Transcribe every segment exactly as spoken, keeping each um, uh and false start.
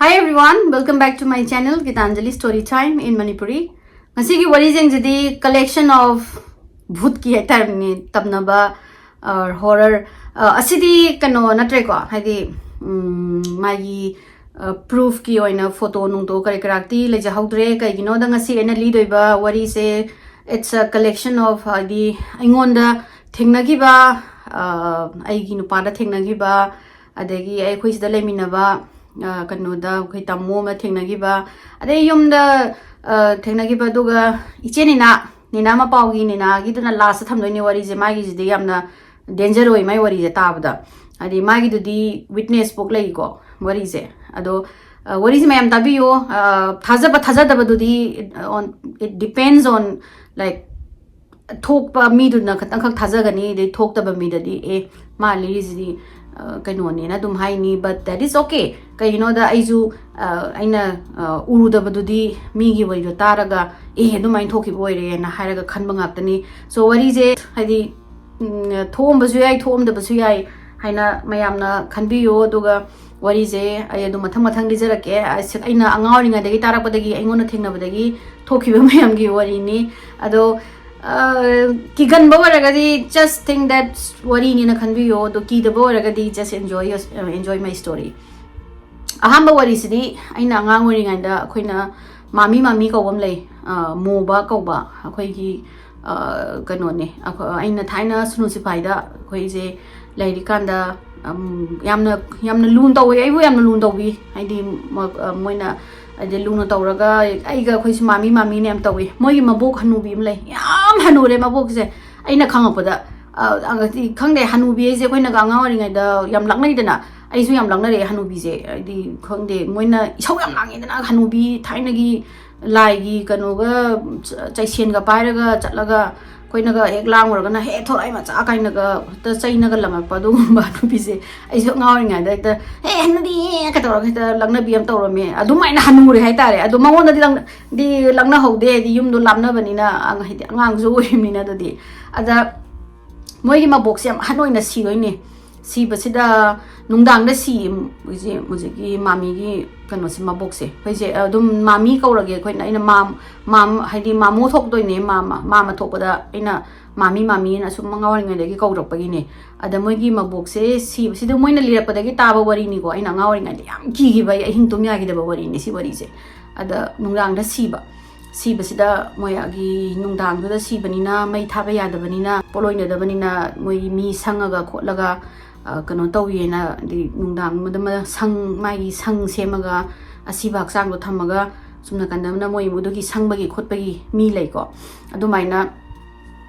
Hi everyone, welcome back to my channel Gitanjali Story Time in Manipuri. ꯉꯁꯤꯒꯤ ꯋꯥꯔꯤꯁꯤꯡꯁꯤꯗꯤ collection of ꯚꯨꯠꯀꯤ ꯍꯥꯏꯇꯥꯔꯦꯅꯦ, ꯇꯝꯅꯕ horror. ꯑꯁꯤꯗꯤ ꯀꯩꯅꯣ ꯅꯠꯇ꯭ꯔꯦꯀꯣ, ꯍꯥꯏꯗꯤ ꯎꯝ, ꯃꯥꯒꯤ ꯄ꯭ꯔꯨꯐꯀꯤ ꯑꯣꯏꯅ ꯐꯣꯇꯣ ꯅꯨꯡꯇꯣ ꯀꯔꯤ ꯀꯔꯥꯛꯇꯤ ꯂꯩꯖꯍꯧꯗ꯭ꯔꯦ꯫ ꯀꯩꯒꯤꯅꯣꯗ ꯉꯁꯤ ꯑꯩꯅ ꯂꯤꯗꯣꯏꯕ ꯋꯥꯔꯤꯁꯦ, it's a collection of, ꯍꯥꯏꯗꯤ ꯑꯩꯉꯣꯟꯗ ꯊꯦꯡꯅꯈꯤꯕ, ꯑꯩꯒꯤ ꯅꯨꯄꯥꯗ ꯊꯦꯡꯅꯈꯤꯕ, ꯑꯗꯒꯤ ꯑꯩꯈꯣꯏ ꯁꯤꯗ ꯂꯩꯃꯤꯟꯅꯕ ꯀꯩꯅꯣꯗ ꯑꯩꯈꯣꯏ ꯇꯥꯃꯣ ꯑꯃ ꯊꯦꯡꯅꯈꯤꯕ, ꯑꯗꯩ ꯌꯨꯝꯗ ꯊꯦꯡꯅꯈꯤꯕ, ꯑꯗꯨꯒ ꯏꯆꯦ ꯅꯤꯅꯥ, ꯅꯤꯅꯥ ꯃꯄꯥꯎꯒꯤ ꯅꯤꯅꯥꯒꯤꯗꯨꯅ ꯂꯥꯁꯇ ꯊꯝꯗꯣꯏꯅꯦ ꯋꯥꯔꯤꯁꯦ꯫ ꯃꯥꯒꯤꯁꯤꯗꯤ ꯌꯥꯝꯅ ꯗꯦꯟꯖꯔ ꯑꯣꯏ ꯃꯥꯏ ꯋꯥꯔꯤꯁꯦ ꯇꯥꯕꯗ꯫ ꯍꯥꯏꯗꯤ ꯃꯥꯒꯤꯗꯨꯗꯤ ꯋꯤꯠꯅꯦꯁ ꯕꯨꯛ ꯂꯩꯀꯣ ꯋꯥꯔꯤꯁꯦ꯫ ꯑꯗꯣ ꯋꯥꯔꯤꯁꯦ ꯃꯌꯥꯝ ꯇꯥꯕꯤꯌꯣ꯫ ꯊꯥꯖꯕ ꯊꯥꯖꯗꯕꯗꯨꯗꯤ on, it depends on, like, ꯊꯣꯛꯄ ꯃꯤꯗꯨꯅ ꯈꯇꯪꯈꯛ ꯊꯥꯖꯒꯅꯤ, ꯑꯗꯩ ꯊꯣꯛꯇꯕ ꯃꯤꯗꯗꯤ ꯑꯦ, ꯃꯥ ꯂꯤꯔꯤꯁꯤꯗꯤ ꯀꯩꯅꯣꯅꯦꯅ ꯑꯗꯨꯝ ꯍꯥꯏꯅꯤ꯫ But that is okay. ꯀꯩꯒꯤꯅꯣꯗ ꯑꯩꯁꯨ ꯑꯩꯅ ꯎꯔꯨꯗꯕꯗꯨꯗꯤ ꯃꯤꯒꯤ ꯋꯥꯔꯤꯗꯣ ꯇꯥꯔꯒ ꯑꯦ, ꯑꯗꯨꯃꯥꯏꯅ ꯊꯣꯛꯈꯤꯕ ꯑꯣꯏꯔꯦꯅ ꯍꯥꯏꯔꯒ ꯈꯟꯕ ꯉꯥꯛꯇꯅꯤ꯫ ꯁꯣ ꯋꯥꯔꯤꯁꯦ ꯍꯥꯏꯗꯤ ꯊꯣꯛꯑꯝꯕꯁꯨ ꯌꯥꯏ, ꯊꯣꯛꯑꯝꯗꯕꯁꯨ ꯌꯥꯏ ꯍꯥꯏꯅ ꯃꯌꯥꯝꯅ ꯈꯟꯕꯤꯌꯨ꯫ ꯑꯗꯨꯒ ꯋꯥꯔꯤꯁꯦ ꯑꯩ ꯑꯗꯨꯝ ꯃꯊꯪ ꯃꯊꯪ ꯂꯤꯖꯔꯛꯀꯦ꯫ ꯑꯩꯅ ꯑꯉꯥꯡ ꯑꯣꯏꯔꯤꯉꯩꯗꯒꯤ ꯇꯥꯔꯛꯄꯗꯒꯤ, ꯑꯩꯉꯣꯟꯗ ꯊꯦꯡꯅꯕꯗꯒꯤ ꯊꯣꯛꯈꯤꯕ ꯃꯌꯥꯝꯒꯤ ꯋꯥꯔꯤꯅꯤ꯫ ꯑꯗꯣ ꯀꯤꯒꯟꯕ ꯑꯣꯏꯔꯒꯗꯤ just think that ꯋꯥꯔꯤꯅꯤꯅ ꯈꯟꯕꯤꯌꯣ꯫ ꯑꯗꯣ ꯀꯤꯗꯕ ꯑꯣꯏꯔꯒꯗꯤ just enjoy your, enjoy my story꯫ ꯑꯍꯥꯟꯕ ꯋꯥꯔꯤꯁꯤꯗꯤ ꯑꯩꯅ ꯑꯉꯥꯡ ꯑꯣꯏꯔꯤꯉꯩꯗ ꯑꯩꯈꯣꯏꯅ ꯃꯥꯃꯤ ꯃꯥꯃꯤ ꯀꯧꯕ ꯑꯃ ꯂꯩ, ꯃꯣꯕ ꯀꯧꯕ ꯑꯩꯈꯣꯏꯒꯤ ꯀꯩꯅꯣꯅꯦ꯫ ꯑꯩꯅ ꯊꯥꯏꯅ ꯁꯨꯅꯨ ꯁꯤꯐꯥꯏꯗ ꯑꯩꯈꯣꯏꯁꯦ ꯂꯩꯔꯤꯀꯥꯟꯗ ꯌꯥꯝꯅ, ꯌꯥꯝꯅ ꯂꯨꯅ ꯇꯧꯋꯦ, ꯑꯩꯕꯨ ꯌꯥꯝꯅ ꯂꯨꯅ ꯇꯧꯕꯤ꯫ ꯍꯥꯏꯗꯤ ꯃꯣꯏꯅ ꯍꯥꯏꯗꯤ ꯂꯨꯅ ꯇꯧꯔꯒ ꯑꯩꯒ ꯑꯩꯈꯣꯏꯁꯤ ꯃꯥꯃꯤ ꯃꯥꯃꯤꯅ ꯌꯥꯝ ꯇꯧꯋꯤ꯫ ꯃꯣꯏꯒꯤ ꯃꯕꯣꯛ ꯍꯅꯨꯕꯤ ꯑꯃ ꯂꯩ, ꯌꯥꯝ ꯍꯅꯨꯔꯦ ꯃꯕꯣꯛꯁꯦ꯫ ꯑꯩꯅ ꯈꯪꯉꯛꯄꯗ ꯈꯪꯗꯦ, ꯍꯅꯨꯕꯤ ꯍꯥꯏꯁꯦ ꯑꯩꯈꯣꯏꯅꯒ ꯑꯉꯥꯡ ꯑꯣꯏꯔꯤꯉꯩꯗ ꯌꯥꯝ ꯂꯛꯅꯩꯗꯅ, ꯑꯩꯁꯨ ꯌꯥꯝ ꯂꯛꯅꯔꯛꯑꯦ ꯍꯅꯨꯕꯤꯁꯦ꯫ ꯍꯥꯏꯗꯤ ꯈꯪꯗꯦ, ꯃꯣꯏꯅ ꯏꯁꯧ ꯌꯥꯝ ꯂꯥꯡꯉꯦꯗꯅ, ꯍꯅꯨꯕꯤ ꯊꯥꯏꯅꯒꯤ ꯂꯥꯏꯒꯤ ꯀꯩꯅꯣꯒ ꯆꯩꯁꯦꯟꯒ ꯄꯥꯏꯔꯒ ꯆꯠꯂꯒ ꯑꯩꯈꯣꯏꯅꯒ ꯍꯦꯛ ꯂꯥꯡꯉꯨꯔꯒꯅ ꯍꯦꯛ ꯊꯣꯔꯛꯑꯦ ꯃꯆꯥ ꯀꯥꯏꯅꯒ ꯍꯦꯛꯇ ꯆꯩꯅꯒ ꯂꯪꯉꯛꯄ ꯑꯗꯨꯒꯨꯝꯕ ꯍꯅꯨꯕꯤꯁꯦ꯫ ꯑꯩꯁꯨ ꯑꯉꯥꯡ ꯑꯣꯏꯔꯤꯉꯩꯗ ꯍꯦꯛꯇ "ꯍꯦ, ꯍꯅꯨꯕꯤ!" ꯀ ꯇꯧꯔꯒ ꯍꯦꯛꯇ ꯂꯛꯅꯕꯤ ꯑꯃ ꯇꯧꯔꯝꯃꯦ꯫ ꯑꯗꯨꯃꯥꯏꯅ ꯍꯅꯨꯔꯦ ꯍꯥꯏꯇꯥꯔꯦ꯫ ꯑꯗꯣ ꯃꯉꯣꯟꯗꯗꯤ ꯂꯪ-, ꯗꯤ ꯂꯛꯅꯍꯧꯗꯦ, ꯍꯥꯏꯗꯤ ꯌꯨꯝꯗꯣ ꯂꯥꯞꯅꯕꯅꯤꯅ, ꯑꯉ-, ꯍꯥꯏꯗꯤ ꯑꯉꯥꯡꯁꯨ ꯑꯣꯏꯔꯤꯕꯅꯤꯅ꯫ ꯑꯗꯨꯗꯤ ꯑꯗ ꯃꯣꯏꯒꯤ ꯃꯕꯣꯛꯁꯦ ꯌꯥꯝ ꯑꯍꯟ ꯑꯣꯏꯅ ꯁꯤꯗꯣꯏꯅꯦ꯫ ꯁꯤꯕꯁꯤꯗ ꯅꯨꯡꯗꯥꯡꯗ ꯁꯤ ꯍꯧꯖꯤꯛ ꯍꯧꯖꯤꯛꯀꯤ ꯃꯥꯃꯤꯒꯤ ꯀꯩꯅꯣꯁꯦ, ꯃꯕꯣꯛꯁꯦ, ꯑꯩꯈꯣꯏꯁꯦ ꯑꯗꯨꯝ ꯃꯥꯃꯤ ꯀꯧꯔꯒꯦ ꯑꯩꯈꯣꯏꯅ꯫ ꯑꯩꯅ ꯃꯥꯝ ꯃꯥꯝ ꯍꯥꯏꯗꯤ ꯃꯥꯃꯣ ꯊꯣꯛꯇꯣꯏꯅꯦ, ꯃꯥꯃ ꯃꯥꯃ ꯊꯣꯛꯄꯗ ꯑꯩꯅ ꯃꯥꯃꯤ ꯃꯥꯃꯤꯅ ꯑꯁꯨꯝ ꯑꯉꯥꯡ ꯑꯣꯏꯔꯤꯉꯩꯗꯒꯤ ꯀꯧꯔꯛꯄꯒꯤꯅꯦ꯫ ꯑꯗ ꯃꯣꯏꯒꯤ ꯃꯕꯣꯛꯁꯦ ꯁꯤꯕꯁꯤꯗ ꯃꯣꯏꯅ ꯂꯤꯔꯛꯄꯗꯒꯤ ꯇꯥꯕ ꯋꯥꯔꯤꯅꯤꯀꯣ꯫ ꯑꯩꯅ ꯑꯉꯥꯡ ꯑꯣꯏꯔꯤꯉꯩꯗ ꯌꯥꯝ ꯀꯤꯈꯤꯕ, ꯑꯩ ꯑꯍꯤꯡ ꯇꯨꯝ ꯌꯥꯈꯤꯗꯕ ꯋꯥꯔꯤꯅꯤ ꯁꯤ ꯋꯥꯔꯤꯁꯦ꯫ ꯑꯗ ꯅꯨꯡꯗꯥꯡꯗ ꯁꯤꯕ, ꯁꯤꯕꯁꯤꯗ ꯃꯣꯏꯒꯤ ꯅꯨꯡꯗꯥꯡꯗꯨꯗ ꯁꯤꯕꯅꯤꯅ, ꯃꯩ ꯊꯥꯕ ꯌꯥꯗꯕꯅꯤꯅ, ꯄꯣꯠꯂꯣꯏꯅꯗꯕꯅꯤꯅ, ꯃꯣꯏ ꯃꯤ ꯁꯪꯉꯒ ꯈꯣꯠꯂꯒ, ꯑ, ꯀꯩꯅꯣ ꯇꯧꯋꯦꯅ, ꯍꯥꯏꯗꯤ ꯅꯨꯡꯗꯥꯡꯗꯨꯗ ꯃ-, ꯁꯪ, ꯃꯥꯒꯤ ꯁꯪ ꯁꯦꯝꯃꯒ ꯑꯁꯤꯕ ꯍꯛꯆꯥꯡꯗꯣ ꯊꯝꯃꯒ ꯁꯨꯝ ꯅꯥꯀꯟꯗ ꯑꯃꯅ ꯃꯣꯏ ꯏꯃꯨꯡꯗꯨꯒꯤ ꯁꯪꯕꯒꯤ ꯈꯣꯠꯄꯒꯤ ꯃꯤ ꯂꯩꯀꯣ꯫ ꯑꯗꯨꯃꯥꯏꯅ,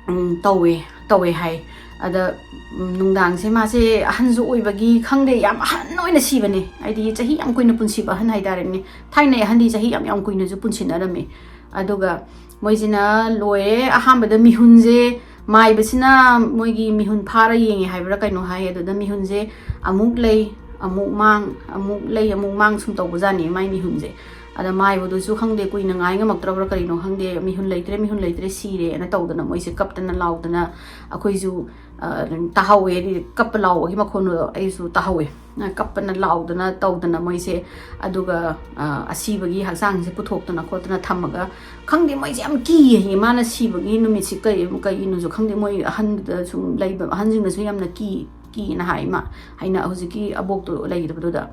ꯎꯝ, ꯇꯧꯋꯦ, ꯇꯧꯋꯦ ꯍꯥꯏ꯫ ꯑꯗ, ꯎꯝ, ꯅꯨꯡꯗꯥꯡꯁꯦ ꯃꯥꯁꯦ ꯑꯍꯟꯁꯨ ꯑꯣꯏꯕꯒꯤ ꯈꯪꯗꯦ, ꯌꯥꯝ ꯑꯍꯟ ꯑꯣꯏꯅ ꯁꯤꯕꯅꯦ, ꯍꯥꯏꯗꯤ ꯆꯍꯤ ꯌꯥꯝ ꯀꯨꯏꯅ ꯄꯨꯟꯁꯤꯕ ꯑꯍꯟ ꯍꯥꯏꯇꯥꯔꯦꯅꯦ꯫ ꯊꯥꯏꯅꯩ ꯑꯍꯟꯗꯤ ꯆꯍꯤ ꯌꯥꯝ, ꯌꯥꯝ ꯀꯨꯏꯅꯁꯨ ꯄꯨꯟꯁꯤꯟꯅꯔꯝꯃꯦ꯫ ꯑꯗꯨꯒ ꯃꯣꯏꯁꯤꯅ ꯂꯣꯏꯔꯦ꯫ ꯑꯍꯥꯟꯕꯗ ꯃꯤꯍꯨꯟꯁꯦ ꯃꯥꯏꯕꯁꯤꯅ ꯃꯣꯏꯒꯤ ꯃꯤꯍꯨꯟ ꯐꯥꯔ ꯌꯦꯡꯉꯦ ꯍꯥꯏꯕ꯭ꯔꯥ ꯀꯩꯅꯣ ꯍꯥꯏ꯫ ꯑꯗꯨꯗ ꯃꯤꯍꯨꯟꯁꯦ ꯑꯃꯨꯛ ꯂꯩ, ꯑꯃꯨꯛ ꯃꯥꯡ, ꯑꯃꯨꯛ ꯂꯩ, ꯑꯃꯨꯛ ꯃꯥꯡ ꯁꯨꯝ ꯇꯧꯕꯖꯥꯠꯅꯤ ꯃꯥꯏ ꯃꯤꯍꯨꯟꯁꯦ꯫ ꯑꯗ ꯃꯥꯏꯕꯗꯨꯁꯨ ꯈꯪꯗꯦ, ꯀꯨꯏꯅ ꯉꯥꯏ ꯉꯝꯃꯛꯇ꯭ꯔꯕ꯭ꯔꯥ ꯀꯔꯤꯅꯣ ꯈꯪꯗꯦ, "ꯃꯤꯍꯨꯟ ꯂꯩꯇ꯭ꯔꯦ, ꯃꯤꯍꯨꯟ ꯂꯩꯇ꯭ꯔꯦ, ꯁꯤꯔꯦꯅ" ꯇꯧꯗꯅ ꯃꯣꯏꯁꯦ ꯀꯞꯇꯅ ꯂꯥꯎꯗꯅ, ꯑꯩꯈꯣꯏꯁꯨ, ꯑ, ꯇꯥꯍꯧꯋꯦ, ꯍꯥꯏꯗꯤ ꯀꯞꯄ ꯂꯥꯎꯕꯒꯤ ꯃꯈꯣꯟꯗꯣ ꯑꯩꯁꯨ ꯇꯥꯍꯧꯋꯦ꯫ ꯀꯞꯄꯅ ꯂꯥꯎꯗꯅ ꯇꯧꯗꯅ ꯃꯣꯏꯁꯦ, ꯑꯗꯨꯒ, ꯑ, ꯑꯁꯤꯕꯒꯤ ꯍꯛꯆꯥꯡꯁꯦ ꯄꯨꯊꯣꯛꯇꯅ ꯈꯣꯠꯇꯅ ꯊꯝꯃꯒ, ꯈꯪꯗꯦ, ꯃꯣꯏꯁꯦ ꯌꯥꯝ ꯀꯤꯌꯦ꯫ ꯃꯥꯅ ꯁꯤꯕꯒꯤ ꯅꯨꯃꯤꯠꯁꯤ ꯀꯩ, ꯀꯩꯒꯤꯅꯣꯁꯨ ꯈꯪꯗꯦ, ꯃꯣꯏ ꯑꯍꯟꯗ ꯁꯨꯝ ꯂꯩꯕ ꯑꯍꯟꯁꯤꯡꯅꯁꯨ ꯌꯥꯝꯅ ꯀꯤ, ꯀꯤꯅ ꯍꯥꯏ ꯃꯥ, ꯍꯥꯏꯅ ꯍꯧꯖꯤꯛꯀꯤ ꯑꯕꯣꯛꯇꯣ ꯂꯩꯈꯤꯗꯕꯗꯨꯗ꯫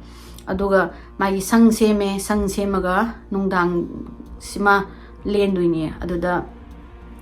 ꯑꯗꯨꯒ ꯃꯥꯒꯤ ꯁꯪ ꯁꯦꯝꯃꯦ, ꯁꯪ ꯁꯦꯝꯃꯒ ꯅꯨꯡꯗꯥꯡꯁꯤꯃ ꯂꯦꯟꯗꯣꯏꯅꯦ꯫ ꯑꯗꯨꯗ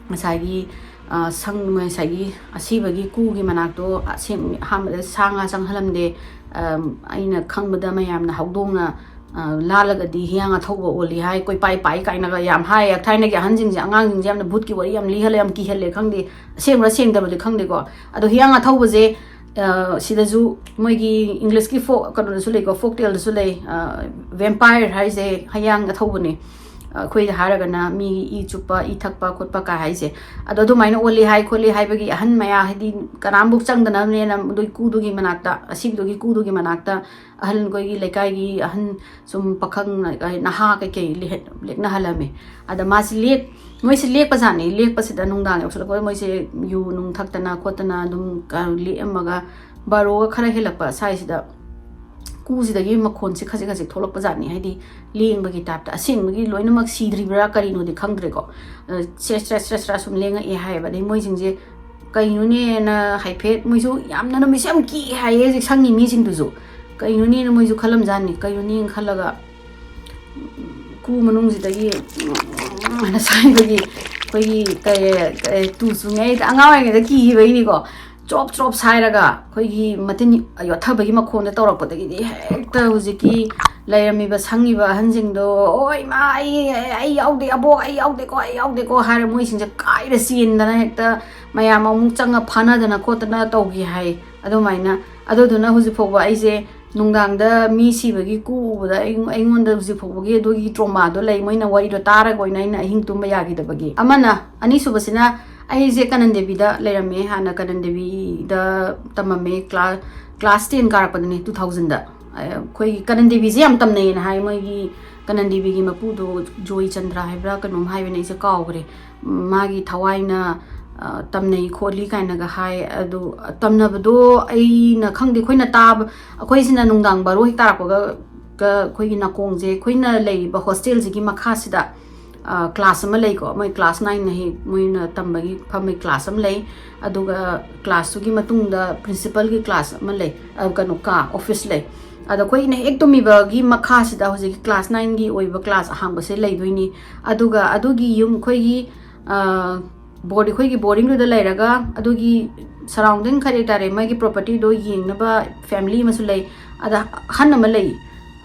ꯉꯁꯥꯏꯒꯤ, ꯑ, ꯁꯪ, ꯉꯁꯥꯏꯒꯤ ꯑꯁꯤꯕꯒꯤ ꯀꯨꯒꯤ ꯃꯅꯥꯛꯇꯣ ꯑꯁꯦꯡ-, ꯑꯍꯥꯟꯕꯗ ꯁꯥ ꯉꯥ ꯆꯪꯍꯜꯂꯝꯗꯦ꯫ ꯑꯝ, ꯑꯩꯅ ꯈꯪꯕꯗ ꯃꯌꯥꯝꯅ ꯍꯧꯗꯣꯡꯅ, ꯑ, ꯂꯥꯜꯂꯒꯗꯤ ꯍꯤꯌꯥꯡ ꯑꯊꯧꯕ ꯑꯣꯜꯂꯤ ꯍꯥꯏ, ꯀꯣꯏꯄꯥꯏ ꯄꯥꯏ ꯀꯥꯏꯅꯒ ꯌꯥꯝ ꯍꯥꯏ꯫ ꯊꯥꯏꯅꯒꯤ ꯑꯍꯟꯁꯤꯡꯁꯦ, ꯑꯉꯥꯡꯁꯤꯡꯁꯦ ꯌꯥꯝꯅ ꯚꯨꯠꯀꯤ ꯋꯥꯔꯤ ꯌꯥꯝ ꯂꯤꯍꯜꯂꯦ, ꯌꯥꯝ ꯀꯤꯍꯜꯂꯦ, ꯈꯪꯗꯦ꯫ ꯑꯁꯦꯡꯕ꯭ꯔꯥ ꯁꯦꯡꯗꯕꯗꯤ ꯈꯪꯗꯦꯀꯣ꯫ ꯑꯗꯣ ꯍꯤꯌꯥꯡ ꯑꯊꯧꯕꯁꯦ, ꯑ, ꯁꯤꯗꯁꯨ ꯃꯣꯏꯒꯤ ꯏꯪꯂꯤꯁꯀꯤ ꯐꯣꯛ ꯀꯩꯅꯣꯗꯁꯨ ꯂꯩꯀꯣ, ꯐꯣꯛ ꯇꯦꯜꯗꯁꯨ ꯂꯩ꯫ ꯑ, ꯚꯦꯝꯄꯥꯌꯔ ꯍꯥꯏꯁꯦ ꯍꯤꯌꯥꯡ ꯑꯊꯧꯕꯅꯦ꯫ ꯑ, ꯑꯩꯈꯣꯏꯗ ꯍꯥꯏꯔꯒꯅ ꯃꯤꯒꯤ ꯏ ꯆꯨꯞꯄ, ꯏ ꯊꯛꯄ ꯈꯣꯠꯄ ꯀꯥꯏ ꯍꯥꯏꯁꯦ꯫ ꯑꯗꯣ ꯑꯗꯨꯃꯥꯏꯅ ꯑꯣꯜꯂꯤ ꯍꯥꯏ ꯈꯣꯠꯂꯤ ꯍꯥꯏꯕꯒꯤ ꯑꯍꯟ ꯃꯌꯥ, ꯍꯥꯏꯗꯤ ꯀꯅꯥꯝꯐꯧ ꯆꯪꯗꯅꯕꯅꯦꯅ ꯑꯗꯨꯒꯤ ꯀꯨꯗꯨꯒꯤ ꯃꯅꯥꯛꯇ, ꯑꯁꯤꯕꯗꯨꯒꯤ ꯀꯨꯗꯨꯒꯤ ꯃꯅꯥꯛꯇ ꯑꯍꯜ, ꯑꯩꯈꯣꯏꯒꯤ ꯂꯩꯀꯥꯏꯒꯤ ꯑꯍꯟ, ꯁꯨꯝ ꯄꯥꯈꯪ, ꯅꯍꯥ ꯀꯩꯀꯩ ꯂꯦꯛ-, ꯂꯦꯛꯅꯍꯜꯂꯝꯃꯦ꯫ ꯑꯗ ꯃꯥꯁꯤ ꯂꯦꯛ-, ꯃꯣꯏꯁꯤ ꯂꯦꯛꯄꯖꯥꯠꯅꯤ꯫ ꯂꯦꯛꯄꯁꯤꯗ ꯅꯨꯡꯗꯥꯡ ꯌꯧꯁꯤꯜꯂꯛꯄꯗ ꯃꯣꯏꯁꯦ ꯌꯨ ꯅꯨꯡ ꯊꯛꯇꯅ ꯈꯣꯠꯇꯅ ꯑꯗꯨꯝ ꯀ-, ꯂꯦꯛꯑꯝꯃꯒ ꯕꯥꯔꯣꯒ ꯈꯔ ꯍꯦꯜꯂꯛꯄ ꯁ꯭ꯋꯥꯏꯁꯤꯗ ꯀꯨꯁꯤꯗꯒꯤ ꯃꯈꯣꯟꯁꯦ ꯈꯖꯤꯛ ꯈꯖꯤꯛ ꯊꯣꯛꯂꯛꯄ ꯖꯥꯠꯅꯤ꯫ ꯍꯥꯏꯗꯤ ꯂꯦꯡꯕꯒꯤ ꯇꯥꯏꯞꯇ, ꯑꯁꯦꯡꯕꯒꯤ ꯂꯣꯏꯅꯃꯛ ꯁꯤꯗ꯭ꯔꯤꯕ꯭ꯔꯥ ꯀꯔꯤꯅꯣꯗꯤ ꯈꯪꯗ꯭ꯔꯦꯀꯣ꯫ ꯑ, ꯁ꯭ꯔꯦ ꯁ꯭ꯔꯦ ꯁ꯭ꯔꯦ ꯁ꯭ꯔꯦ ꯁꯨꯝ ꯂꯦꯡꯉꯛꯑꯦ ꯍꯥꯏꯌꯦꯕ꯫ ꯑꯗꯩ ꯃꯣꯏꯁꯤꯡꯁꯦ ꯀꯩꯅꯣꯅꯦꯅ ꯍꯥꯏꯐꯦꯠ, ꯃꯣꯏꯁꯨ ꯌꯥꯝꯅ ꯅꯨꯃꯤꯠꯁꯦ ꯌꯥꯝ ꯀꯤ ꯍꯥꯏꯌꯦ ꯍꯧꯖꯤꯛ ꯁꯪꯉꯤ ꯃꯤꯁꯤꯡꯗꯨꯁꯨ꯫ ꯀꯩꯅꯣꯅꯦꯅ ꯃꯣꯏꯁꯨ ꯈꯜꯂꯝꯖꯥꯠꯅꯤ꯫ ꯀꯩꯅꯣꯅꯦꯅ ꯈꯜꯂꯒ ꯀꯨ ꯃꯅꯨꯡꯁꯤꯗꯒꯤ ꯍꯥꯏꯅ ꯁꯥꯏꯕꯒꯤ ꯑꯩꯈꯣꯏꯒꯤ ꯀꯩ, ꯀꯩ, ꯇꯨ ꯆꯨꯡꯉꯦ꯫ ꯑꯩꯗꯤ ꯑꯉꯥꯡ ꯑꯣꯏꯔꯤꯉꯩꯗ ꯀꯤꯈꯤꯕꯒꯤꯅꯤꯀꯣ꯫ ꯆ꯭ꯔꯣꯞ ꯆ꯭ꯔꯣꯞ ꯁꯥꯏꯔꯒ ꯑꯩꯈꯣꯏꯒꯤ ꯃꯇꯤꯟ ꯌꯣꯠꯊꯕꯒꯤ ꯃꯈꯣꯟꯗ ꯇꯧꯔꯛꯄꯗꯒꯤꯗꯤ ꯍꯦꯛꯇ ꯍꯧꯖꯤꯛꯀꯤ ꯂꯩꯔꯝꯃꯤꯕ ꯁꯪꯉꯤꯕ ꯑꯍꯟꯁꯤꯡꯗꯣ, "ꯑꯣ ꯏꯃꯥ, ꯑꯩ, ꯑꯩ ꯌꯥꯎꯗꯦ ꯑꯕꯣꯛ, ꯑꯩ ꯌꯥꯎꯗꯦꯀꯣ, ꯑꯩ ꯌꯥꯎꯗꯦꯀꯣ" ꯍꯥꯏꯔ ꯃꯣꯏꯁꯤꯡꯁꯦ ꯀꯥꯏꯔ ꯆꯦꯟꯗꯅ ꯍꯦꯛꯇ ꯃꯌꯥꯝ ꯑꯃꯨꯛ ꯆꯪꯉ ꯐꯥꯅꯗꯅ ꯈꯣꯠꯇꯅ ꯇꯧꯈꯤ ꯍꯥꯏ꯫ ꯑꯗꯨꯃꯥꯏꯅ, ꯑꯗꯨꯗꯨꯅ ꯍꯧꯖꯤꯛ ꯐꯥꯎꯕ ꯑꯩꯁꯦ ꯅꯨꯡꯗꯥꯡꯗ ꯃꯤ ꯁꯤꯕꯒꯤ ꯀꯨ ꯎꯕꯗ ꯑꯩ-, ꯑꯩꯉꯣꯟꯗ ꯍꯧꯖꯤꯛ ꯐꯥꯎꯕꯒꯤ ꯑꯗꯨꯒꯤ ꯇ꯭ꯔꯣꯃꯥꯗꯣ ꯂꯩ꯫ ꯃꯣꯏꯅ ꯋꯥꯔꯤꯗꯣ ꯇꯥꯔꯒ ꯑꯣꯏꯅ ꯑꯩꯅ ꯑꯍꯤꯡ ꯇꯨꯝꯕ ꯌꯥꯈꯤꯗꯕꯒꯤ꯫ ꯑꯃꯅ, ꯑꯅꯤꯁꯨꯕꯁꯤꯅ, ꯑꯩꯁꯦ ꯀꯅꯟ ꯗꯦꯕꯤꯗ ꯂꯩꯔꯝꯃꯦ, ꯍꯥꯟꯅ ꯀꯅꯟ ꯗꯦꯕꯤꯗ ꯇꯝꯃꯝꯃꯦ꯫ ꯀ꯭ꯂꯥ-, ꯀ꯭ꯂꯥꯁ ꯇꯦꯟ ꯀꯥꯔꯛꯄꯗꯅꯦ, ꯇꯨ ꯊꯥꯎꯖꯟꯗ꯫ ꯑꯩꯈꯣꯏꯒꯤ ꯀꯅꯟ ꯗꯦꯕꯤꯁꯦ ꯌꯥꯝ ꯇꯝꯅꯩꯌꯦꯅ ꯍꯥꯏ꯫ ꯃꯣꯏꯒꯤ ꯀꯅꯟ ꯗꯦꯕꯤꯒꯤ ꯃꯄꯨꯗꯣ ꯖꯣꯏ ꯆꯟꯗ꯭ꯔ ꯍꯥꯏꯕ꯭ꯔꯥ ꯀꯩꯅꯣꯝ ꯍꯥꯏꯕꯅꯦ, ꯑꯩꯁꯦ ꯀꯥꯎꯈ꯭ꯔꯦ꯫ ꯃꯥꯒꯤ ꯊꯋꯥꯏꯅ, ꯑ, ꯇꯝꯅꯩ ꯈꯣꯠꯂꯤ ꯀꯥꯏꯅꯒ ꯍꯥꯏ꯫ ꯑꯗꯨ ꯇꯝꯅꯕꯗꯣ ꯑꯩꯅ ꯈꯪꯗꯦ, ꯑꯩꯈꯣꯏꯅ ꯇꯥꯕ, ꯑꯩꯈꯣꯏꯁꯤꯅ ꯅꯨꯡꯗꯥꯡ ꯕꯥꯔꯣ ꯍꯦꯛ ꯇꯥꯔꯛꯄꯒ, ꯒ ꯑꯩꯈꯣꯏꯒꯤ ꯅꯥꯀꯣꯡꯁꯦ, ꯑꯩꯈꯣꯏꯅ ꯂꯩꯔꯤꯕ ꯍꯣꯁꯇꯦꯜꯁꯤꯒꯤ ꯃꯈꯥꯁꯤꯗ, ꯑ, ꯀ꯭ꯂꯥꯁ ꯑꯃ ꯂꯩꯀꯣ꯫ ꯃꯣꯏ ꯀ꯭ꯂꯥꯁ ꯅꯥꯏꯟꯅ ꯍꯦꯛ ꯃꯣꯏꯅ ꯇꯝꯕꯒꯤ ꯐꯝꯕꯒꯤ ꯀ꯭ꯂꯥꯁ ꯑꯃ ꯂꯩ꯫ ꯑꯗꯨꯒ ꯀ꯭ꯂꯥꯁꯇꯨꯒꯤ ꯃꯇꯨꯡꯗ ꯄ꯭ꯔꯤꯟꯁꯤꯄꯜꯒꯤ ꯀ꯭ꯂꯥꯁ ꯑꯃ ꯂꯩ, ꯑ, ꯀꯩꯅꯣ, ꯀꯥ, ꯑꯣꯐꯤꯁ ꯂꯩ꯫ ꯑꯗꯣ ꯑꯩꯈꯣꯏꯅ ꯍꯦꯛ ꯇꯨꯝꯃꯤꯕꯒꯤ ꯃꯈꯥꯁꯤꯗ ꯍꯧꯖꯤꯛꯀꯤ ꯀ꯭ꯂꯥꯁ ꯅꯥꯏꯟꯒꯤ ꯑꯣꯏꯕ ꯀ꯭ꯂꯥꯁ ꯑꯍꯥꯡꯕꯁꯦ ꯂꯩꯗꯣꯏꯅꯤ꯫ ꯑꯗꯨꯒ ꯑꯗꯨꯒꯤ ꯌꯨꯝ, ꯑꯩꯈꯣꯏꯒꯤ, ꯑ, ꯕꯣꯔꯗ, ꯑꯩꯈꯣꯏꯒꯤ ꯕꯣꯔꯗꯤꯡꯗꯨꯗ ꯂꯩꯔꯒ ꯑꯗꯨꯒꯤ ꯁꯔꯥꯎꯟꯗꯤꯡ ꯀꯔꯤ ꯍꯥꯏꯇꯥꯔꯦ, ꯃꯣꯏꯒꯤ ꯄ꯭ꯔꯣꯄꯔꯇꯤꯗꯣ ꯌꯦꯡꯅꯕ ꯐꯦꯃꯤꯂꯤ ꯑꯃꯁꯨ ꯂꯩ꯫ ꯑꯗ ꯑꯍꯟ ꯑꯃ ꯂꯩ,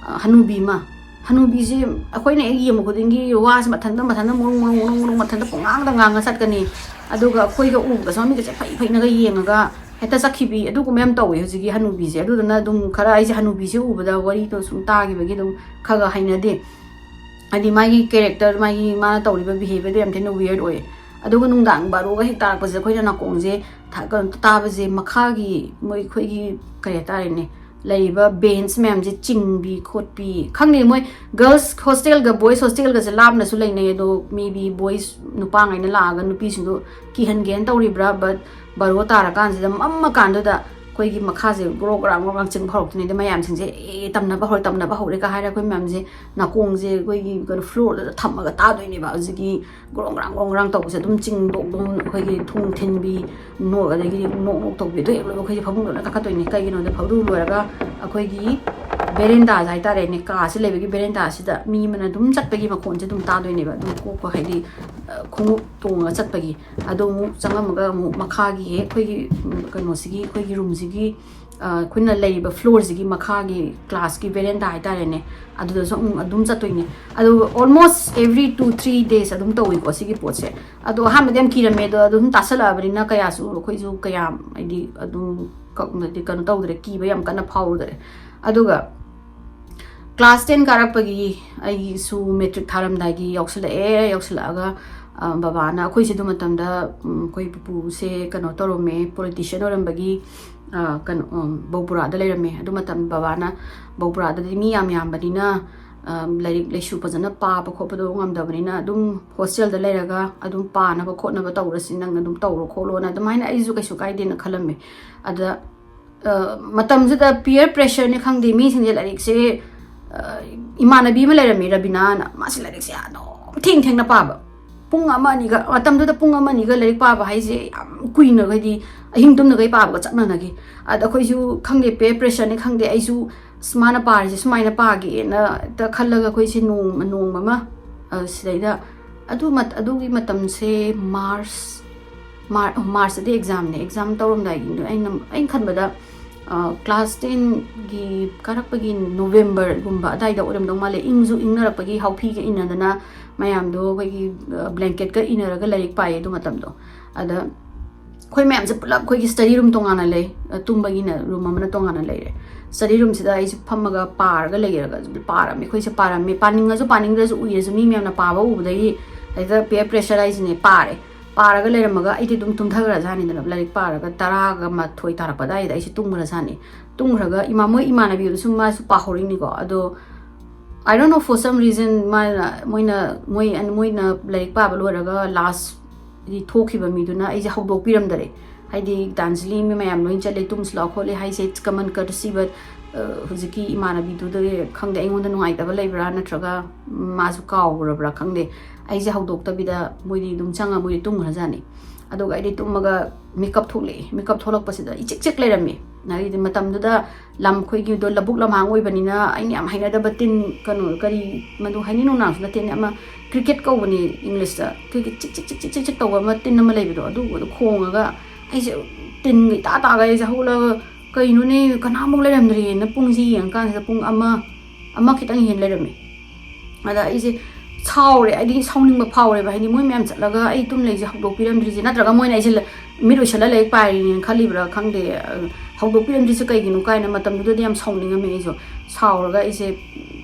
ꯑ, ꯍꯅꯨꯕꯤ ꯑꯃ꯫ ꯍꯅꯨꯕꯤꯁꯤ ꯑꯩꯈꯣꯏꯅ ꯍꯦꯛ ꯌꯦꯡꯕ ꯈꯨꯗꯤꯡꯒꯤ ꯋꯥꯁꯦ ꯃꯊꯟꯇ, ꯃꯊꯟꯇ ꯃꯨꯔꯨꯡ ꯃꯨꯔꯨꯡ ꯃꯨꯔꯨꯡ ꯃꯨꯔꯨꯡ ꯃꯊꯟꯇ ꯄꯨꯡꯉꯥꯡꯗ ꯉꯥꯡꯉ ꯆꯠꯀꯅꯤ꯫ ꯑꯗꯨꯒ ꯑꯩꯈꯣꯏꯒ ꯎꯕꯗꯁꯨ ꯃꯃꯤꯠꯀꯁꯦ ꯐꯩ ꯐꯩꯅꯒ ꯌꯦꯡꯉꯒ ꯍꯦꯛꯇ ꯆꯠꯈꯤꯕꯤ, ꯑꯗꯨꯒꯨꯝꯕ ꯌꯥꯝ ꯇꯧꯋꯦ ꯍꯧꯖꯤꯛꯀꯤ ꯍꯅꯨꯕꯤꯁꯦ꯫ ꯑꯗꯨꯗꯨꯅ ꯑꯗꯨꯝ ꯈꯔ ꯑꯩꯁꯦ ꯍꯅꯨꯕꯤꯁꯦ ꯎꯕꯗ, ꯋꯥꯔꯤꯗꯣ ꯁꯨꯝ ꯇꯥꯈꯤꯕꯒꯤ ꯑꯗꯨꯝ ꯈꯔ ꯈꯔ ꯍꯩꯅꯗꯦ꯫ ꯍꯥꯏꯗꯤ ꯃꯥꯒꯤ ꯀꯦꯔꯦꯛꯇꯔ, ꯃꯥꯒꯤ ꯃꯥꯅ ꯇꯧꯔꯤꯕ ꯕꯤꯍꯦꯕꯤꯌꯔꯗꯣ ꯌꯥꯝ ꯊꯤꯅ ꯋꯤꯌꯔꯗ ꯑꯣꯏꯌꯦ꯫ ꯑꯗꯨꯒ ꯅꯨꯡꯗꯥꯡ ꯕꯥꯔꯣꯒ ꯍꯦꯛ ꯇꯥꯔꯛꯄꯁꯦ ꯑꯩꯈꯣꯏꯅ ꯅꯥꯀꯣꯡꯁꯦ ꯊꯥ-, ꯀꯩꯅꯣ ꯇꯥꯕꯁꯦ, ꯃꯈꯥꯒꯤ ꯃꯣꯏ ꯑꯩꯈꯣꯏꯒꯤ ꯀꯔꯤ ꯍꯥꯏꯇꯥꯔꯦꯅꯦ, ꯂꯩꯔꯤꯕ ꯕꯦꯟꯁ ꯃꯌꯥꯝꯁꯦ ꯆꯤꯡꯕꯤ ꯈꯣꯠꯄꯤ, ꯈꯪꯗꯦ, ꯃꯣꯏ ꯒꯔꯜꯁ ꯍꯣꯁꯇꯦꯜꯒ ꯕꯣꯏꯁ ꯍꯣꯁꯇꯦꯜꯒꯁꯦ ꯂꯥꯞꯅꯁꯨ ꯂꯩꯅꯩ꯫ ꯑꯗꯣ ꯃꯦ ꯕꯤ ꯕꯣꯏꯁ ꯅꯨꯄꯥꯉꯩꯅ ꯂꯥꯛꯑꯒ ꯅꯨꯄꯤꯁꯤꯡꯗꯣ ꯀꯤꯍꯟꯒꯦꯅ ꯇꯧꯔꯤꯕ꯭ꯔꯥ, ꯕꯠ ꯕꯥꯔꯣ ꯇꯥꯔꯀꯥꯟꯁꯤꯗ ꯃꯝꯃꯀꯥꯟꯗꯨꯗ ꯑꯩꯈꯣꯏꯒꯤ ꯃꯈꯥꯁꯦ ꯒ꯭ꯔꯣ ꯒ꯭ꯔꯥꯡ ꯒ꯭ꯔꯣ ꯒ꯭ꯔꯥꯡ ꯆꯤꯡꯕ ꯍꯧꯔꯛꯇꯣꯏꯅꯦ꯫ ꯑꯗ ꯃꯌꯥꯝꯁꯤꯡꯁꯦ, "ꯑꯦ, ꯇꯝꯅꯕ ꯍꯧꯔꯦ, ꯇꯝꯅꯕ ꯍꯧꯔꯦ" ꯀ ꯍꯥꯏꯔ ꯑꯩꯈꯣꯏ ꯃꯌꯥꯝꯁꯦ ꯅꯥꯀꯣꯡꯁꯦ ꯑꯩꯈꯣꯏꯒꯤ ꯀꯩꯅꯣ floor ꯗꯨꯗ ꯊꯝꯃꯒ ꯇꯥꯗꯣꯏꯅꯦꯕ꯫ ꯍꯧꯖꯤꯛꯀꯤ ꯒ꯭ꯔꯣꯡ ꯒ꯭ꯔꯥꯡ ꯒ꯭ꯔꯣꯡ ꯒ꯭ꯔꯥꯡ ꯇꯧꯕꯁꯦ ꯑꯗꯨꯝ ꯆꯤꯡꯗꯣꯛ ꯑꯗꯨꯝ ꯑꯩꯈꯣꯏꯒꯤ ꯊꯣꯡ ꯊꯤꯟꯕꯤ, ꯅꯣꯛ, ꯑꯗꯒꯤꯗꯤ ꯅꯣꯛ ꯅꯣꯛ ꯇꯧꯕꯤ꯫ ꯑꯗꯨ ꯍꯦꯛ ꯂꯣꯏꯕ ꯑꯩꯈꯣꯏꯁꯦ ꯐꯃꯨꯡꯗ ꯂꯣꯏꯅ ꯀꯥꯈꯠꯇꯣꯏꯅꯦ꯫ ꯀꯩꯒꯤꯅꯣꯗ ꯐꯥꯎꯗꯨ ꯂꯣꯏꯔꯒ ꯑꯩꯈꯣꯏꯒꯤ veranda ꯍꯥꯏꯇꯥꯔꯦꯅꯦ, ꯀꯥꯁꯦ ꯂꯩꯕꯒꯤ veranda ꯁꯤꯗ ꯃꯤ ꯑꯃꯅ ꯑꯗꯨꯝ ꯆꯠꯄꯒꯤ ꯃꯈꯣꯟꯁꯦ ꯑꯗꯨꯝ ꯇꯥꯗꯣꯏꯅꯦꯕ꯫ ꯑꯗꯨꯝ ꯀꯣꯛꯄ, ꯍꯥꯏꯗꯤ, ꯑ, ꯈꯣꯡꯎꯞ ꯇꯣꯡꯉꯒ ꯆꯠꯄꯒꯤ꯫ ꯑꯗꯣ ꯑꯃꯨꯛ ꯆꯪꯉꯝꯃꯒ ꯑꯃꯨꯛ ꯃꯈꯥꯒꯤ ꯍꯦꯛ ꯑꯩꯈꯣꯏꯒꯤ, ꯎꯝ, ꯀꯩꯅꯣꯁꯤꯒꯤ, ꯑꯩꯈꯣꯏꯒꯤ room ꯁꯤꯒꯤ, ꯑ, ꯑꯩꯈꯣꯏꯅ ꯂꯩꯔꯤꯕ floor ꯁꯤꯒꯤ ꯃꯈꯥꯒꯤ class ꯀꯤ veranda ꯍꯥꯏꯇꯥꯔꯦꯅꯦ, ꯑꯗꯨꯗꯁꯨ ꯑꯃꯨꯛ ꯑꯗꯨꯝ ꯆꯠꯇꯣꯏꯅꯦ꯫ ꯑꯗꯣ almost every two three days ꯑꯗꯨꯝ ꯇꯧꯏꯀꯣ ꯁꯤꯒꯤ ꯄꯣꯠꯁꯦ꯫ ꯑꯗꯣ ꯑꯍꯥꯟꯕꯗꯤ ꯌꯥꯝ ꯀꯤꯔꯝꯃꯦ, ꯑꯗꯣ ꯑꯗꯨꯝ ꯇꯥꯁꯜꯂꯛꯑꯕꯅꯤꯅ ꯀꯌꯥꯁꯨ ꯑꯩꯈꯣꯏꯁꯨ ꯀꯌꯥꯝ, ꯍꯥꯏꯗꯤ, ꯑꯗꯨꯝ ꯀꯛ-, ꯍꯥꯏꯗꯤ, ꯀꯩꯅꯣ ꯇꯧꯗ꯭ꯔꯦ, ꯀꯤꯕ ꯌꯥꯝ ꯀꯟꯅ ꯐꯥꯎꯔꯨꯗ꯭ꯔꯦ꯫ ꯑꯗꯨꯒ class ten ꯀꯥꯔꯛꯄꯒꯤ ꯑꯩꯒꯤꯁꯨ matric ꯊꯥꯔꯝꯗꯥꯏꯒꯤ ꯌꯥꯎꯁꯜꯂꯛꯑꯦ꯫ ꯌꯥꯎꯁꯜꯂꯛꯑꯒ, ꯑ, ꯕꯕꯥꯅ, ꯑꯩꯈꯣꯏꯁꯦ ꯑꯗꯨ ꯃꯇꯝꯗ, ꯎꯝ, ꯑꯩꯈꯣꯏ ꯄꯨꯄꯨꯁꯦ ꯀꯩꯅꯣ ꯇꯧꯔꯝꯃꯦ, politician ꯑꯣꯏꯔꯝꯕꯒꯤ, ꯑ, ꯀꯩꯅꯣ, ꯎꯝ, ꯕꯧꯄꯨꯔꯥꯗ ꯂꯩꯔꯝꯃꯦ꯫ ꯑꯗꯨ ꯃꯇꯝ ꯕꯕꯥꯅ, ꯕꯧꯄꯨꯔꯥꯗꯗꯤ ꯃꯤ ꯌꯥꯝ ꯌꯥꯝꯕꯅꯤꯅ, ꯑ, ꯂꯥꯏꯔꯤꯛ ꯂꯥꯏꯁꯨ ꯐꯖꯅ ꯄꯥꯕ ꯈꯣꯠꯄꯗꯣ ꯉꯝꯗꯕꯅꯤꯅ ꯑꯗꯨꯝ hostel ꯗ ꯂꯩꯔꯒ ꯑꯗꯨꯝ ꯄꯥꯅꯕ ꯈꯣꯠꯅꯕ ꯇꯧꯔꯁꯤ, ꯅꯪ ꯑꯗꯨꯝ ꯇꯧꯔꯣ ꯈꯣꯠꯂꯣꯅ ꯑꯗꯨꯃꯥꯏꯅ ꯑꯩꯁꯨ ꯀꯩꯁꯨ ꯀꯥꯏꯗꯦꯅ ꯈꯜꯂꯝꯃꯦ꯫ ꯑꯗ, ꯑ, ꯃꯇꯝꯁꯤꯗ peer pressure ꯅꯦ ꯈꯪꯗꯦ, ꯃꯤꯁꯤꯡꯁꯦ ꯂꯥꯏꯔꯤꯛꯁꯦ, ꯑ, ꯏꯃꯥꯟꯅꯕꯤ ꯑꯃ ꯂꯩꯔꯝꯃꯤ, ꯔꯕꯤꯅꯥꯅ, ꯃꯥꯁꯦ ꯂꯥꯏꯔꯤꯛꯁꯦ ꯑꯗꯨꯝ ꯊꯦꯡ ꯊꯦꯡꯅ ꯄꯥꯕ꯫ ꯄꯨꯡ ꯑꯃ ꯑꯅꯤꯒ, ꯃꯇꯝꯗꯨꯗ ꯄꯨꯡ ꯑꯃ ꯑꯅꯤꯒ ꯂꯥꯏꯔꯤꯛ ꯄꯥꯕ ꯍꯥꯏꯁꯦ ꯌꯥꯝ ꯀꯨꯏꯅ, ꯍꯥꯏꯗꯤ ꯑꯍꯤꯡ ꯇꯨꯝꯅꯈꯩ ꯄꯥꯕꯒ ꯆꯞ ꯃꯥꯟꯅꯈꯤ꯫ ꯑꯗ ꯑꯩꯈꯣꯏꯁꯨ ꯈꯪꯗꯦ, peer pressure ꯅꯦ ꯈꯪꯗꯦ, ꯑꯩꯁꯨ, "ꯑꯁ, ꯃꯥꯅ ꯄꯥꯔꯤꯁꯦ ꯁꯨꯃꯥꯏꯅ ꯄꯥꯒꯦꯅ" ꯍꯦꯛꯇ ꯈꯜꯂꯒ ꯑꯩꯈꯣꯏꯁꯦ ꯅꯣꯡꯃ, ꯅꯣꯡꯃ ꯑꯃ, ꯑ, ꯁꯤꯗꯩꯗ ꯑꯗꯨ ꯃꯠ-, ꯑꯗꯨꯒꯤ ꯃꯇꯝꯁꯦ March, Mar-, March ꯇꯗꯤ exam ꯅꯦ꯫ Exam ꯇꯧꯔꯝꯗꯥꯏꯒꯤꯗꯣ ꯑꯩꯅ, ꯑꯩꯅ ꯈꯟꯕꯗ, ꯑ, class ten ꯒꯤ ꯀꯥꯔꯛꯄꯒꯤ November ꯒꯨꯝꯕ ꯑꯗꯥꯏꯗ ꯑꯣꯏꯔꯝꯗꯧ ꯃꯥꯜꯂꯦ꯫ ꯏꯪꯁꯨ ꯏꯪꯅꯔꯛꯄꯒꯤ ꯍꯥꯎꯐꯤꯒ ꯏꯟꯅꯗꯅ ꯃꯌꯥꯝꯗꯣ ꯑꯩꯈꯣꯏꯒꯤ, ꯑ, blanket ꯀ ꯏꯟꯅꯔꯒ ꯂꯥꯏꯔꯤꯛ ꯄꯥꯏꯌꯦ ꯑꯗꯨ ꯃꯇꯝꯗꯣ꯫ ꯑꯗ ꯑꯩꯈꯣꯏ ꯃꯌꯥꯝꯁꯦ ꯄꯨꯂꯞ ꯑꯩꯈꯣꯏꯒꯤ study room ꯇꯣꯉꯥꯟꯅ ꯂꯩ, ꯑ, ꯇꯨꯝꯕꯒꯤꯅ room ꯑꯃꯅ ꯇꯣꯉꯥꯟꯅ ꯂꯩꯔꯦ꯫ Study room ꯁꯤꯗ ꯑꯩꯁꯦ ꯐꯝꯃꯒ ꯄꯥꯔꯒ ꯂꯩꯔꯒ ꯄꯥꯔꯝꯃꯦ꯫ ꯑꯩꯈꯣꯏꯁꯦ ꯄꯥꯔꯝꯃꯦ, ꯄꯥꯅꯤꯡꯉꯁꯨ ꯄꯥꯅꯤꯡꯗ꯭ꯔꯁꯨ ꯎꯏꯔꯁꯨ ꯃꯤ ꯃꯌꯥꯝꯅ ꯄꯥꯕ ꯎꯕꯗꯒꯤ ꯍꯦꯛꯇ peer pressure ꯍꯥꯏꯁꯤꯅꯦ, ꯄꯥꯔꯦ꯫ ꯄꯥꯔꯒ ꯂꯩꯔꯝꯃꯒ ꯑꯩꯗꯤ ꯑꯗꯨꯝ ꯇꯨꯝꯊꯈ꯭ꯔꯖꯥꯠꯅꯤꯗꯅ, ꯂꯥꯏꯔꯤꯛ ꯄꯥꯔꯒ ꯇꯔꯥꯒ ꯃꯥꯊꯣꯏ ꯇꯥꯔꯛꯄ ꯑꯗꯥꯏꯗ ꯑꯩꯁꯦ ꯇꯨꯝꯈ꯭ꯔꯖꯥꯠꯅꯤ꯫ ꯇꯨꯝꯈ꯭ꯔꯒ ꯏꯃꯥ, ꯃꯣꯏ ꯏꯃꯥꯟꯅꯕꯤꯗꯨꯁꯨ ꯃꯥꯁꯨ ꯄꯥꯍꯧꯔꯤꯅꯤꯀꯣ꯫ ꯑꯗꯣ I don't know, for some reason ꯃꯥꯅ, ꯃꯣꯏꯅ, ꯃꯣꯏ, ꯃꯣꯏꯅ ꯂꯥꯏꯔꯤꯛ ꯄꯥꯕ ꯂꯣꯏꯔꯒ last ꯊꯣꯛꯈꯤꯕ ꯃꯤꯗꯨꯅ ꯑꯩꯁꯦ ꯍꯧꯗꯣꯛꯄꯤꯔꯝꯗꯔꯦ꯫ ꯍꯥꯏꯗꯤ ꯒꯤꯇꯥꯟꯖꯂꯤ ꯃꯤ ꯃꯌꯥꯝ ꯂꯣꯏ ꯆꯠꯂꯦ, ꯇꯨꯝꯁꯤ ꯂꯥꯛꯑꯣ ꯈꯣꯠꯂꯦ ꯍꯥꯏꯁꯦ, ꯀꯃꯟ ꯀꯔꯇꯁꯤ, but ꯍꯧꯖꯤꯛꯀꯤ ꯏꯃꯥꯟꯅꯕꯤꯗꯨꯗ ꯈꯪꯗꯦ, ꯑꯩꯉꯣꯟꯗ ꯅꯨꯡꯉꯥꯏꯇꯕ ꯂꯩꯕ꯭ꯔꯥ ꯅꯠꯇ꯭ꯔꯒ ꯃꯥꯁꯨ ꯀꯥꯎꯈ꯭ꯔꯕ꯭ꯔꯥ ꯈꯪꯗꯦ, ꯑꯩꯁꯦ ꯍꯧꯗꯣꯛꯇꯕꯤꯗ ꯃꯣꯏꯗꯤ ꯑꯗꯨꯝ ꯆꯪꯉ ꯃꯣꯏꯗꯤ ꯇꯨꯝꯈ꯭ꯔꯖꯥꯠꯅꯤ꯫ ꯑꯗꯨꯒ ꯑꯩꯗꯤ ꯇꯨꯝꯃꯒ ꯃꯤꯀꯞ ꯊꯣꯛꯂꯛꯑꯦ꯫ ꯃꯤꯀꯞ ꯊꯣꯛꯂꯛꯄꯁꯤꯗ ꯏꯆꯤꯛ ꯆꯤꯛ ꯂꯩꯔꯝꯃꯤ꯫ ꯍꯥꯏꯗꯤ ꯃꯇꯝꯗꯨꯗ ꯂꯝ ꯑꯩꯈꯣꯏꯒꯤꯗꯣ ꯂꯧꯕꯨꯛ ꯂꯝꯍꯥꯡ ꯑꯣꯏꯕꯅꯤꯅ ꯑꯩꯅ ꯌꯥꯝ ꯍꯩꯅꯗꯕ ꯇꯤꯟ, ꯀꯩꯅꯣ, ꯀꯔꯤ, ꯃꯗꯨ ꯍꯩꯅꯤ ꯅꯣꯡꯅꯥꯡꯁꯨ ꯅꯠꯇꯦꯅꯦ, ꯑꯃ ꯀ꯭ꯔꯤꯀꯦꯠ ꯀꯧꯕꯅꯤ ꯏꯪꯂꯤꯁꯇ, ꯀ꯭ꯔꯤꯀꯦꯠ ꯆꯤꯛ ꯆꯤꯛ ꯆꯤꯛ ꯆꯤꯛ ꯆꯤꯛ ꯆꯤꯛ ꯇꯧꯕ ꯑꯃ ꯇꯤꯟ ꯑꯃ ꯂꯩꯕꯗꯣ, ꯑꯗꯨꯒꯗꯣ ꯈꯣꯡꯉꯒ ꯑꯩꯁꯦ ꯇꯤꯟꯒ ꯏꯇꯥ ꯇꯥꯒ ꯑꯩꯁꯦ ꯍꯧꯒꯠꯂꯒ, "ꯀꯩꯅꯣꯅꯦ, ꯀꯅꯥꯃꯨꯛ ꯂꯩꯔꯝꯗ꯭ꯔꯦꯅ" ꯄꯨꯡꯁꯦ ꯌꯦꯡꯉꯀꯥꯟꯁꯤꯗ ꯄꯨꯡ ꯑꯃ, ꯑꯃ ꯈꯤꯇꯪ ꯍꯦꯟ ꯂꯩꯔꯝꯃꯦ꯫ ꯑꯗ ꯑꯩꯁꯦ ꯁꯥꯎꯔꯦ, ꯍꯥꯏꯗꯤ ꯁꯥꯎꯅꯤꯡꯕ ꯐꯥꯎꯔꯦꯕ, ꯍꯥꯏꯗꯤ ꯃꯣꯏ ꯃꯌꯥꯝ ꯆꯠꯂꯒ ꯑꯩ ꯇꯨꯝ ꯂꯩꯁꯦ ꯍꯧꯗꯣꯛꯄꯤꯔꯝꯗ꯭ꯔꯤꯁꯦ, ꯅꯠꯇ꯭ꯔꯒ ꯃꯣꯏꯅ ꯑꯩꯁꯦ ꯂ-, ꯃꯤꯠ ꯎꯏꯁꯜꯂ ꯂꯥꯏꯔꯤꯛ ꯄꯥꯏꯔꯤꯅꯦꯅ ꯈꯜꯂꯤꯕ꯭ꯔꯥ ꯈꯪꯗꯦ, ꯑ, ꯍꯧꯗꯣꯛꯄꯤꯔꯝꯗ꯭ꯔꯤꯁꯦ ꯀꯩꯒꯤꯅꯣ ꯀꯥꯏꯅ ꯃꯇꯝꯗꯨꯗꯗꯤ ꯌꯥꯝ ꯁꯥꯎꯅꯤꯡꯉꯝꯃꯦ꯫ ꯑꯩꯁꯨ ꯁꯥꯎꯔꯒ ꯑꯩꯁꯦ,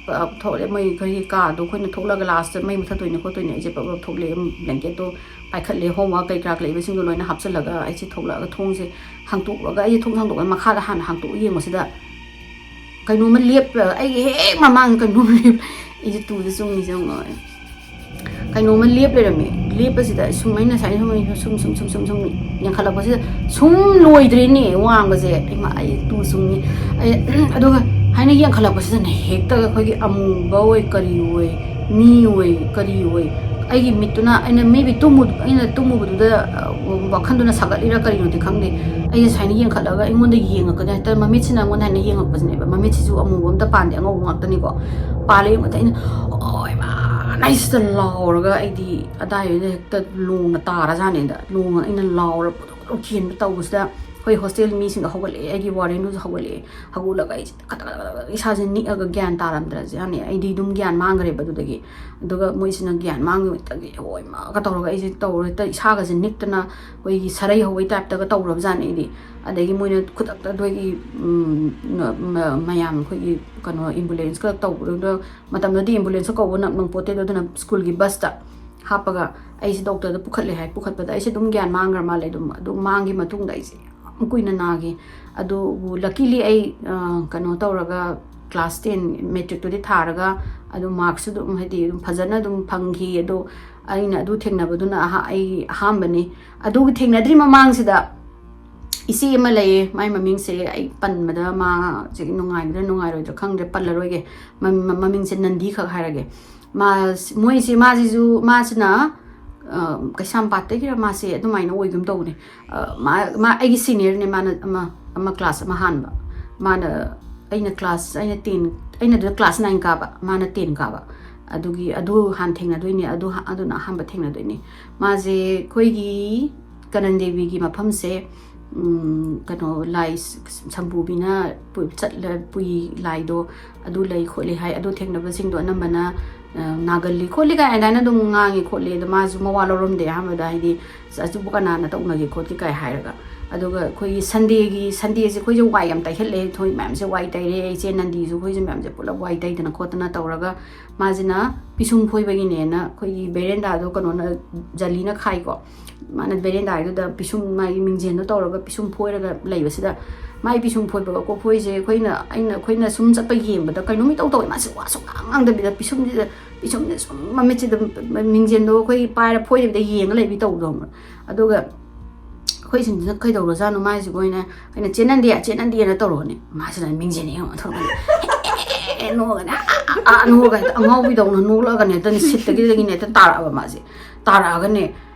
ꯑ, ꯊꯣꯛꯂꯦ, ꯃꯣꯏ ꯑꯩꯈꯣꯏꯒꯤ ꯀꯥꯗꯣ ꯑꯩꯈꯣꯏꯅ ꯊꯣꯛꯂꯒ ꯂꯥꯁꯇ ꯃꯩ ꯃꯨꯊꯠꯇꯣꯏꯅꯦ ꯈꯣꯠꯇꯣꯏꯅꯦ, ꯑꯩꯁꯦ ꯄꯞ ꯄꯞ ꯊꯣꯛꯂꯛꯑꯦ, ꯕ꯭ꯂꯦꯡꯀꯦꯠꯇꯣ ꯄꯥꯏꯈꯠꯂꯦ, ꯍꯣꯝꯋꯥꯔꯛ ꯀꯩ ꯀꯔꯥ ꯂꯩꯕꯁꯤꯡꯗꯣ ꯂꯣꯏꯅ ꯍꯥꯞꯆꯤꯜꯂꯒ ꯑꯩꯁꯦ ꯊꯣꯛꯂꯛꯑꯒ ꯊꯣꯡꯁꯦ ꯍꯥꯡꯇꯣꯛꯑꯒ, ꯑꯩꯁꯦ ꯊꯣꯡ ꯍꯥꯡꯗꯣꯛꯑꯒ ꯃꯈꯥꯗ ꯍꯥꯟꯅ ꯍꯥꯡꯇꯣꯛꯑ ꯌꯦꯡꯕꯁꯤꯗ ꯀꯩꯅꯣꯝꯃ ꯂꯦꯞꯄ, ꯑꯩꯒꯤ ꯍꯦꯛ ꯃꯃꯥꯡꯗ ꯀꯩꯅꯣꯝꯃ ꯂꯦꯞ-, ꯑꯩꯁꯦ ꯇꯨꯗ ꯆꯨꯡꯉꯤꯁꯦ ꯌꯦꯡꯉꯣ꯫ ꯀꯩꯅꯣꯝꯃ ꯂꯦꯞ ꯂꯩꯔꯝꯃꯦ꯫ ꯂꯦꯞꯄꯁꯤꯗ ꯁꯨꯝ ꯑꯩꯅ ꯉꯁꯥꯏ ꯁꯨꯝ, ꯁꯨꯝ, ꯁꯨꯝ, ꯁꯨꯝ, ꯁꯨꯝ, ꯁꯨꯝ ꯌꯦꯡꯈꯠꯂꯛꯄꯁꯤꯗ ꯁꯨꯝ ꯂꯣꯏꯗ꯭ꯔꯦꯅꯦ ꯋꯥꯡꯕꯁꯦ꯫ ꯏꯃꯥ, ꯑꯩ ꯇꯨ ꯆꯨꯡꯉꯤ꯫ ꯑꯩ, ꯑꯗꯨꯒ ꯍꯥꯏꯅ ꯌꯦꯡꯈꯠꯂꯛꯄꯁꯤꯗꯅꯦ ꯍꯦꯛꯇ ꯑꯩꯈꯣꯏꯒꯤ ꯑꯃꯨꯕ ꯑꯣꯏ, ꯀꯔꯤ ꯑꯣꯏ, ꯃꯤ ꯑꯣꯏ, ꯀꯔꯤ ꯑꯣꯏ, ꯑꯩꯒꯤ ꯃꯤꯠꯇꯨꯅ, ꯑꯩꯅ maybe ꯇꯨꯝꯃꯨ-, ꯑꯩꯅ ꯇꯨꯝꯃꯨꯕꯗꯨꯗ, ꯑ, ꯋꯥꯈꯜꯗꯨꯅ ꯁꯥꯒꯠꯂꯤꯔꯥ ꯀꯔꯤꯅꯣꯗꯤ ꯈꯪꯗꯦ, ꯑꯩꯁꯦ ꯁꯨꯃꯥꯏꯅ ꯌꯦꯡꯈꯠꯂꯒ ꯑꯩꯉꯣꯟꯗ ꯌꯦꯡꯉꯛꯀꯗꯣꯏ ꯍꯥꯏꯇꯥꯔꯦ, ꯃꯃꯤꯠꯁꯤꯅ ꯑꯩꯉꯣꯟꯗ ꯍꯥꯏꯅ ꯌꯦꯡꯉꯛꯄꯁꯤꯅꯦꯕ꯫ ꯃꯃꯤꯠꯁꯤꯁꯨ ꯑꯃꯨꯕ ꯑꯝꯇ ꯄꯥꯟꯗꯦ, ꯑꯉꯧꯕ ꯉꯥꯛꯇꯅꯤꯀꯣ꯫ ꯄꯥꯜꯂꯦ ꯌꯦꯡꯕꯗ ꯑꯩꯅ, "ꯑꯣ ꯏꯃꯥ!" ꯑꯩꯁꯤꯗ ꯂꯥꯎꯔꯒ ꯑꯩꯗꯤ ꯑꯗꯥꯏꯗꯨꯗ ꯍꯦꯛꯇ ꯂꯣꯡꯅ ꯇꯥꯔꯖꯥꯠꯅꯤꯗ꯫ ꯂꯣꯡꯅ ꯑꯩꯅ ꯂꯥꯎꯔ ꯄꯨꯗꯨꯛ ꯄꯨꯗꯨꯛ ꯆꯦꯟꯕ ꯇꯧꯕꯁꯤꯗ ꯑꯩꯈꯣꯏ ꯍꯣꯁꯇꯦꯜ ꯃꯤꯁꯤꯡꯗꯣ ꯍꯧꯒꯠꯂꯛꯑꯦ, ꯑꯩꯒꯤ ꯋꯥꯔꯗꯦꯟꯗꯨꯁꯨ ꯍꯧꯒꯠꯂꯛꯑꯦ꯫ ꯍꯧꯒꯠꯂꯒ ꯑꯩꯁꯦ ꯈꯇꯛ ꯈꯇꯛ ꯈꯇꯛ ꯈꯇꯛ ꯏꯁꯥꯁꯦ ꯅꯤꯛꯑꯒ ꯒ꯭ꯌꯥꯟ ꯇꯥꯔꯝꯗ꯭ꯔꯖꯥꯠꯅꯤ꯫ ꯑꯩꯗꯤ ꯑꯗꯨꯝ ꯒ꯭ꯌꯥꯟ ꯃꯥꯡꯈ꯭ꯔꯦꯕ ꯑꯗꯨꯗꯒꯤ꯫ ꯑꯗꯨꯒ ꯃꯣꯏꯁꯤꯅ ꯒ꯭ꯌꯥꯟ ꯃꯥꯡꯈꯤꯕꯗꯒꯤ ꯍꯣꯏ ꯃꯥꯒ ꯇꯧꯔꯒ ꯑꯩꯁꯦ ꯇꯧꯔ ꯍꯦꯛꯇ ꯏꯁꯥꯒꯁꯦ ꯅꯤꯛꯇꯅ ꯑꯩꯈꯣꯏꯒꯤ ꯁꯔꯩ ꯍꯧꯕꯩ ꯇꯥꯏꯞꯇꯒ ꯇꯧꯔꯕꯖꯥꯠꯅꯤ ꯑꯩꯗꯤ꯫ ꯑꯗꯒꯤ ꯃꯣꯏꯅ ꯈꯨꯗꯛꯇ ꯑꯗꯨꯒꯤ, ꯎꯝ, ꯃ-, ꯃ-, ꯃꯌꯥꯝ ꯑꯩꯈꯣꯏꯒꯤ ꯀꯩꯅꯣ ꯑꯦꯝꯕꯨꯂꯦꯟꯁꯀ ꯇꯧꯕꯗꯨꯗ, ꯃꯇꯝꯗꯨꯗꯤ ꯑꯦꯝꯕꯨꯂꯦꯟꯁꯀ ꯀꯧꯕ ꯅꯪ-, ꯅꯪꯄꯣꯠꯇꯦꯗꯣ, ꯑꯗꯨꯅ ꯁ꯭ꯀꯨꯜꯒꯤ ꯕꯁꯇ ꯍꯥꯞꯄꯒ ꯑꯩꯁꯦ ꯗꯣꯛꯇꯔꯗ ꯄꯨꯈꯠꯂꯦ ꯍꯥꯏ꯫ ꯄꯨꯈꯠꯄꯗ ꯑꯩꯁꯦ ꯑꯗꯨꯝ ꯒ꯭ꯌꯥꯟ ꯃꯥꯡꯈ꯭ꯔ ꯃꯥꯜꯂꯦ꯫ ꯑꯗꯨꯝ, ꯑꯗꯨꯝ ꯃꯥꯡꯈꯤ ꯃꯇꯨꯡꯗ ꯑꯩꯁꯦ ꯌꯥꯝ ꯀꯨꯏꯅ ꯅꯥꯈꯤ꯫ ꯑꯗꯨꯕꯨ luckily ꯑꯩ, ꯑ, ꯀꯩꯅꯣ ꯇꯧꯔꯒ class ten matricꯇꯨꯗꯤ ꯊꯥꯔꯒ ꯑꯗꯨꯝ marksꯁꯨ ꯑꯗꯨꯝ, ꯍꯥꯏꯗꯤ, ꯑꯗꯨꯝ ꯐꯖꯅ ꯑꯗꯨꯝ ꯐꯪꯈꯤ꯫ ꯑꯗꯣ ꯑꯩꯅ ꯑꯗꯨ ꯊꯦꯡꯅꯕꯗꯨꯅ ꯑꯍꯥ-, ꯑꯩ ꯑꯍꯥꯟꯕꯅꯤ꯫ ꯑꯗꯨꯒꯤ ꯊꯦꯡꯅꯗ꯭ꯔꯤ ꯃꯃꯥꯡꯁꯤꯗ ꯏꯆꯦ ꯑꯃ ꯂꯩꯌꯦ, ꯃꯥꯏ ꯃꯃꯤꯡꯁꯦ ꯑꯩ ꯄꯟꯕꯗ ꯃꯥꯁꯦ ꯅꯨꯡꯉꯥꯏꯒꯗ꯭ꯔꯥ ꯅꯨꯡꯉꯥꯏꯔꯣꯏꯗ꯭ꯔꯥ ꯈꯪꯗ꯭ꯔꯦ, ꯄꯜꯂꯔꯣꯏꯒꯦ꯫ ꯃꯃꯤꯡꯁꯦ ꯅꯟꯗꯤ ꯈꯛ ꯍꯥꯏꯔꯒꯦ꯫ ꯃꯥ, ꯃꯣꯏꯁꯦ, ꯃꯥꯁꯤꯁꯨ, ꯃꯥꯁꯤꯅ ꯀꯩꯁꯥꯝꯄꯥꯠꯇꯒꯤꯔ ꯃꯥꯁꯦ ꯑꯗꯨꯃꯥꯏꯅ ꯑꯣꯏꯒꯨꯝ ꯇꯧꯕꯅꯦ꯫ ꯃꯥ, ꯃꯥ ꯑꯩꯒꯤ ꯁꯤꯅꯤꯌꯔꯅꯦ꯫ ꯃꯥꯅ ꯑꯃ, ꯑꯃ ꯀ꯭ꯂꯥꯁ ꯑꯃ ꯍꯥꯟꯕ꯫ ꯃꯥꯅ, ꯑꯩꯅ ꯀ꯭ꯂꯥꯁ, ꯑꯩꯅ ꯇꯦꯟ, ꯑꯩꯅ ꯑꯗꯨꯗ ꯀ꯭ꯂꯥꯁ ꯅꯥꯏꯟ ꯀꯥꯕ, ꯃꯥꯅ ꯇꯦꯟ ꯀꯥꯕ꯫ ꯑꯗꯨꯒꯤ, ꯑꯗꯨ ꯍꯥꯟꯅ ꯊꯦꯡꯅꯗꯣꯏꯅꯦ꯫ ꯑꯗꯨ, ꯑꯗꯨꯅ ꯑꯍꯥꯟꯕ ꯊꯦꯡꯅꯗꯣꯏꯅꯦ꯫ ꯃꯥꯁꯦ ꯑꯩꯈꯣꯏꯒꯤ ꯀꯅꯟ ꯗꯦꯕꯤꯒꯤ ꯃꯐꯝꯁꯦ, ꯀꯩꯅꯣ, ꯂꯥꯏ ꯁꯝꯕꯨꯕꯤꯅ ꯆꯠꯂ ꯄꯨꯏ ꯂꯥꯏꯗꯣ, ꯑꯗꯨ ꯂꯩ ꯈꯣꯠꯂꯤ ꯍꯥꯏ꯫ ꯑꯗꯨ ꯊꯦꯡꯅꯕꯁꯤꯡꯗꯣ ꯑꯅꯝꯕꯅ ꯅꯥꯒꯜꯂꯤ ꯈꯣꯠꯂꯤ ꯀꯥꯏ ꯑꯗꯨꯃꯥꯏꯅ ꯑꯗꯨꯝ ꯉꯥꯡꯉꯤ ꯈꯣꯠꯂꯤ꯫ ꯑꯗꯣ ꯃꯥꯁꯨ ꯃꯋꯥ ꯂꯧꯔꯝꯗꯦ ꯑꯍꯥꯟꯕꯗ, ꯍꯥꯏꯗꯤ ꯑꯁꯤꯕꯨ ꯀꯅꯥꯅ ꯇꯧꯅꯒꯦ ꯈꯣꯠꯀꯦ ꯀꯥꯏ ꯍꯥꯏꯔꯒ꯫ ꯑꯗꯨꯒ ꯑꯩꯈꯣꯏꯒꯤ ꯁꯟꯗꯦꯒꯤ, ꯁꯟꯗꯦꯁꯦ ꯑꯩꯈꯣꯏꯁꯦ ꯋꯥꯏ ꯌꯥꯝ ꯇꯩꯍꯜꯂꯦ꯫ ꯑꯩꯈꯣꯏ ꯃꯌꯥꯝꯁꯦ ꯋꯥꯏ ꯇꯩꯔꯦ꯫ ꯏꯆꯦ ꯅꯟꯗꯤꯁꯨ ꯑꯩꯈꯣꯏꯁꯨ ꯃꯌꯥꯝꯁꯦ ꯄꯨꯂꯞ ꯋꯥꯏ ꯇꯩꯗꯅ ꯈꯣꯠꯇꯅ ꯇꯧꯔꯒ, ꯃꯥꯁꯤꯅ ꯄꯤꯁꯨꯝ ꯐꯣꯏꯕꯒꯤꯅꯦꯅ ꯑꯩꯈꯣꯏꯒꯤ ꯕꯦꯔꯦꯟꯗꯥꯗꯣ ꯀꯩꯅꯣꯅ, ꯖꯂꯤꯅ ꯈꯥꯏꯀꯣ꯫ ꯃꯥꯅ ꯕꯦꯔꯦꯟꯗꯥꯗꯨꯗ ꯄꯤꯁꯨꯝ, ꯃꯥꯒꯤ ꯃꯤꯡꯖꯦꯜꯗꯣ ꯇꯧꯔꯒ ꯄꯤꯁꯨꯝ ꯐꯣꯏꯔꯒ ꯂꯩꯕꯁꯤꯗ, ꯃꯥꯏ ꯄꯤꯁꯨꯝ ꯐꯣꯏꯕ ꯀꯣꯛꯐꯣꯏꯁꯦ ꯑꯩꯈꯣꯏꯅ, ꯑꯩꯅ, ꯑꯩꯈꯣꯏꯅ ꯁꯨꯝ ꯆꯠꯄ ꯌꯦꯡꯕꯗ ꯀꯩꯅꯣꯝ ꯏꯇꯧ ꯇꯧꯋꯦ꯫ ꯃꯥꯁꯦ ꯋꯥ ꯁꯨꯡꯉꯥꯡ ꯉꯥꯡꯗꯕꯤꯗ ꯄꯤꯁꯨꯝꯁꯤꯗ, ꯄꯤꯁꯨꯝꯁꯦ ꯁꯨꯝ ꯃꯃꯤꯠꯁꯤꯗ ꯃꯤꯡꯖꯦꯜꯗꯣ ꯑꯩꯈꯣꯏ ꯄꯥꯏꯔ ꯐꯣꯏꯗꯕꯤꯗ ꯌꯦꯡꯉ ꯂꯩꯕꯤ ꯇꯧꯕꯗꯣ ꯈꯪꯕ꯭ꯔꯥ? ꯑꯗꯨꯒ ꯑꯩꯈꯣꯏ ꯁꯤꯡꯁꯤꯅ ꯀꯩꯗꯧꯔꯖꯥꯠꯅꯣ ꯃꯥꯏꯁꯤꯕꯨ ꯑꯣꯏꯅ, ꯑꯩꯅ "ꯆꯦ ꯅꯟꯗꯤ, ꯆꯦ ꯅꯟꯗꯤꯅ ꯇꯧꯔꯛꯑꯣꯅꯦ", ꯃꯥꯁꯤꯅ ꯃꯤꯡꯁꯦꯜ ꯌꯦꯡꯉ ꯊꯣꯛꯂꯛꯀꯅꯤ꯫ ꯑꯦ, ꯅꯣꯛꯑꯒꯅꯦ, ꯑꯥ, ꯑꯥ, ꯅꯣꯛꯑꯒ ꯍꯦꯛꯇ ꯑꯉꯥꯎꯕꯤꯗꯧꯅ ꯅꯣꯛꯂꯛꯑꯒꯅꯦ, ꯍꯦꯛꯇ ꯁꯤꯠꯇꯒꯤꯗꯒꯤꯅꯦ ꯍꯦꯛꯇ ꯇꯥꯔꯛꯑꯕ ꯃꯥꯁꯦ꯫ ꯇꯥꯔꯛꯑꯒꯅꯦ,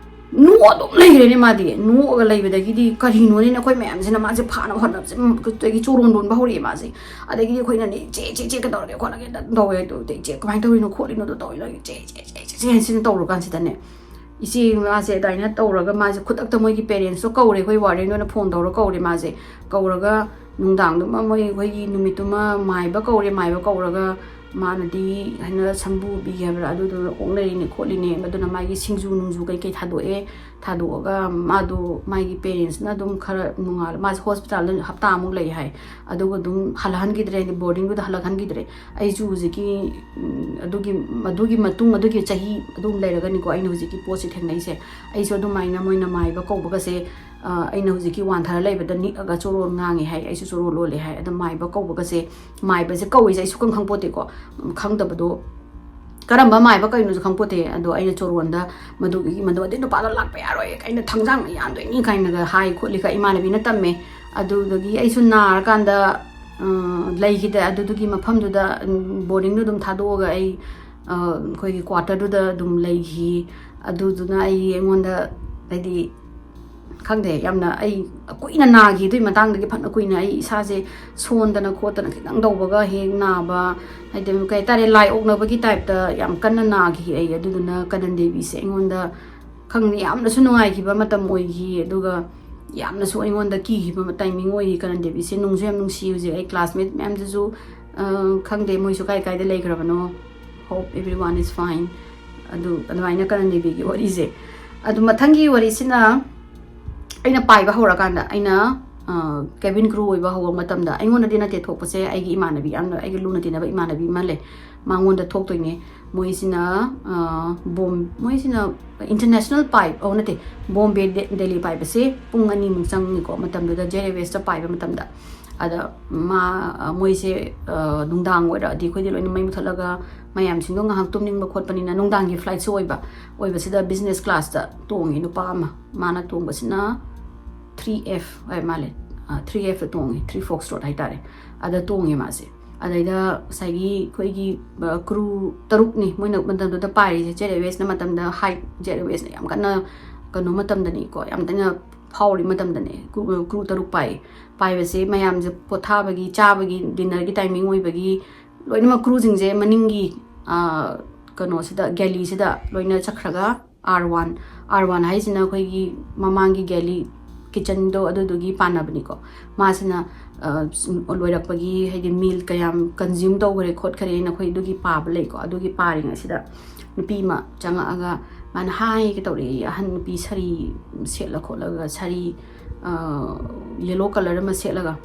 ꯅꯣꯛꯑ ꯑꯗꯨꯝ ꯂꯩꯈ꯭ꯔꯦꯅꯦ ꯃꯥꯗꯤ꯫ ꯅꯣꯛꯑꯒ ꯂꯩꯕꯗꯒꯤꯗꯤ ꯀꯔꯤꯅꯣꯅꯦꯅ ꯑꯩꯈꯣꯏ ꯃꯌꯥꯝꯁꯤꯅ ꯃꯥꯁꯦ ꯐꯥꯅꯕ ꯍꯣꯠꯅꯕꯁꯦ, ꯎꯝ, ꯑꯗꯒꯤ ꯆꯣꯔꯣꯟ ꯂꯣꯟꯕ ꯍꯧꯔꯛꯑꯦ ꯃꯥꯁꯦ꯫ ꯑꯗꯒꯤꯗꯤ ꯑꯩꯈꯣꯏꯅꯅꯦ, "ꯆꯦ, ꯆꯦ, ꯆꯦ, ꯀꯩꯗꯧꯔꯒꯦ ꯈꯣꯠꯂꯒꯦ?" ꯑꯗꯨꯝ ꯇꯧꯋꯦ꯫ ꯑꯗꯨ, "ꯆꯦ, ꯀꯃꯥꯏꯅ ꯇꯧꯔꯤꯅꯣ ꯈꯣꯠꯂꯤꯅꯣ?" ꯑꯗꯨ ꯇꯧꯋꯦ, ꯇꯧꯋꯦ, "ꯆꯦ, ꯆꯦ, ꯆꯦ, ꯆꯦ", ꯍꯥꯏꯅ ꯁꯤꯅ ꯇꯧꯔꯀꯥꯟꯁꯤꯗꯅꯦ, ꯏꯆꯦ ꯃꯥꯁꯦ ꯑꯗꯨꯃꯥꯏꯅ ꯇꯧꯔꯒ ꯃꯥꯁꯦ ꯈꯨꯗꯛꯇ ꯃꯣꯏꯒꯤ ꯄꯦꯔꯦꯟꯁꯇꯣ ꯀꯧꯔꯦ, ꯑꯩꯈꯣꯏ ꯋꯥꯔꯗꯦꯟꯗꯨꯅ ꯐꯣꯟ ꯇꯧꯔ ꯀꯧꯔꯦ ꯃꯥꯁꯦ꯫ ꯀꯧꯔꯒ ꯅꯨꯡꯗꯥꯡꯗꯨꯃ ꯃꯣꯏ, ꯑꯩꯈꯣꯏꯒꯤ ꯅꯨꯃꯤꯠꯇꯨꯃ ꯃꯥꯏꯕ ꯀꯧꯔꯦ, ꯃꯥꯏꯕ ꯀꯧꯔꯒ ꯃꯥꯅꯗꯤ ꯍꯥꯏꯅ ꯁꯝꯕꯨꯕꯤ ꯍꯥꯏꯕ꯭ꯔꯥ, ꯑꯗꯨꯗꯨꯅ ꯑꯣꯛꯅꯔꯤꯅꯦ ꯈꯣꯠꯂꯤꯅꯦ, ꯑꯗꯨꯅ ꯃꯥꯒꯤ ꯁꯤꯡꯖꯨ ꯅꯨꯡꯖꯨ ꯀꯩꯀꯩ ꯊꯥꯗꯣꯛꯑꯦ꯫ ꯊꯥꯗꯣꯛꯑꯒ ꯃꯥꯗꯣ, ꯃꯥꯒꯤ ꯄꯦꯔꯦꯟꯁꯅ ꯑꯗꯨꯝ ꯈꯔ ꯅꯨꯡꯉꯥꯏ, ꯃꯥꯁꯦ ꯍꯣꯁꯄꯤꯇꯥꯜꯗ ꯍꯞꯇꯥꯃꯨꯛ ꯂꯩ ꯍꯥꯏ꯫ ꯑꯗꯨꯒ ꯑꯗꯨꯝ ꯍꯜꯂꯛꯍꯟꯈꯤꯗ꯭ꯔꯦ, ꯍꯥꯏꯗꯤ ꯕꯣꯔꯗꯤꯡꯗꯨꯗ ꯍꯜꯂꯛꯍꯟꯈꯤꯗ꯭ꯔꯦ꯫ ꯑꯩꯁꯨ ꯍꯧꯖꯤꯛꯀꯤ, ꯎꯝ, ꯑꯗꯨꯒꯤ, ꯑꯗꯨꯒꯤ ꯃꯇꯨꯡ, ꯑꯗꯨꯒꯤ ꯆꯍꯤ ꯑꯗꯨꯝ ꯂꯩꯔꯒꯅꯤꯀꯣ ꯑꯩꯅ ꯍꯧꯖꯤꯛꯀꯤ ꯄꯣꯠꯁꯦ ꯊꯦꯡꯅꯩꯁꯦ꯫ ꯑꯩꯁꯨ ꯑꯗꯨꯃꯥꯏꯅ ꯃꯣꯏꯅ ꯃꯥꯏꯕ ꯀꯧꯕꯒꯁꯦ, ꯑ, ꯑꯩꯅ ꯍꯧꯖꯤꯛꯀꯤ ꯋꯥꯟꯊꯔ ꯂꯩꯕꯗ ꯅꯤꯛꯑꯒ ꯆꯣꯔꯣꯟ ꯉꯥꯡꯉꯦ ꯍꯥꯏ, ꯑꯩꯁꯨ ꯆꯣꯔꯣꯟ ꯂꯣꯜꯂꯦ ꯍꯥꯏ꯫ ꯑꯗ ꯃꯥꯏꯕ ꯀꯧꯕꯒꯁꯦ, ꯃꯥꯏꯕꯁꯦ ꯀꯧꯏꯁꯦ ꯑꯩ ꯁꯨꯈꯪ ꯈꯪꯄꯣꯠꯇꯦꯀꯣ꯫ ꯎꯝ, ꯈꯪꯗꯕꯗꯣ ꯀꯔꯝꯕ ꯃꯥꯏꯕ ꯀꯩꯅꯣꯁꯨ ꯈꯪꯄꯣꯠꯇꯦ꯫ ꯑꯗꯣ ꯑꯩꯅ ꯆꯣꯔꯣꯟꯗ ꯃꯗꯨꯒꯤ, ꯃꯗꯨ ꯑꯗꯨꯏ ꯅꯨꯄꯥꯗꯣ ꯂꯥꯛꯄ ꯌꯥꯔꯣꯏ, ꯑꯩꯅ ꯊꯥꯡꯖꯥꯡꯅ ꯌꯥꯟꯗꯣꯏꯅꯤ ꯀꯥꯏꯅꯒ ꯍꯥꯏ ꯈꯣꯠꯂꯤꯒ ꯏꯃꯥꯟꯅꯕꯤꯅ ꯇꯝꯃꯦ꯫ ꯑꯗꯨꯗꯒꯤ ꯑꯩꯁꯨ ꯅꯥꯔꯀꯥꯟꯗ, ꯑ, ꯂꯩꯈꯤꯗꯦ꯫ ꯑꯗꯨꯗꯨꯒꯤ ꯃꯐꯝꯗꯨꯗ, ꯎꯝ, ꯕꯣꯔꯗꯤꯡꯗꯣ ꯑꯗꯨꯝ ꯊꯥꯗꯣꯛꯑꯒ ꯑꯩ, ꯑ, ꯑꯩꯈꯣꯏꯒꯤ ꯀ꯭ꯋꯥꯇꯔꯗꯨꯗ ꯑꯗꯨꯝ ꯂꯩꯈꯤ꯫ ꯑꯗꯨꯗꯨꯅ ꯑꯩ, ꯑꯩꯉꯣꯟꯗ, ꯍꯥꯏꯗꯤ, ꯈꯪꯗꯦ, ꯌꯥꯝꯅ ꯑꯩ ꯀꯨꯏꯅ ꯅꯥꯈꯤ꯫ ꯑꯗꯨꯒꯤ ꯃꯇꯥꯡꯗꯒꯤ ꯐꯅ ꯀꯨꯏꯅ ꯑꯩ ꯏꯁꯥꯁꯦ ꯁꯣꯟꯗꯅ ꯈꯣꯠꯇꯅ ꯈꯤꯇꯪ ꯇꯧꯕꯒ ꯍꯦꯛ ꯅꯥꯕ, ꯍꯥꯏꯗꯤ, ꯀꯩ ꯍꯥꯏꯇꯥꯔꯦ, ꯂꯥꯏ ꯑꯣꯛꯅꯕꯒꯤ ꯇꯥꯏꯞꯇ ꯌꯥꯝ ꯀꯟꯅ ꯅꯥꯈꯤ ꯑꯩ꯫ ꯑꯗꯨꯗꯨꯅ ꯀꯅꯟ ꯗꯦꯕꯤꯁꯦ ꯑꯩꯉꯣꯟꯗ, ꯈꯪꯗꯦ, ꯌꯥꯝꯅꯁꯨ ꯅꯨꯡꯉꯥꯏꯈꯤꯕ ꯃꯇꯝ ꯑꯣꯏꯈꯤ, ꯑꯗꯨꯒ ꯌꯥꯝꯅꯁꯨ ꯑꯩꯉꯣꯟꯗ ꯀꯤꯈꯤꯕ ꯇꯥꯏꯃꯤꯡ ꯑꯣꯏꯈꯤ꯫ ꯀꯅꯟ ꯗꯦꯕꯤꯁꯦ ꯅꯨꯡꯁꯨ ꯌꯥꯝ ꯅꯨꯡꯁꯤ꯫ ꯍꯧꯖꯤꯛ ꯑꯩ ꯀ꯭ꯂꯥꯁꯃꯦꯠ ꯃꯌꯥꯝꯗꯨꯁꯨ, ꯑ, ꯈꯪꯗꯦ, ꯃꯣꯏꯁꯨ ꯀꯥꯏ ꯀꯥꯏꯗ ꯂꯩꯈ꯭ꯔꯕꯅꯣ꯫ Hope everyone is fine꯫ ꯑꯗꯨ ꯑꯗꯨꯃꯥꯏꯅ ꯀꯅꯟ ꯗꯦꯕꯤꯒꯤ ꯋꯥꯔꯤꯁꯦ꯫ ꯑꯗꯨ ꯃꯊꯪꯒꯤ ꯋꯥꯔꯤꯁꯤꯅ ꯑꯩꯅ ꯄꯥꯏꯕ ꯍꯧꯔꯀꯥꯟꯗ, ꯑꯩꯅ, ꯑ, cabin crew ꯑꯣꯏꯕ ꯍꯧꯕ ꯃꯇꯝꯗ, ꯑꯩꯉꯣꯟꯗꯗꯤ ꯅꯠꯇꯦ ꯊꯣꯛꯄꯁꯦ, ꯑꯩꯒꯤ ꯏꯃꯥꯟꯅꯕꯤ, ꯌꯥꯝꯅ ꯑꯩꯒ ꯂꯨꯅ ꯇꯤꯟꯅꯕ ꯏꯃꯥꯟꯅꯕꯤ ꯑꯃ ꯂꯩ, ꯃꯉꯣꯟꯗ ꯊꯣꯛꯇꯣꯏꯅꯦ꯫ ꯃꯣꯏꯁꯤꯅ, ꯑ, ꯕꯣꯝ-, ꯃꯣꯏꯁꯤꯅ international ꯄꯥꯏ-, ꯑꯣ, ꯅꯠꯇꯦ, ꯕꯣꯝꯕꯦ ꯗꯦ-, ꯗꯦꯜꯂꯤ ꯄꯥꯏꯕꯁꯦ ꯄꯨꯡ ꯑꯅꯤꯃꯨꯛ ꯆꯪꯉꯤꯀꯣ, ꯃꯇꯝꯗꯨꯗ ꯖꯦꯠ ꯑꯦꯌꯔꯋꯦꯁꯇ ꯄꯥꯏꯕ ꯃꯇꯝꯗ꯫ ꯑꯗ ꯃꯥ, ꯑ, ꯃꯣꯏꯁꯦ, ꯑ, ꯅꯨꯡꯗꯥꯡ ꯑꯣꯏꯔꯛꯑꯗꯤ ꯑꯩꯈꯣꯏꯗꯤ ꯂꯣꯏꯅ ꯃꯩ ꯃꯨꯊꯠꯂꯒ ꯃꯌꯥꯝꯁꯤꯡꯗꯣ ꯉꯥꯏꯍꯥꯛ ꯇꯨꯝꯅꯤꯡꯕ ꯈꯣꯠꯄꯅꯤꯅ, ꯅꯨꯡꯗꯥꯡꯒꯤ flightꯁꯨ ꯑꯣꯏꯕ, ꯑꯣꯏꯕꯁꯤꯗ business classꯇ ꯇꯣꯡꯉꯤ ꯅꯨꯄꯥ ꯑꯃ, ꯃꯥꯅ ꯇꯣꯡꯕꯁꯤꯅ three F ꯍꯥꯏ ꯃꯥꯜꯂꯦ, ꯑ, three Fꯇ ꯇꯣꯡꯉꯤ, three Foxtrot ꯍꯥꯏꯇꯥꯔꯦ, ꯑꯗ ꯇꯣꯡꯉꯤ ꯃꯥꯁꯦ꯫ ꯑꯗꯩꯗ ꯉꯁꯥꯏꯒꯤ ꯑꯩꯈꯣꯏꯒꯤ, ꯑ, crew ꯇꯔꯨꯛꯅꯤ ꯃꯣꯏꯅ ꯃꯇꯝꯗꯨꯗ ꯄꯥꯏꯔꯤꯁꯦ꯫ ꯖꯦꯠ ꯑꯦꯌꯔꯋꯦꯁꯅ ꯃꯇꯝꯗ ꯍꯥꯏ, ꯖꯦꯠ ꯑꯦꯌꯔꯋꯦꯁꯅ ꯌꯥꯝ ꯀꯟꯅ ꯀꯩꯅꯣ ꯃꯇꯝꯗꯅꯤꯀꯣ, ꯌꯥꯝ ꯀꯟꯅ ꯐꯥꯎꯔꯤ ꯃꯇꯝꯗꯅꯦ꯫ crew, crew ꯇꯔꯨꯛ ꯄꯥꯏ, ꯄꯥꯏꯕꯁꯦ ꯃꯌꯥꯝꯁꯦ ꯄꯣꯊꯥꯕꯒꯤ, ꯆꯥꯕꯒꯤ, dinnerꯒꯤ timing ꯑꯣꯏꯕꯒꯤ ꯂꯣꯏꯅꯃꯛ crewꯁꯤꯡꯁꯦ ꯃꯅꯤꯡꯒꯤ, ꯑ, ꯀꯩꯅꯣꯁꯤꯗ, galleyꯁꯤꯗ ꯂꯣꯏꯅ ꯆꯠꯈ꯭ꯔꯒ, R one, R one ꯍꯥꯏꯁꯤꯅ ꯑꯩꯈꯣꯏꯒꯤ ꯃꯃꯥꯡꯒꯤ galley kitchenꯗꯣ ꯑꯗꯨꯗꯨꯒꯤ ꯄꯥꯟꯅꯕꯅꯤꯀꯣ꯫ ꯃꯥꯁꯤꯅ, ꯑ, ꯂꯣꯏꯔꯛꯄꯒꯤ, ꯍꯥꯏꯗꯤ meal ꯀꯌꯥꯝ consume ꯇꯧꯈ꯭ꯔꯦ ꯈꯣꯠꯈ꯭ꯔꯦꯅ ꯑꯩꯈꯣꯏ ꯑꯗꯨꯒꯤ ꯄꯥꯕ ꯂꯩꯀꯣ꯫ ꯑꯗꯨꯒꯤ ꯄꯥꯔꯤꯉꯩꯁꯤꯗ ꯅꯨꯄꯤ ꯑꯃ ꯆꯪꯉꯛꯑꯒ ꯃꯥꯅ ꯍꯥꯏꯒꯦ ꯇꯧꯔꯛꯑꯦ, ꯑꯍꯟ ꯅꯨꯄꯤ ꯁꯥꯔꯤ ꯁꯦꯠꯂ ꯈꯣꯠꯂꯒ, ꯁꯥꯔꯤ, ꯑ, yellow colour ꯑꯃ ꯁꯦꯠꯂꯒ꯫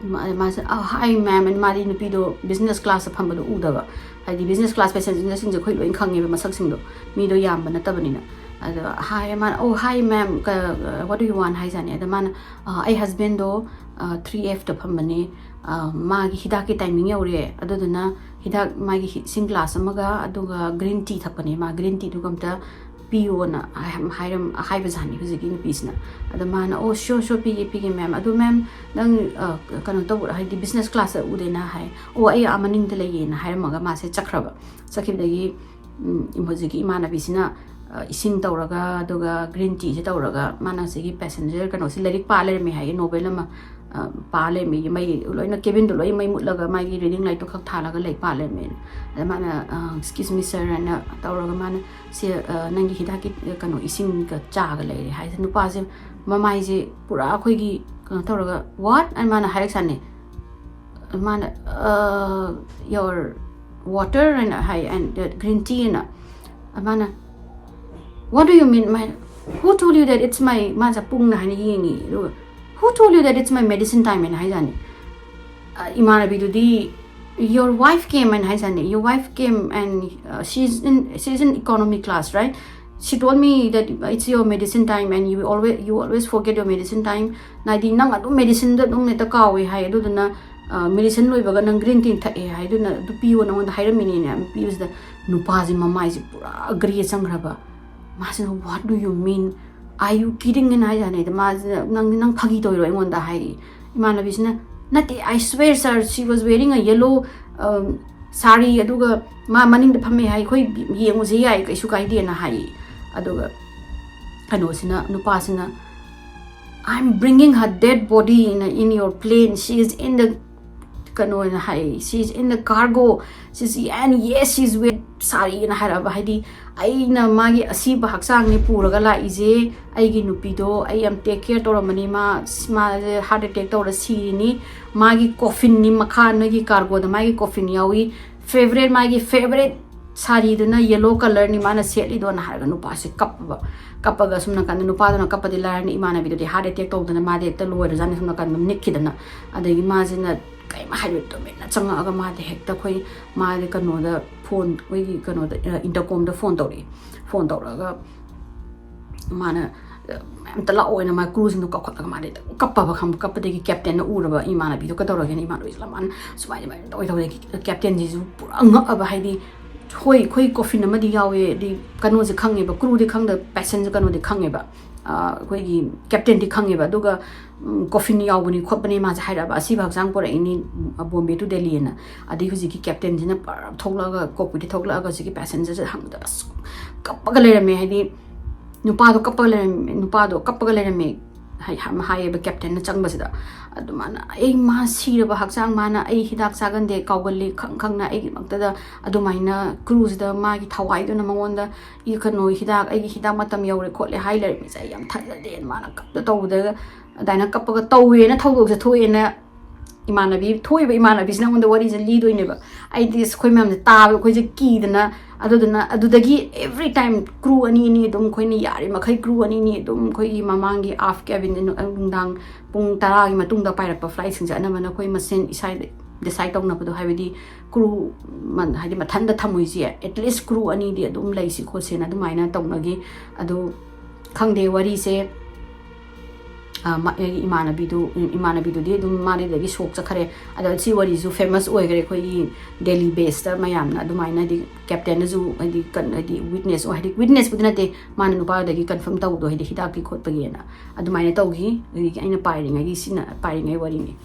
ꯃꯥ-, ꯃꯥꯁꯦ, "ꯑ, hi ma'am," ꯑꯅ ꯃꯥꯗꯤ ꯅꯨꯄꯤꯗꯣ business classꯇ ꯐꯝꯕꯗꯣ ꯎꯗꯕ, ꯍꯥꯏꯗꯤ business class passengerꯁꯤꯡꯁꯦ ꯑꯩꯈꯣꯏ ꯂꯣꯏ ꯈꯪꯉꯦꯕ ꯃꯁꯛꯁꯤꯡꯗꯣ, ꯃꯤꯗꯣ ꯌꯥꯝꯕ ꯅꯠꯇꯕꯅꯤꯅ꯫ ꯑꯗꯣ ꯍꯥꯏ ꯃꯥꯅ, "Oh, hi ma'am, ꯀ-, what do you want?" ꯍꯥꯏꯖꯥꯠꯅꯤ꯫ ꯑꯗ ꯃꯥꯅ, "ꯑ, ꯑꯩ husbandꯗꯣ, ꯊ꯭ꯔꯤ ꯑꯦꯐꯇ ꯐꯝꯕꯅꯦ꯫ ꯑ, ꯃꯥꯒꯤ ꯍꯤꯗꯥꯛꯀꯤ ꯇꯥꯏꯃꯤꯡ ꯌꯧꯔꯦ, ꯑꯗꯨꯗꯨꯅ ꯍꯤꯗꯥꯛ, ꯃꯥꯒꯤ ꯏꯁꯤꯡ ꯒ꯭ꯂꯥꯁ ꯑꯃꯒ ꯑꯗꯨꯒ ꯒ꯭ꯔꯤꯟ ꯇꯤ ꯊꯛꯄꯅꯦ ꯃꯥ꯫ ꯒ꯭ꯔꯤꯟ ꯇꯤꯗꯨꯒ ꯑꯝꯇ ꯄꯤꯌꯣꯅ ꯍꯥꯏꯔꯝ-, ꯍꯥꯏꯕꯖꯥꯠꯅꯤ ꯍꯧꯖꯤꯛꯀꯤ ꯅꯨꯄꯤꯁꯤꯅ꯫ ꯑꯗ ꯃꯥꯅ, "ꯑꯣ, ꯁꯤꯌꯣꯔ, ꯁꯤꯌꯣꯔ, ꯄꯤꯒꯦ, ꯄꯤꯒꯦ, ꯃꯦꯝ꯫ ꯑꯗꯣ, ꯃꯦꯝ, ꯅꯪ, ꯑ, ꯀꯩꯅꯣ ꯇꯧꯕ꯭ꯔꯥ, ꯍꯥꯏꯗꯤ ꯕꯤꯖꯤꯅꯦꯁ ꯀ꯭ꯂꯥꯁꯇ ꯎꯗꯦꯅ?" ꯍꯥꯏ꯫ "ꯑꯣ, ꯑꯩ ꯑꯥ ꯃꯅꯤꯡꯗ ꯂꯩꯌꯦꯅ" ꯍꯥꯏꯔꯝꯃꯒ ꯃꯥꯁꯦ ꯆꯠꯈ꯭ꯔꯕ꯫ ꯆꯠꯈꯤꯕꯗꯒꯤ, ꯎꯝ, ꯍꯧꯖꯤꯛꯀꯤ ꯏꯃꯥꯟꯅꯕꯤꯁꯤꯅ, ꯑ, ꯏꯁꯤꯡ ꯇꯧꯔꯒ, ꯑꯗꯨꯒ ꯒ꯭ꯔꯤꯟ ꯇꯤꯁꯦ ꯇꯧꯔꯒ, ꯃꯥꯅ ꯉꯁꯥꯏꯒꯤ ꯄꯦꯁꯦꯟꯖꯔ ꯀꯩꯅꯣꯁꯦ ꯂꯥꯏꯔꯤꯛ ꯄꯥ ꯂꯩꯔꯝꯃꯦ ꯍꯥꯏꯌꯦ, ꯅꯣꯕꯦꯜ ꯑꯃ, ꯑ, ꯄꯥ ꯂꯩꯔꯝꯃꯦ꯫ ꯃꯩ ꯂꯣꯏꯅ, ꯀꯦꯕꯤꯟꯗꯣ ꯂꯣꯏ ꯃꯩ ꯃꯨꯠꯂꯒ, ꯃꯥꯒꯤ ꯔꯤꯗꯤꯡ ꯂꯥꯏꯠꯇꯣ ꯈꯛ ꯊꯥꯜꯂꯒ ꯂꯥꯏꯔꯤꯛ ꯄꯥ ꯂꯩꯔꯝꯃꯦ꯫ ꯑꯗ ꯃꯥꯅ, "ꯑ, excuse me, sir" ꯍꯥꯏꯅ ꯇꯧꯔꯒ, ꯃꯥꯅ, "ꯁꯤ, ꯑ, ꯅꯪꯒꯤ ꯍꯤꯗꯥꯛꯀꯤ, ꯑ, ꯀꯩꯅꯣ, ꯏꯁꯤꯡꯒ ꯆꯥꯒ ꯂꯩꯔꯦ" ꯍꯥꯏꯁꯦ꯫ ꯅꯨꯄꯥꯁꯦ ꯃꯃꯥꯏꯁꯦ ꯄꯨꯔꯥ ꯑꯩꯈꯣꯏꯒꯤ ꯀꯩꯅꯣ ꯇꯧꯔꯒ, "What?" ꯍꯥꯏꯅ ꯃꯥꯅ ꯍꯥꯏꯔꯛꯁꯥꯅꯦ꯫ ꯃꯥꯅ, "ꯑ, your water" ꯍꯥꯏꯅ ꯍꯥꯏ, "and the green tea" ꯍꯥꯏꯅ꯫ ꯃꯥꯅ, "What do you mean? My, who told you that it's my," ꯃꯥꯁꯦ ꯄꯨꯡꯅ ꯍꯥꯏꯅ ꯌꯦꯡꯉꯤ꯫ ꯑꯗꯨꯒ, "Who told you that it's my medicine time?" ꯍꯥꯏꯅ ꯍꯥꯏꯖꯥꯅꯤ꯫ ꯑ, ꯏꯃꯥꯟꯅꯕꯤꯗꯨꯗꯤ, "Your wife came" ꯍꯥꯏꯅ ꯍꯥꯏꯖꯥꯅꯤ꯫ "Your wife came and, uh, she's in, she's in economy class, right? She told me that it's your medicine time and you always, you always forget your medicine time." ꯍꯥꯏꯗꯤ, "ꯅꯪ ꯑꯗꯨꯝ ꯃꯦꯗꯤꯁꯤꯟꯗ ꯑꯗꯨꯝ ꯍꯦꯛꯇ ꯀꯥꯎꯋꯦ" ꯍꯥꯏ꯫ ꯑꯗꯨꯗꯨꯅ, ꯑ, "medicine ꯂꯣꯏꯕꯒ ꯅꯪ ꯒ꯭ꯔꯤꯟ ꯇꯤ ꯊꯛꯑꯦ ꯍꯥꯏ, ꯑꯗꯨꯅ ꯑꯗꯨ ꯄꯤꯌꯣ ꯅꯉꯣꯟꯗ ꯍꯥꯏꯔꯝꯃꯤꯅꯦꯅ" ꯄꯤꯕꯁꯤꯗ, ꯅꯨꯄꯥꯁꯦ ꯃꯃꯥꯏꯁꯦ ꯄꯨꯔꯥ grey ꯆꯪꯈ꯭ꯔꯕ꯫ ꯃꯥꯁꯤꯅ, "What do you mean? Are you kidding?" ꯍꯥꯏꯅ ꯍꯥꯏꯖꯥꯅꯤ꯫ ꯑꯗ ꯃꯥꯁꯤꯅ, "ꯅꯪ, ꯅꯪ ꯐꯥꯒꯤ ꯇꯧꯔꯤꯔꯣ ꯑꯩꯉꯣꯟꯗ?" ꯍꯥꯏ꯫ ꯏꯃꯥꯟꯅꯕꯤꯁꯤꯅ, "ꯅꯠꯇꯦ, I swear, sir, she was wearing a yellow, um, ꯁꯥꯔꯤ, ꯑꯗꯨꯒ ꯃꯥ ꯃꯅꯤꯡꯗ ꯐꯝꯃꯦ ꯍꯥꯏ, ꯑꯩꯈꯣꯏ ꯌꯦꯡꯉꯨꯁꯦ ꯌꯥꯏ, ꯀꯩꯁꯨ ꯀꯥꯏꯗꯦꯅ" ꯍꯥꯏ꯫ ꯑꯗꯨꯒ ꯀꯩꯅꯣꯁꯤꯅ, ꯅꯨꯄꯥꯁꯤꯅ, "I'm bringing her dead body in, in your plane, she is in the," ꯀꯩꯅꯣꯅ ꯍꯥꯏ, "She is in the cargo, she is, and yes, she is with," ꯁꯥꯔꯤꯅ ꯍꯥꯏꯔꯛꯑꯕ꯫ ꯍꯥꯏꯗꯤ, "ꯑꯩꯅ ꯃꯥꯒꯤ ꯑꯁꯤꯕ ꯍꯛꯆꯥꯡꯅꯤ ꯄꯨꯔꯒ ꯂꯥꯛꯏꯁꯦ, ꯑꯩꯒꯤ ꯅꯨꯄꯤꯗꯣ ꯑꯩ ꯌꯥꯝ ꯇꯦꯛ ꯀꯦꯌꯔ ꯇꯧꯔꯝꯕꯅꯤ, ꯃꯥ, ꯃꯥꯁꯦ ꯍꯥꯔꯠ ꯑꯦꯇꯦꯛ ꯇꯧꯔ ꯁꯤꯔꯤꯅꯤ, ꯃꯥꯒꯤ ꯀꯣꯐꯤꯟꯅꯤ ꯃꯈꯥ, ꯅꯣꯏꯒꯤ ꯀꯥꯔꯒꯣꯗ ꯃꯥꯒꯤ ꯀꯣꯐꯤꯟ ꯌꯥꯎꯏ, ꯐꯦꯕꯔꯦꯠ, ꯃꯥꯒꯤ ꯐꯦꯕꯔꯦꯠ ꯁꯥꯔꯤꯗꯨꯅ ꯌꯦꯂꯣ ꯀꯂꯔꯅꯤ ꯃꯥꯅ ꯁꯦꯠꯂꯤꯗꯣꯅ" ꯍꯥꯏꯔꯒ ꯅꯨꯄꯥꯁꯦ ꯀꯞꯄꯕ꯫ ꯀꯞꯄꯒ ꯁꯨꯝ ꯅꯥꯀꯟꯗ, ꯅꯨꯄꯥꯗꯨꯅ ꯀꯞꯄꯗꯤ ꯂꯥꯏꯔꯅ, ꯏꯃꯥꯟꯅꯕꯤꯗꯨꯗꯤ ꯍꯥꯔꯠ ꯑꯦꯇꯦꯛ ꯇꯧꯗꯅ ꯃꯥꯗꯤ ꯍꯦꯛꯇ ꯂꯣꯏꯔꯖꯥꯠꯅꯤ ꯁꯨꯝ ꯅꯥꯀꯟꯗ ꯅꯤꯛꯈꯤꯗꯅ꯫ ꯑꯗꯒꯤ ꯃꯥꯁꯤꯅ ꯀꯔꯤꯝ ꯍꯥꯏꯔꯣꯏ, ꯇꯨꯃꯤꯟꯅ ꯆꯪꯉꯛꯑꯒ ꯃꯥꯗꯤ ꯍꯦꯛꯇ ꯑꯩꯈꯣꯏ, ꯃꯥꯗꯤ ꯀꯩꯅꯣꯗ ꯐꯣꯟ, ꯑꯩꯈꯣꯏꯒꯤ ꯀꯩꯅꯣꯗ, ꯑ, ꯏꯟꯇꯔꯀꯣꯝꯗ ꯐꯣꯟ ꯇꯧꯔꯛꯏ꯫ ꯐꯣꯟ ꯇꯧꯔꯛꯑꯒ ꯃꯥꯅ, ꯑꯝꯇ ꯂꯥꯛꯑꯣꯅ ꯃꯥ ꯀ꯭ꯔꯨꯁꯤꯡꯗꯣ ꯀꯧꯈꯠꯂꯒ ꯃꯥꯗꯤ ꯑꯗꯨꯝ ꯀꯞꯄꯕ ꯈꯪꯕ꯫ ꯀꯞꯄꯗꯒꯤ ꯀꯦꯞꯇꯦꯟꯅ ꯎꯔꯕ, ꯏꯃꯥꯟꯅꯕꯤꯗꯣ ꯀꯩꯗꯧꯔꯒꯦꯅ, ꯏꯃꯥꯟꯅꯕꯤꯁꯦ ꯂꯃꯥꯟ ꯁꯨꯃꯥꯏꯅ ꯁꯨꯃꯥꯏꯅ ꯇꯧꯋꯦ ꯇꯧꯕꯗꯒꯤ ꯀꯦꯞꯇꯦꯟꯁꯤꯁꯨ ꯄꯨꯔꯥ ꯉꯛꯑꯕ꯫ ꯍꯥꯏꯗꯤ ꯍꯣꯏ, ꯑꯩꯈꯣꯏ ꯀꯣꯐꯤꯟ ꯑꯃꯗꯤ ꯌꯥꯎꯋꯦ, ꯍꯥꯏꯗꯤ ꯀꯩꯅꯣꯁꯦ ꯈꯪꯉꯦꯕ, ꯀ꯭ꯔꯨꯗꯤ ꯈꯪꯗꯕ, ꯄꯦꯁꯦꯟꯁꯦ ꯀꯩꯅꯣꯗꯤ ꯈꯪꯉꯦꯕ, ꯑꯩꯈꯣꯏꯒꯤ ꯀꯦꯞꯇꯦꯟꯗꯤ ꯈꯪꯉꯦꯕ꯫ ꯑꯗꯨꯒ ꯀꯣꯐꯤꯟ ꯌꯥꯎꯕꯅꯤ ꯈꯣꯠꯄꯅꯤ ꯃꯥꯁꯦ ꯍꯥꯏꯔꯛꯑꯕ, ꯑꯁꯤꯕ ꯍꯛꯆꯥꯡ ꯄꯣꯔꯛꯏꯅꯤ ꯕꯣꯝꯕꯦ ꯇꯨ ꯗꯦꯜꯂꯤꯅ꯫ ꯑꯗꯩ ꯍꯧꯖꯤꯛꯀꯤ ꯀꯦꯞꯇꯦꯟꯁꯤꯅ ꯄꯔꯞ ꯊꯣꯛꯂꯛꯑꯒ, ꯀꯣꯛꯄꯤꯗ ꯊꯣꯛꯂꯛꯑꯒ ꯍꯧꯖꯤꯛꯀꯤ ꯄꯦꯁꯦꯟꯖꯔꯁꯦ ꯍꯪꯕꯗ ꯑꯁ ꯀꯞꯄꯒ ꯂꯩꯔꯝꯃꯦ꯫ ꯍꯥꯏꯗꯤ ꯅꯨꯄꯥꯗꯣ ꯀꯞꯄꯒ ꯂꯩꯔꯝꯃꯦ, ꯅꯨꯄꯥꯗꯣ ꯀꯞꯄꯒ ꯂꯩꯔꯝꯃꯦ ꯍꯥꯏ-, ꯍꯥꯏꯌꯦꯕ ꯀꯦꯞꯇꯦꯟꯅ ꯆꯪꯕꯁꯤꯗ꯫ ꯑꯗꯨꯃꯥꯏꯅ ꯑꯩ, ꯃꯥ ꯁꯤꯔꯕ ꯍꯛꯆꯥꯡ, ꯃꯥꯅ ꯑꯩ ꯍꯤꯗꯥꯛ ꯆꯥꯒꯟꯗꯦ, ꯀꯥꯎꯒꯜꯂꯤ, ꯈꯪ ꯈꯪꯅ ꯑꯩꯒꯤꯃꯛꯇꯗ ꯑꯗꯨꯃꯥꯏꯅ ꯀ꯭ꯔꯨꯁꯤꯗ ꯃꯥꯒꯤ ꯊꯋꯥꯏꯗꯨꯅ ꯃꯉꯣꯟꯗ ꯏ-, ꯀꯩꯅꯣ, ꯍꯤꯗꯥꯛ, ꯑꯩꯒꯤ ꯍꯤꯗꯥꯛ ꯃꯇꯝ ꯌꯧꯔꯦ ꯈꯣꯠꯂꯦ ꯍꯥꯏ ꯂꯩꯔꯝꯃꯤꯁꯦ ꯑꯩ ꯌꯥꯝ ꯊꯥꯖꯗꯦꯅ ꯃꯥꯅ ꯀꯞꯇ ꯇꯧꯕꯗꯒ ꯑꯗꯨꯃꯥꯏꯅ ꯀꯞꯄꯒ ꯇꯧꯋꯦꯅ ꯊꯧꯗꯣꯛꯁꯦ ꯊꯣꯛꯑꯦꯅ ꯏꯃꯥꯟꯅꯕꯤ, ꯊꯣꯛꯏꯕ ꯏꯃꯥꯟꯅꯕꯤꯁꯤꯅ ꯑꯩꯉꯣꯟꯗ ꯋꯥꯔꯤꯁꯦ ꯂꯤꯗꯣꯏꯅꯦꯕ꯫ ꯑꯩꯗꯤ ꯑꯁ, ꯑꯩꯈꯣꯏ ꯃꯌꯥꯝꯁꯦ ꯇꯥꯕꯗ ꯑꯩꯈꯣꯏꯁꯦ ꯀꯤꯗꯅ, ꯑꯗꯨꯗꯨꯅ ꯑꯗꯨꯗꯒꯤ every time ꯀ꯭ꯔꯨ ꯑꯅꯤ ꯑꯅꯤ ꯑꯗꯨꯝ, ꯑꯩꯈꯣꯏꯅ ꯌꯥꯔꯤ ꯃꯈꯩ ꯀ꯭ꯔꯨ ꯑꯅꯤ ꯑꯅꯤ ꯑꯗꯨꯝ ꯑꯩꯈꯣꯏꯒꯤ ꯃꯃꯥꯡꯒꯤ aft cabin, ꯅꯨꯡꯗꯥꯡ ꯄꯨꯡ ꯇꯔꯥꯒꯤ ꯃꯇꯨꯡꯗ ꯄꯥꯏꯔꯛꯄ flightꯁꯤꯡꯁꯦ ꯑꯅꯝꯕꯅ ꯑꯩꯈꯣꯏ ꯃꯁꯦꯟ ꯏꯁꯥ decide ꯇꯧꯅꯕꯗꯣ, ꯍꯥꯏꯕꯗꯤ ꯀ꯭ꯔꯨ ꯃꯟ-, ꯍꯥꯏꯗꯤ ꯃꯊꯟꯇ ꯊꯝꯃꯣꯏꯁꯦ, at least ꯀ꯭ꯔꯨ ꯑꯅꯤꯗꯤ ꯑꯗꯨꯝ ꯂꯩꯁꯤ ꯈꯣꯠꯁꯦꯅ ꯑꯗꯨꯃꯥꯏꯅ ꯇꯧꯅꯈꯤ꯫ ꯑꯗꯨ ꯈꯪꯗꯦ, ꯋꯥꯔꯤꯁꯦ, ꯑ, ꯃ-, ꯑꯩꯒꯤ ꯏꯃꯥꯟꯅꯕꯤꯗꯨ, ꯏꯃꯥꯟꯅꯕꯤꯗꯨꯗꯤ ꯑꯗꯨꯝ ꯃꯥꯗꯤ ꯑꯗꯒꯤ ꯁꯣꯛ ꯆꯠꯈ꯭ꯔꯦ꯫ ꯑꯗꯣ ꯁꯤ ꯋꯥꯔꯤꯁꯨ famous ꯑꯣꯏꯈ꯭ꯔꯦ ꯑꯩꯈꯣꯏꯒꯤ Delhi baseꯇ ꯃꯌꯥꯝꯅ ꯑꯗꯨꯃꯥꯏꯅ, ꯍꯥꯏꯗꯤ ꯀꯦꯞꯇꯦꯟꯅꯁꯨ, ꯍꯥꯏꯗꯤ ꯀꯟ-, ꯍꯥꯏꯗꯤ witness ꯑꯣꯏ, ꯍꯥꯏꯗꯤ witnessꯄꯨꯗꯤ ꯅꯠꯇꯦ, ꯃꯥꯅ ꯅꯨꯄꯥꯗꯒꯤ confirm ꯇꯧꯕꯗꯣ, ꯍꯥꯏꯗꯤ ꯍꯤꯗꯥꯛꯀꯤ ꯈꯣꯠꯄꯒꯤꯅ ꯑꯗꯨꯃꯥꯏꯅ ꯇꯧꯈꯤ꯫ ꯑꯗꯒꯤ ꯑꯩꯅ ꯄꯥꯏꯔꯤꯉꯩꯒꯤ, ꯁꯤꯅ ꯄꯥꯏꯔꯤꯉꯩ ꯋꯥꯔꯤꯅꯤ꯫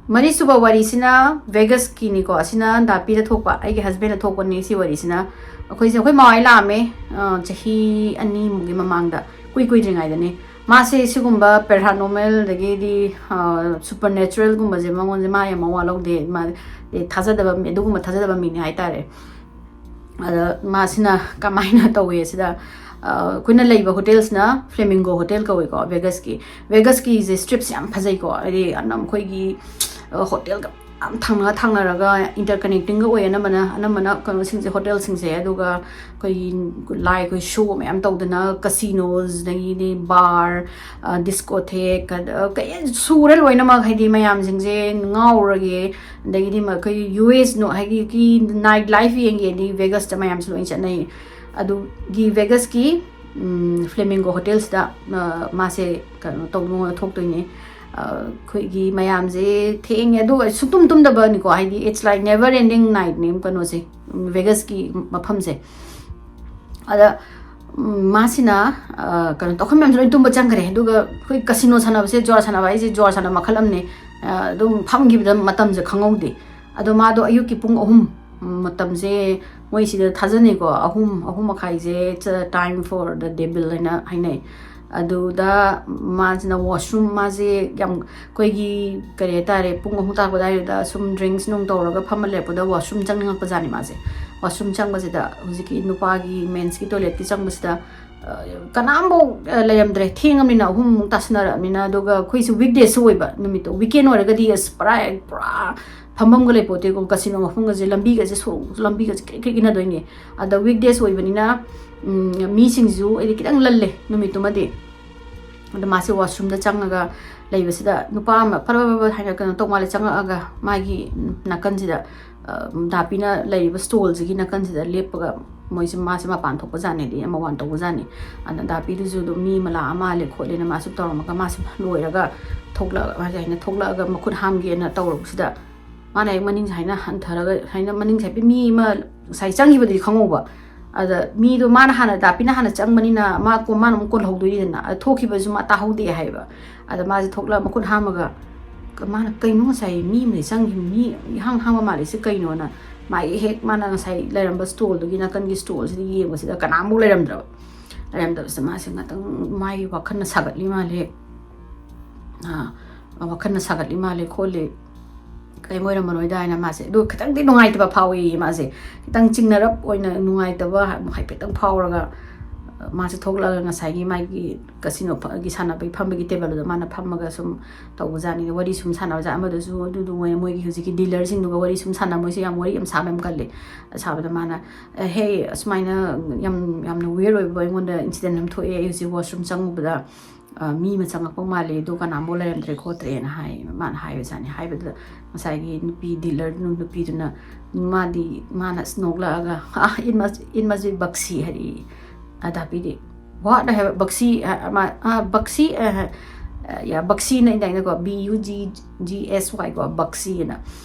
ꯃꯔꯤꯁꯨꯕ ꯋꯥꯔꯤꯁꯤꯅ Vegasꯀꯤꯅꯤꯀꯣ꯫ ꯑꯁꯤꯅ ꯗꯥꯄꯤꯗ ꯊꯣꯛꯄ, ꯑꯩꯒꯤ husbandꯅ ꯊꯣꯛꯄꯅꯤ ꯁꯤ ꯋꯥꯔꯤꯁꯤꯅ꯫ ꯑꯩꯈꯣꯏꯁꯦ, ꯑꯩꯈꯣꯏ ꯃꯥꯍꯣꯏ ꯂꯥꯛꯑꯝꯃꯦ, ꯑ, ꯆꯍꯤ ꯑꯅꯤꯃꯨꯛꯀꯤ ꯃꯃꯥꯡꯗ, ꯀꯨꯏ ꯀꯨꯏꯗ꯭ꯔꯤꯉꯩꯗꯅꯦ꯫ ꯃꯥꯁꯦ ꯁꯤꯒꯨꯝꯕ paranormal ꯑꯗꯒꯤꯗꯤ, ꯑ, supernaturalꯒꯨꯝꯕꯁꯦ ꯃꯉꯣꯟꯁꯦ ꯃꯥ ꯌꯥꯝ ꯃꯋꯥ ꯂꯧꯗꯦ꯫ ꯃꯥ, ꯑꯦ, ꯊꯥꯖꯗꯕ ꯃꯤ, ꯑꯗꯨꯒꯨꯝꯕ ꯊꯥꯖꯗꯕ ꯃꯤꯅꯤ ꯍꯥꯏꯇꯥꯔꯦ꯫ ꯑꯗ ꯃꯥꯁꯤꯅ ꯀꯃꯥꯏꯅ ꯇꯧꯋꯦ ꯁꯤꯗ, ꯑ, ꯑꯩꯈꯣꯏꯅ ꯂꯩꯕ ꯍꯣꯇꯦꯜꯁꯤꯅ Flamingo Hotel ꯀꯧꯋꯦꯀꯣ, Vegasꯀꯤ꯫ Vegasꯀꯤꯁꯦ stripꯁꯦ ꯌꯥꯝ ꯐꯖꯩꯀꯣ, ꯍꯥꯏꯗꯤ ꯑꯅꯝ ꯑꯩꯈꯣꯏꯒꯤ, ꯑ, ꯍꯣꯇꯦꯜꯒ ꯌꯥꯝ ꯊꯪꯅ ꯊꯪꯅꯔꯒ interconnectingꯒ ꯑꯣꯏ꯫ ꯑꯅꯝꯕꯅ, ꯑꯅꯝꯕꯅ ꯀꯩꯅꯣꯁꯤꯡꯁꯦ, ꯍꯣꯇꯦꯜꯁꯤꯡꯁꯦ, ꯑꯗꯨꯒ ꯑꯩꯈꯣꯏꯒꯤ ꯂꯥꯏ, ꯑꯩꯈꯣꯏ show ꯃꯌꯥꯝ ꯇꯧꯗꯅ, casinos, ꯑꯗꯒꯤꯗꯤ bar, ꯑ, discotheque, ꯑꯗ ꯀꯩ ꯁꯨꯔꯦ ꯂꯣꯏꯅꯃꯛ, ꯍꯥꯏꯗꯤ ꯃꯌꯥꯝꯁꯤꯡꯁꯦ ꯉꯥꯎꯔꯒꯦ꯫ ꯑꯗꯒꯤꯗꯤ ꯃ-, ꯑꯩꯈꯣꯏ ꯌꯨ ꯑꯦꯁ ꯅꯣ-, ꯍꯥꯏꯗꯤ night life ꯌꯦꯡꯒꯦꯗꯤ Vegasꯇ ꯃꯌꯥꯝꯁꯨ ꯂꯣꯏ ꯆꯠꯅꯩ꯫ ꯑꯗꯨꯒꯤ Vegasꯀꯤ ꯐ꯭ꯂꯦꯃꯤꯡꯒꯣ ꯍꯣꯇꯦꯜꯁꯤꯗ ꯃꯥꯁꯦ ꯀꯩꯅꯣ ꯇꯧꯅ ꯊꯣꯛꯇꯣꯏꯅꯦ꯫ ꯑꯩꯈꯣꯏꯒꯤ ꯃꯌꯥꯝꯁꯦ ꯊꯦꯡꯉꯦ, ꯑꯗꯨꯒ ꯁꯨꯡꯇꯨꯝ ꯇꯨꯝꯗꯕꯅꯤꯀꯣ, ꯍꯥꯏꯗꯤ it's like never ending nightꯅꯦ ꯀꯩꯅꯣꯁꯦ, ꯚꯦꯒꯁꯀꯤ ꯃꯐꯝꯁꯦ꯫ ꯑꯗ ꯃꯥꯁꯤꯅ ꯀꯩꯅꯣ ꯇꯧ, ꯑꯩꯈꯣꯏ ꯃꯌꯥꯝꯁꯦ ꯂꯣꯏ ꯇꯨꯝꯕ ꯆꯪꯈ꯭ꯔꯦ꯫ ꯑꯗꯨꯒ ꯑꯩꯈꯣꯏ ꯀꯁꯤꯅꯣ ꯁꯥꯟꯅꯕꯁꯦ, ꯖꯨꯋꯥꯔ ꯁꯥꯟꯅꯕ ꯍꯥꯏꯁꯦ ꯖꯨꯋꯥꯔ ꯁꯥꯟꯅꯕ ꯃꯈꯜ ꯑꯃꯅꯦ꯫ ꯑꯗꯨꯝ ꯐꯝꯈꯤꯕꯗ ꯃꯇꯝꯁꯦ ꯈꯪꯍꯧꯗꯦ꯫ ꯑꯗꯣ ꯃꯥꯗꯣ ꯑꯌꯨꯛꯀꯤ ꯄꯨꯡ ꯑꯍꯨꯝ ꯃꯇꯝꯁꯦ ꯃꯣꯏ ꯁꯤꯗ ꯊꯥꯖꯅꯩꯀꯣ, ꯑꯍꯨꯝ, ꯑꯍꯨꯝ ꯃꯈꯥꯏꯁꯦ time for the devil ꯍꯥꯏꯅ ꯍꯥꯏꯅꯩ꯫ ꯑꯗꯨꯗ ꯃꯥꯁꯤꯅ ꯋꯥꯁꯔꯨꯝ, ꯃꯥꯁꯦ ꯌꯥꯝ ꯑꯩꯈꯣꯏꯒꯤ ꯀꯔꯤ ꯍꯥꯏꯇꯥꯔꯦ, ꯄꯨꯡ ꯑꯍꯨꯝ ꯇꯥꯔꯛꯄ ꯑꯗꯨꯋꯥꯏꯗꯨꯗ ꯁꯨꯝ ꯗ꯭ꯔꯤꯡꯁ ꯅꯨꯡ ꯇꯧꯔꯒ ꯐꯝꯃ ꯂꯩꯔꯛꯄꯗ ꯋꯥꯁꯔꯨꯝ ꯆꯪꯅꯤꯡꯉꯛꯄꯖꯥꯠꯅꯤ ꯃꯥꯁꯦ꯫ ꯋꯥꯁꯔꯨꯝ ꯆꯪꯕꯁꯤꯗ ꯍꯧꯖꯤꯛꯀꯤ ꯅꯨꯄꯥꯒꯤ ꯃꯦꯟꯁꯀꯤ ꯇꯣꯏꯂꯦꯠꯀꯤ ꯆꯪꯕꯁꯤꯗ ꯀꯅꯥꯝꯐꯥꯎ ꯂꯩꯔꯝꯗ꯭ꯔꯦ, ꯊꯦꯡꯉꯕꯅꯤꯅ, ꯑꯍꯨꯝꯃꯨꯛ ꯇꯥꯁꯟꯅꯔꯛꯑꯕꯅꯤꯅ꯫ ꯑꯗꯨꯒ ꯑꯩꯈꯣꯏꯁꯨ ꯋꯤꯛꯗꯦꯁꯁꯨ ꯑꯣꯏꯕ ꯅꯨꯃꯤꯠꯇꯣ, ꯋꯤꯀꯦꯟ ꯑꯣꯏꯔꯒꯗꯤ ꯑꯁ ꯄꯨꯔꯥ ꯄꯨꯔꯥ ꯐꯝꯐꯝꯒ ꯂꯩꯄꯣꯠꯇꯦꯀꯣ, ꯀꯁꯤꯅꯣ ꯃꯐꯝꯒꯁꯦ, ꯂꯝꯕꯤꯒꯁꯦ ꯁꯣꯔꯣꯛ ꯂꯝꯕꯤꯒꯁꯦ ꯀ꯭ꯔꯤꯛ ꯀ꯭ꯔꯤꯛ ꯏꯟꯅꯗꯣꯏꯅꯦ꯫ ꯑꯗ ꯋꯤꯛꯗꯦꯁ ꯑꯣꯏꯕꯅꯤꯅ ꯃꯤꯁꯤꯡꯁꯨ ꯑꯩꯗꯤ ꯈꯤꯇꯪ ꯂꯜꯂꯦ ꯅꯨꯃꯤꯠꯇꯨꯃꯗꯤ꯫ ꯑꯗ ꯃꯥꯁꯦ ꯋꯥꯁꯔꯨꯝꯗ ꯆꯪꯉꯒ ꯂꯩꯕꯁꯤꯗ ꯅꯨꯄꯥ ꯑꯃ ꯐꯠ ꯐꯠ ꯐꯠ ꯍꯥꯏꯅ ꯀꯩꯅꯣ ꯇꯧ ꯃꯥꯜꯂꯦ, ꯆꯪꯉꯛꯑꯒ ꯃꯥꯒꯤ ꯅꯥꯀꯟꯁꯤꯗ ꯗꯥꯄꯤꯅ ꯂꯩꯔꯤꯕ ꯁ꯭ꯇꯣꯜꯁꯤꯒꯤ ꯅꯥꯀꯟꯁꯤꯗ ꯂꯦꯞꯄꯒ ꯃꯣꯏꯁꯦ, ꯃꯥꯁꯦ ꯃꯄꯥꯟ ꯊꯣꯛꯄ ꯖꯥꯠꯅꯦ, ꯑꯗꯩ ꯑꯃ ꯋꯥꯟ ꯇꯧꯕ ꯖꯥꯠꯅꯦ꯫ ꯑꯗ ꯗꯥꯄꯤꯗꯨꯁꯨ ꯑꯗꯨꯝ ꯃꯤ ꯑꯃ ꯂꯥꯛꯑ ꯃꯥꯜꯂꯦ ꯈꯣꯠꯂꯦꯅ ꯃꯥꯁꯨ ꯇꯧꯔꯝꯃꯒ, ꯃꯥꯁꯦ ꯂꯣꯏꯔꯒ ꯊꯣꯛꯂꯛꯑ ꯃꯥꯁꯦ ꯍꯥꯏꯅ ꯊꯣꯛꯂꯛꯑꯒ ꯃꯈꯨꯠ ꯍꯥꯝꯒꯦꯅ ꯇꯧꯔꯛꯄꯁꯤꯗ ꯃꯥꯅ ꯍꯦꯛ ꯃꯅꯤꯡꯁꯦ ꯍꯥꯏꯅ ꯍꯟꯊꯔꯒ, ꯍꯥꯏꯅ ꯃꯅꯤꯡꯁꯦ ꯍꯥꯏꯐꯦꯠ ꯃꯤ ꯑꯃ ꯉꯁꯥꯏ ꯆꯪꯈꯤꯕꯗꯨꯗꯤ ꯈꯪꯍꯧꯕ꯫ ꯑꯗ ꯃꯤꯗꯣ ꯃꯥꯅ ꯍꯥꯟꯅ, ꯗꯥꯄꯤꯅ ꯍꯥꯟꯅ ꯆꯪꯕꯅꯤꯅ ꯃꯥ ꯀꯣ-, ꯃꯥꯅ ꯑꯃꯨꯛ ꯀꯣꯜꯍꯧꯗꯣꯏꯅꯤꯗꯅ꯫ ꯑꯗ ꯊꯣꯛꯈꯤꯕꯁꯨ ꯃꯥ ꯇꯥꯍꯧꯗꯦ ꯍꯥꯏꯌꯦꯕ꯫ ꯑꯗ ꯃꯥꯁꯦ ꯊꯣꯛꯂꯛꯑ ꯃꯈꯨꯠ ꯍꯥꯝꯃꯒ, ꯀ-, ꯃꯥꯅ ꯀꯩꯅꯣ ꯉꯁꯥꯏ ꯃꯤ ꯑꯃꯗꯤ ꯆꯪꯈꯤꯕ, ꯃꯤ ꯏꯍꯥꯡ ꯍꯥꯡꯕ ꯃꯥꯜꯂꯤꯁꯦ ꯀꯩꯅꯣꯅ ꯃꯥꯒꯤ ꯍꯦꯛ ꯃꯥꯅ ꯉꯁꯥꯏ ꯂꯩꯔꯝꯕ ꯁ꯭ꯇꯣꯜꯗꯨꯒꯤ ꯅꯥꯀꯟꯒꯤ ꯁ꯭ꯇꯣꯜꯁꯤꯗ ꯌꯦꯡꯕꯁꯤꯗ ꯀꯅꯥꯝꯐꯥꯎ ꯂꯩꯔꯝꯗ꯭ꯔꯕ꯫ ꯂꯩꯔꯝꯗꯕꯁꯤꯗ ꯃꯥꯁꯦ ꯉꯥꯛꯇꯪ ꯃꯥꯒꯤ ꯋꯥꯈꯜꯅ ꯁꯥꯒꯠꯂꯤ ꯃꯥꯜꯂꯦ꯫ ꯑꯥ, ꯋꯥꯈꯜꯅ ꯁꯥꯒꯠꯂꯤ ꯃꯥꯜꯂꯦ ꯈꯣꯠꯂꯤ, ꯀꯔꯤꯝ ꯑꯣꯏꯔꯝꯃꯔꯣꯏꯗ ꯍꯥꯏꯅ ꯃꯥꯁꯦ ꯑꯗꯨ ꯈꯤꯇꯪꯗꯤ ꯅꯨꯡꯉꯥꯏꯇꯕ ꯐꯥꯎꯏ꯫ ꯃꯥꯁꯦ ꯈꯤꯇꯪ ꯆꯤꯡꯅꯔꯞ ꯑꯣꯏꯅ ꯅꯨꯡꯉꯥꯏꯇꯕ ꯍꯥꯏꯐꯦꯠꯇꯪ ꯐꯥꯎꯔꯒ, ꯑ, ꯃꯥꯁꯦ ꯊꯣꯛꯂꯛꯑꯒ ꯉꯁꯥꯏꯒꯤ ꯃꯥꯒꯤ ꯀꯁꯤꯅꯣ ꯐ-, ꯒꯤ ꯁꯥꯟꯅꯕꯒꯤ ꯐꯝꯕꯒꯤ ꯇꯦꯕꯜꯗꯨꯗ ꯃꯥꯅ ꯐꯝꯃꯒ ꯁꯨꯝ ꯇꯧꯕꯖꯥꯠꯅꯤ, ꯋꯥꯔꯤ ꯁꯨꯝ ꯁꯥꯟꯅꯕꯖꯥꯠ꯫ ꯑꯃꯗꯨꯁꯨ ꯑꯗꯨꯗꯨ ꯃꯣꯏ, ꯃꯣꯏꯒꯤ ꯍꯧꯖꯤꯛꯀꯤ ꯗꯤꯂꯔꯁꯤꯡꯗꯨꯒ ꯋꯥꯔꯤ ꯁꯨꯝ ꯁꯥꯟꯅ, ꯃꯣꯏꯁꯦ ꯌꯥꯝ ꯋꯥꯔꯤ ꯌꯥꯝ ꯁꯥꯕ ꯌꯥꯝ ꯀꯜꯂꯤ꯫ ꯁꯥꯕꯗ ꯃꯥꯅ, "ꯑ, ꯍꯦ, ꯑꯁꯨꯃꯥꯏꯅ ꯌꯥꯝ, ꯌꯥꯝꯅ ꯋꯤꯌꯔ ꯑꯣꯏꯕ ꯑꯩꯉꯣꯟꯗ ꯏꯟꯁꯤꯗꯦꯟ ꯑꯃ ꯊꯣꯛꯑꯦ, ꯑꯩ ꯍꯧꯖꯤꯛ ꯋꯥꯁꯔꯨꯝ ꯆꯪꯉꯨꯕꯗ, ꯑ, ꯃꯤ ꯑꯃ ꯆꯪꯉꯛꯄ ꯃꯥꯜꯂꯦ, ꯑꯗꯣ ꯀꯅꯥꯝꯐꯥꯎ ꯂꯩꯔꯝꯗ꯭ꯔꯦ ꯈꯣꯠꯇ꯭ꯔꯦꯅ" ꯍꯥꯏ꯫ ꯃꯥꯅ ꯍꯥꯏꯕꯖꯥꯠꯅꯤ꯫ ꯍꯥꯏꯕꯗꯨꯗ ꯉꯁꯥꯏꯒꯤ ꯅꯨꯄꯤ ꯗꯤꯂꯔ ꯅꯨꯄꯤꯗꯨꯅ, ꯃꯥꯗꯤ, ꯃꯥꯅ ꯑꯁ ꯅꯣꯛꯂꯛꯑꯒ, "ꯑꯥ, it must, it must be ꯕꯛꯁꯤ" ꯍꯥꯏꯔꯛꯏ꯫ ꯑꯗ ꯗꯥꯄꯤꯗꯤ, "What?" ꯍꯥꯏꯕ, "ꯕꯛꯁꯤ?" ꯍꯥꯏ-, ꯃꯥ, "ꯑꯥ, ꯕꯛꯁꯤ?" ꯑ, ꯍꯥꯏ-, ꯑ, "ꯌꯥ, ꯕꯛꯁꯤꯅ" ꯏꯟꯗꯥꯏꯅꯀꯣ, "B U G G S Y" ꯀꯣ, "ꯕꯛꯁꯤ" ꯍꯥꯏꯅ꯫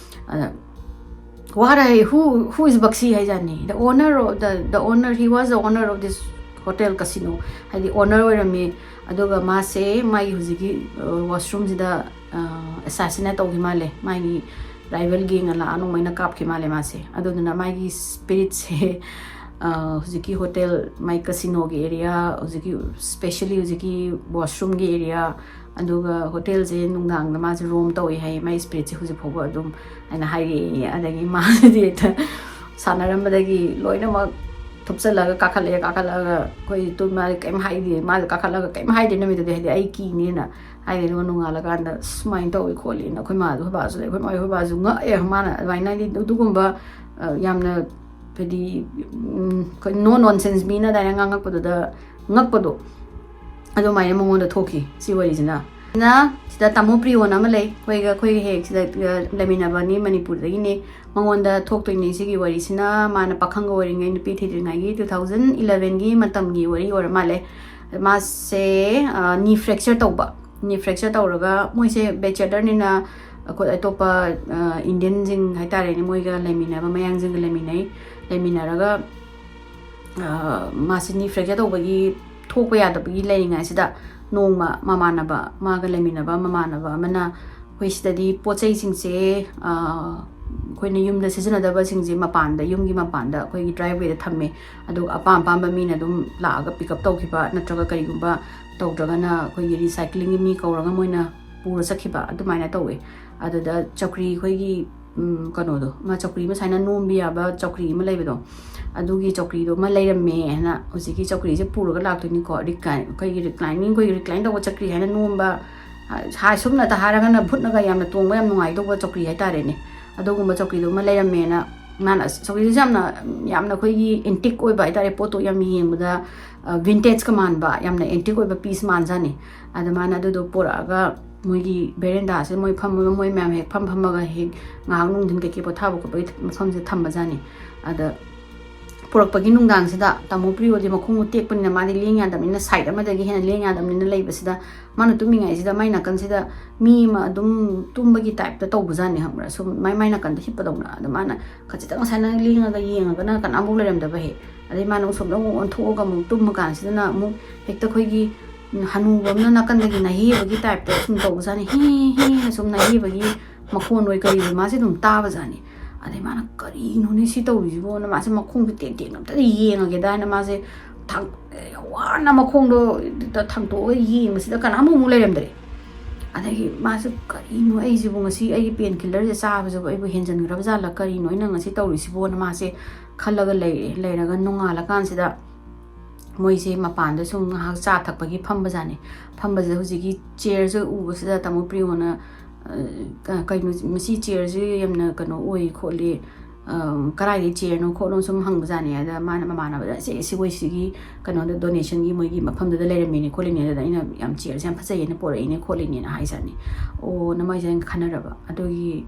ꯑꯗ, "What?" High, "Who, who is ꯕꯛꯁꯤ?" ꯍꯥꯏꯖꯥꯠꯅꯤ꯫ "The owner of the, the owner, he was the owner of this hotel casino." ꯍꯥꯏꯗꯤ, owner ꯑꯣꯏꯔꯝꯃꯤ꯫ ꯑꯗꯨꯒ ꯃꯥꯁꯦ ꯃꯥꯒꯤ ꯍꯧꯖꯤꯛꯀꯤ, ꯑ, washroomꯁꯤꯗ, ꯑ, assassinate ꯇꯧꯈꯤ ꯃꯥꯜꯂꯦ꯫ ꯃꯥꯒꯤ rival gang ꯂꯥꯛꯑ ꯅꯣꯡꯃꯩꯅ ꯀꯥꯞꯈꯤ ꯃꯥꯜꯂꯦ ꯃꯥꯁꯦ꯫ ꯑꯗꯨꯗꯨꯅ ꯃꯥꯒꯤ spiritꯁꯦ, ꯑ, ꯍꯧꯖꯤꯛꯀꯤ hotel, ꯃꯥꯏ casinoꯒꯤ area, ꯍꯧꯖꯤꯛꯀꯤ, specially ꯍꯧꯖꯤꯛꯀꯤ washroomꯒꯤ area, ꯑꯗꯨꯒ hotelꯁꯦ ꯅꯨꯡꯗꯥꯡꯗ ꯃꯥꯁꯦ roam ꯇꯧꯏ ꯍꯥꯏ, ꯃꯥꯏ spiritꯁꯦ ꯍꯧꯖꯤꯛ ꯐꯥꯎꯕ ꯑꯗꯨꯝ, ꯍꯥꯏꯅ ꯍꯥꯏꯔꯛꯑꯦ꯫ ꯑꯗꯒꯤ ꯃꯥꯁꯤꯗꯤ ꯍꯦꯛꯇ ꯁꯥꯟꯅꯔꯝꯕꯗꯒꯤ ꯂꯣꯏꯅꯃꯛ ꯊꯨꯞꯆꯜꯂꯒ ꯀꯥꯈꯠꯂꯛꯑꯦ꯫ ꯀꯥꯈꯠꯂꯛꯑꯒ ꯑꯩꯈꯣꯏ ꯇꯨꯝ-, ꯃꯥꯗꯤ ꯀꯩꯝ ꯍꯥꯏꯗꯦ, ꯃꯥꯗꯤ ꯀꯥꯈꯠꯂꯒ ꯀꯩꯝ ꯍꯥꯏꯗꯦ ꯅꯨꯃꯤꯠꯇꯨꯗꯤ, ꯍꯥꯏꯗꯤ ꯑꯩ ꯀꯤꯅꯦꯅ ꯍꯥꯏꯗꯦ꯫ ꯑꯗꯨꯒ ꯅꯣꯡꯉꯥꯜꯂꯀꯥꯟꯗ, "ꯁꯨꯃꯥꯏꯅ ꯇꯧꯏ ꯈꯣꯠꯂꯤꯅ" ꯑꯩꯈꯣꯏ ꯃꯥꯁꯨ, ꯑꯩꯈꯣꯏ ꯕꯥꯁꯨ ꯂꯩ, ꯑꯩꯈꯣꯏ ꯃꯥ, ꯑꯩꯈꯣꯏ ꯕꯥꯁꯨ ꯉꯛꯑꯦ꯫ ꯃꯥꯅ ꯑꯗꯨꯃꯥꯏꯅ, ꯍꯥꯏꯗꯤ, ꯑꯗꯨꯒꯨꯝꯕ, ꯑ, ꯌꯥꯝꯅ, ꯍꯥꯏꯗꯤ, ꯎꯝ, ꯑꯩꯈꯣꯏ no nonsense ꯃꯤꯅ ꯑꯗꯨꯃꯥꯏꯅ ꯉꯥꯡꯉꯛꯄꯗꯨꯗ ꯉꯛꯄꯗꯣ, ꯑꯗꯨꯃꯥꯏꯅ ꯃꯉꯣꯟꯗ ꯊꯣꯛꯈꯤ ꯁꯤ ꯋꯥꯔꯤꯁꯤꯅ꯫ ꯅ ꯁꯤꯗ ꯇꯥꯃꯣ ꯄ꯭ꯔꯤꯌꯣꯅ ꯑꯃ ꯂꯩ, ꯑꯩꯈꯣꯏꯒ, ꯑꯩꯈꯣꯏꯒ ꯍꯦꯛ ꯁꯤꯗ, ꯑ, ꯂꯩꯃꯤꯟꯅꯕꯅꯤ, ꯃꯅꯤꯄꯨꯔꯗꯒꯤꯅꯦ꯫ ꯃꯉꯣꯟꯗ ꯊꯣꯛꯇꯣꯏꯅꯦ ꯁꯤꯒꯤ ꯋꯥꯔꯤꯁꯤꯅ꯫ ꯃꯥꯅ ꯄꯥꯈꯪꯒ ꯑꯣꯏꯔꯤꯉꯩ, ꯅꯨꯄꯤ ꯊꯤꯗ꯭ꯔꯤꯉꯩꯒꯤ two thousand elevenꯒꯤ ꯃꯇꯝꯒꯤ ꯋꯥꯔꯤ ꯑꯣꯏꯔ ꯃꯥꯜꯂꯦ꯫ ꯃꯥꯁꯦ, ꯑ, knee fracture ꯇꯧꯕ꯫ Knee fracture ꯇꯧꯔꯒ, ꯃꯣꯏꯁꯦ bachelorꯅꯤꯅ ꯑꯩꯈꯣꯏ ꯑꯇꯣꯞꯄ, ꯑ, Indianꯁꯤꯡ ꯍꯥꯏꯇꯥꯔꯦꯅꯦ, ꯃꯣꯏꯒ ꯂꯩꯃꯤꯟꯅꯕ, ꯃꯌꯥꯡꯁꯤꯡꯒ ꯂꯩꯃꯤꯟꯅꯩ꯫ ꯂꯩꯃꯤꯟꯅꯔꯒ, ꯑ, ꯃꯥꯁꯦ knee fracture ꯇꯧꯕꯒꯤ ꯊꯣꯛꯄ ꯌꯥꯗꯕꯒꯤ ꯂꯩꯔꯤꯉꯩꯁꯤꯗ, ꯅꯣꯡꯃ ꯃꯃꯥꯟꯅꯕ, ꯃꯥꯒ ꯂꯩꯃꯤꯟꯅꯕ ꯃꯃꯥꯟꯅꯕ ꯑꯃꯅ, "ꯑꯩꯈꯣꯏ ꯁꯤꯗꯗꯤ ꯄꯣꯠ ꯆꯩꯁꯤꯡꯁꯦ, ꯑ, ꯑꯩꯈꯣꯏꯅ ꯌꯨꯝꯗ ꯁꯤꯖꯤꯟꯅꯗꯕꯁꯤꯡꯁꯦ ꯃꯄꯥꯟꯗ, ꯌꯨꯝꯒꯤ ꯃꯄꯥꯟꯗ ꯑꯩꯈꯣꯏꯒꯤ drivewayꯗ ꯊꯝꯃꯦ꯫ ꯑꯗꯨꯒ ꯑꯄꯥꯝ ꯑꯄꯥꯝꯕ ꯃꯤꯅ ꯑꯗꯨꯝ ꯂꯥꯛꯑꯒ pick up ꯇꯧꯈꯤꯕ, ꯅꯠꯇ꯭ꯔꯒ ꯀꯔꯤꯒꯨꯝꯕ ꯇꯧꯗ꯭ꯔꯒꯅ ꯑꯩꯈꯣꯏꯒꯤ recyclingꯒꯤ ꯃꯤ ꯀꯧꯔꯒ ꯃꯣꯏꯅ ꯄꯨꯔ ꯆꯠꯈꯤꯕ ꯑꯗꯨꯃꯥꯏꯅ ꯇꯧꯋꯦ꯫ ꯑꯗꯨꯗ ꯆꯧꯀ꯭ꯔꯤ, ꯑꯩꯈꯣꯏꯒꯤ, ꯎꯝ, ꯀꯩꯅꯣꯗꯣ, ꯑꯃ ꯆꯧꯀ꯭ꯔꯤ ꯑꯃ ꯁꯨꯃꯥꯏꯅ ꯅꯣꯝꯕ ꯌꯥꯕ ꯆꯧꯀ꯭ꯔꯤ ꯑꯃ ꯂꯩꯕꯗꯣ, ꯑꯗꯨꯒꯤ ꯆꯧꯀ꯭ꯔꯤꯗꯣ ꯑꯃ ꯂꯩꯔꯝꯃꯦ ꯍꯥꯏꯅ ꯍꯧꯖꯤꯛꯀꯤ ꯆꯧꯀ꯭ꯔꯤꯁꯦ ꯄꯨꯔꯒ ꯂꯥꯛꯇꯣꯏꯅꯤꯀꯣ꯫ Recline, ꯑꯩꯈꯣꯏꯒꯤ reclining, ꯑꯩꯈꯣꯏꯒꯤ recline ꯇꯧꯕ ꯆꯧꯀ꯭ꯔꯤ ꯍꯥꯏꯅ ꯅꯣꯝꯕ, ꯍꯥꯏ, ꯁꯨꯝꯅꯇ ꯍꯥꯏꯔꯒꯅ ꯚꯨꯠꯅꯒ ꯌꯥꯝꯅ ꯇꯣꯡꯕ ꯌꯥꯝ ꯅꯨꯡꯉꯥꯏꯗꯧꯕ ꯆꯧꯀ꯭ꯔꯤ ꯍꯥꯏꯇꯥꯔꯦꯅꯦ꯫ ꯑꯗꯨꯒꯨꯝꯕ ꯆꯧꯀ꯭ꯔꯤꯗꯣ ꯑꯃ ꯂꯩꯔꯝꯃꯦꯅ ꯃꯥꯅ, ꯑꯁ, ꯆꯧꯀ꯭ꯔꯤꯗꯨꯁꯨ ꯌꯥꯝꯅ, ꯌꯥꯝꯅ ꯑꯩꯈꯣꯏꯒꯤ antique ꯑꯣꯏꯕ ꯍꯥꯏꯇꯥꯔꯦ, ꯄꯣꯠꯇꯣ ꯌꯥꯝ ꯌꯦꯡꯕꯗ, ꯑ, vintageꯀ ꯃꯥꯟꯕ, ꯌꯥꯝꯅ antique ꯑꯣꯏꯕ piece ꯃꯥꯟꯖꯥꯠꯅꯤ꯫ ꯑꯗ ꯃꯥꯅ ꯑꯗꯨꯗꯣ ꯄꯨꯔꯛꯑꯒ ꯃꯣꯏꯒꯤ verandaꯁꯤꯗ ꯃꯣꯏ ꯐꯝꯃꯒ, ꯃꯣꯏ ꯃꯌꯥꯝ ꯍꯦꯛ ꯐꯝ ꯐꯝꯃꯒ ꯍꯦꯛ ꯉꯥꯏꯍꯥꯛ ꯅꯨꯡꯊꯤꯟ ꯀꯩꯀꯩ ꯄꯣꯊꯥꯕ ꯈꯣꯠꯄꯒꯤ ꯃꯐꯝꯁꯤꯗ ꯊꯝꯕꯖꯥꯠꯅꯤ꯫ ꯑꯗ ꯄꯨꯔꯛꯄꯒꯤ ꯅꯨꯡꯗꯥꯡꯁꯤꯗ ꯇꯥꯃꯣ ꯄ꯭ꯔꯤꯌꯣꯗꯤ ꯃꯈꯣꯡꯗꯣ ꯇꯦꯛꯄꯅꯤꯅ ꯃꯥꯗꯤ ꯂꯦꯡ ꯌꯥꯗꯕꯅꯤꯅ, ꯁꯥꯏꯠ ꯑꯃꯗꯒꯤ ꯍꯦꯟꯅ ꯂꯦꯡ ꯌꯥꯗꯕꯅꯤꯅ ꯂꯩꯕꯁꯤꯗ, ꯃꯥꯅ ꯇꯨꯝꯃꯤꯉꯩꯁꯤꯗ ꯃꯥꯏ ꯅꯥꯀꯟꯁꯤꯗ ꯃꯤ ꯑꯃ ꯑꯗꯨꯝ ꯇꯨꯝꯕꯒꯤ ꯇꯥꯏꯞꯇ ꯇꯧꯕꯖꯥꯠꯅꯤ, ꯈꯪꯕ꯭ꯔꯥ? ꯁꯨꯝ ꯃꯥꯏ ꯃꯥꯏ ꯅꯥꯀꯟꯗ ꯍꯤꯞꯄꯗꯧꯅ꯫ ꯑꯗ ꯃꯥꯅ ꯈꯖꯤꯛꯇꯪ ꯉꯁꯥꯏꯅ ꯂꯦꯡꯉꯒ ꯌꯦꯡꯉꯒꯅ ꯀꯅꯥꯃꯨꯛ ꯂꯩꯔꯝꯗꯕ ꯍꯦꯛ꯫ ꯑꯗꯩ ꯃꯥꯅ ꯑꯃꯨꯛ ꯁꯣꯝꯗ ꯑꯃꯨꯛ ꯑꯣꯟꯊꯣꯛꯑꯒ ꯑꯃꯨꯛ ꯇꯨꯝꯕ ꯀꯥꯟꯁꯤꯗꯅ ꯑꯃꯨꯛ ꯍꯦꯛꯇ ꯑꯩꯈꯣꯏꯒꯤ, ꯎꯝ, ꯍꯅꯨꯕ ꯑꯃꯅ ꯅꯥꯀꯟꯗꯒꯤ ꯅꯥꯍꯦꯕꯒꯤ ꯇꯥꯏꯞꯇ ꯁꯨꯝ ꯇꯧꯕꯖꯥꯠꯅꯤ꯫ ꯍꯤ ꯍꯤ ꯍꯤ ꯁꯨꯝ ꯅꯥꯍꯦꯕꯒꯤ ꯃꯈꯣꯟ ꯑꯣꯏ ꯀꯔꯤ ꯑꯣꯏ ꯃꯥꯁꯦ ꯑꯗꯨꯝ ꯇꯥꯕꯖꯥꯠꯅꯤ꯫ ꯑꯗꯩ ꯃꯥꯅ "ꯀꯔꯤꯅꯣꯅꯦ ꯁꯤ ꯇꯧꯔꯤꯁꯤꯕꯣꯅ", ꯃꯥꯁꯦ ꯃꯈꯣꯡꯁꯦ ꯇꯦꯛ ꯇꯦꯛ ꯑꯝꯇꯗꯤ ꯌꯦꯡꯉꯒꯦꯗꯥꯅ ꯃꯥꯁꯦ ꯊꯥꯡ-, ꯋꯥꯅ ꯃꯈꯣꯡꯗꯣ ꯊꯥꯡꯇꯣꯛꯑꯒ ꯌꯦꯡꯕꯁꯤꯗ ꯀꯅꯥꯝ ꯑꯃꯨꯛ ꯂꯩꯔꯝꯗ꯭ꯔꯦ꯫ ꯑꯗꯒꯤ ꯃꯥꯁꯨ "ꯀꯔꯤꯅꯣ ꯑꯩꯁꯤꯕꯨ ꯉꯁꯤ ꯑꯩꯒꯤ ꯄꯦꯟ ꯀꯤꯂꯔꯁꯦ ꯆꯥꯕꯁꯤꯕꯨ ꯑꯩꯕꯨ ꯍꯦꯟꯖꯟꯈ꯭ꯔꯕ ꯖꯥꯠꯂ, ꯀꯔꯤꯅꯣ ꯑꯩꯅ ꯉꯁꯤ ꯇꯧꯔꯤꯁꯤꯕꯣꯅ" ꯃꯥꯁꯦ ꯈꯜꯂꯒ ꯂꯩꯔꯦ꯫ ꯂꯩꯔꯒ ꯅꯣꯡꯉꯥꯜꯂꯀꯥꯟꯁꯤꯗ ꯃꯣꯏꯁꯦ ꯃꯄꯥꯟꯗ ꯁꯨꯝ ꯉꯥꯏꯍꯥꯛ ꯆꯥ ꯊꯛꯄꯒꯤ ꯐꯝꯕꯖꯥꯠꯅꯤ꯫ ꯐꯝꯕꯁꯤꯗ ꯍꯧꯖꯤꯛꯀꯤ ꯆꯤꯌꯔꯁꯦ ꯎꯕꯁꯤꯗ ꯇꯥꯃꯣ ꯄ꯭ꯔꯤꯌꯣꯅ, "ꯑ, ꯀ-, ꯀꯩꯅꯣ, ꯃꯁꯤ ꯆꯤꯌꯔꯁꯦ ꯌꯥꯝꯅ ꯀꯩꯅꯣ ꯑꯣꯏ ꯈꯣꯠꯂꯤ, ꯑ, ꯀꯗꯥꯏꯗꯒꯤ ꯆꯤꯌꯔꯅꯣ ꯈꯣꯠꯅꯣ?" ꯁꯨꯝ ꯍꯪꯕꯖꯥꯠꯅꯤ꯫ ꯑꯗ ꯃꯥꯅ ꯃꯃꯥꯟꯅꯕꯗ, "ꯁꯤ, ꯁꯤ ꯃꯣꯏ ꯁꯤꯒꯤ ꯀꯩꯅꯣꯗ, ꯗꯣꯅꯦꯁꯟꯒꯤ ꯃꯣꯏꯒꯤ ꯃꯐꯝꯗꯨꯗ ꯂꯩꯔꯝꯃꯤꯅꯦ ꯈꯣꯠꯂꯤꯅꯦ, ꯑꯗꯨꯗ ꯑꯩꯅ ꯌꯥꯝ ꯆꯤꯌꯔꯁꯦ ꯌꯥꯝ ꯐꯖꯩꯌꯦꯅ ꯄꯣꯔꯛꯏꯅꯦ ꯈꯣꯠꯂꯤꯅꯦꯅ" ꯍꯥꯏꯖꯥꯠꯅꯤ꯫ ꯑꯣ, ꯅꯃꯥꯏꯁꯦ ꯑꯩꯅ ꯈꯟꯅꯔꯕ꯫ ꯑꯗꯨꯒꯤ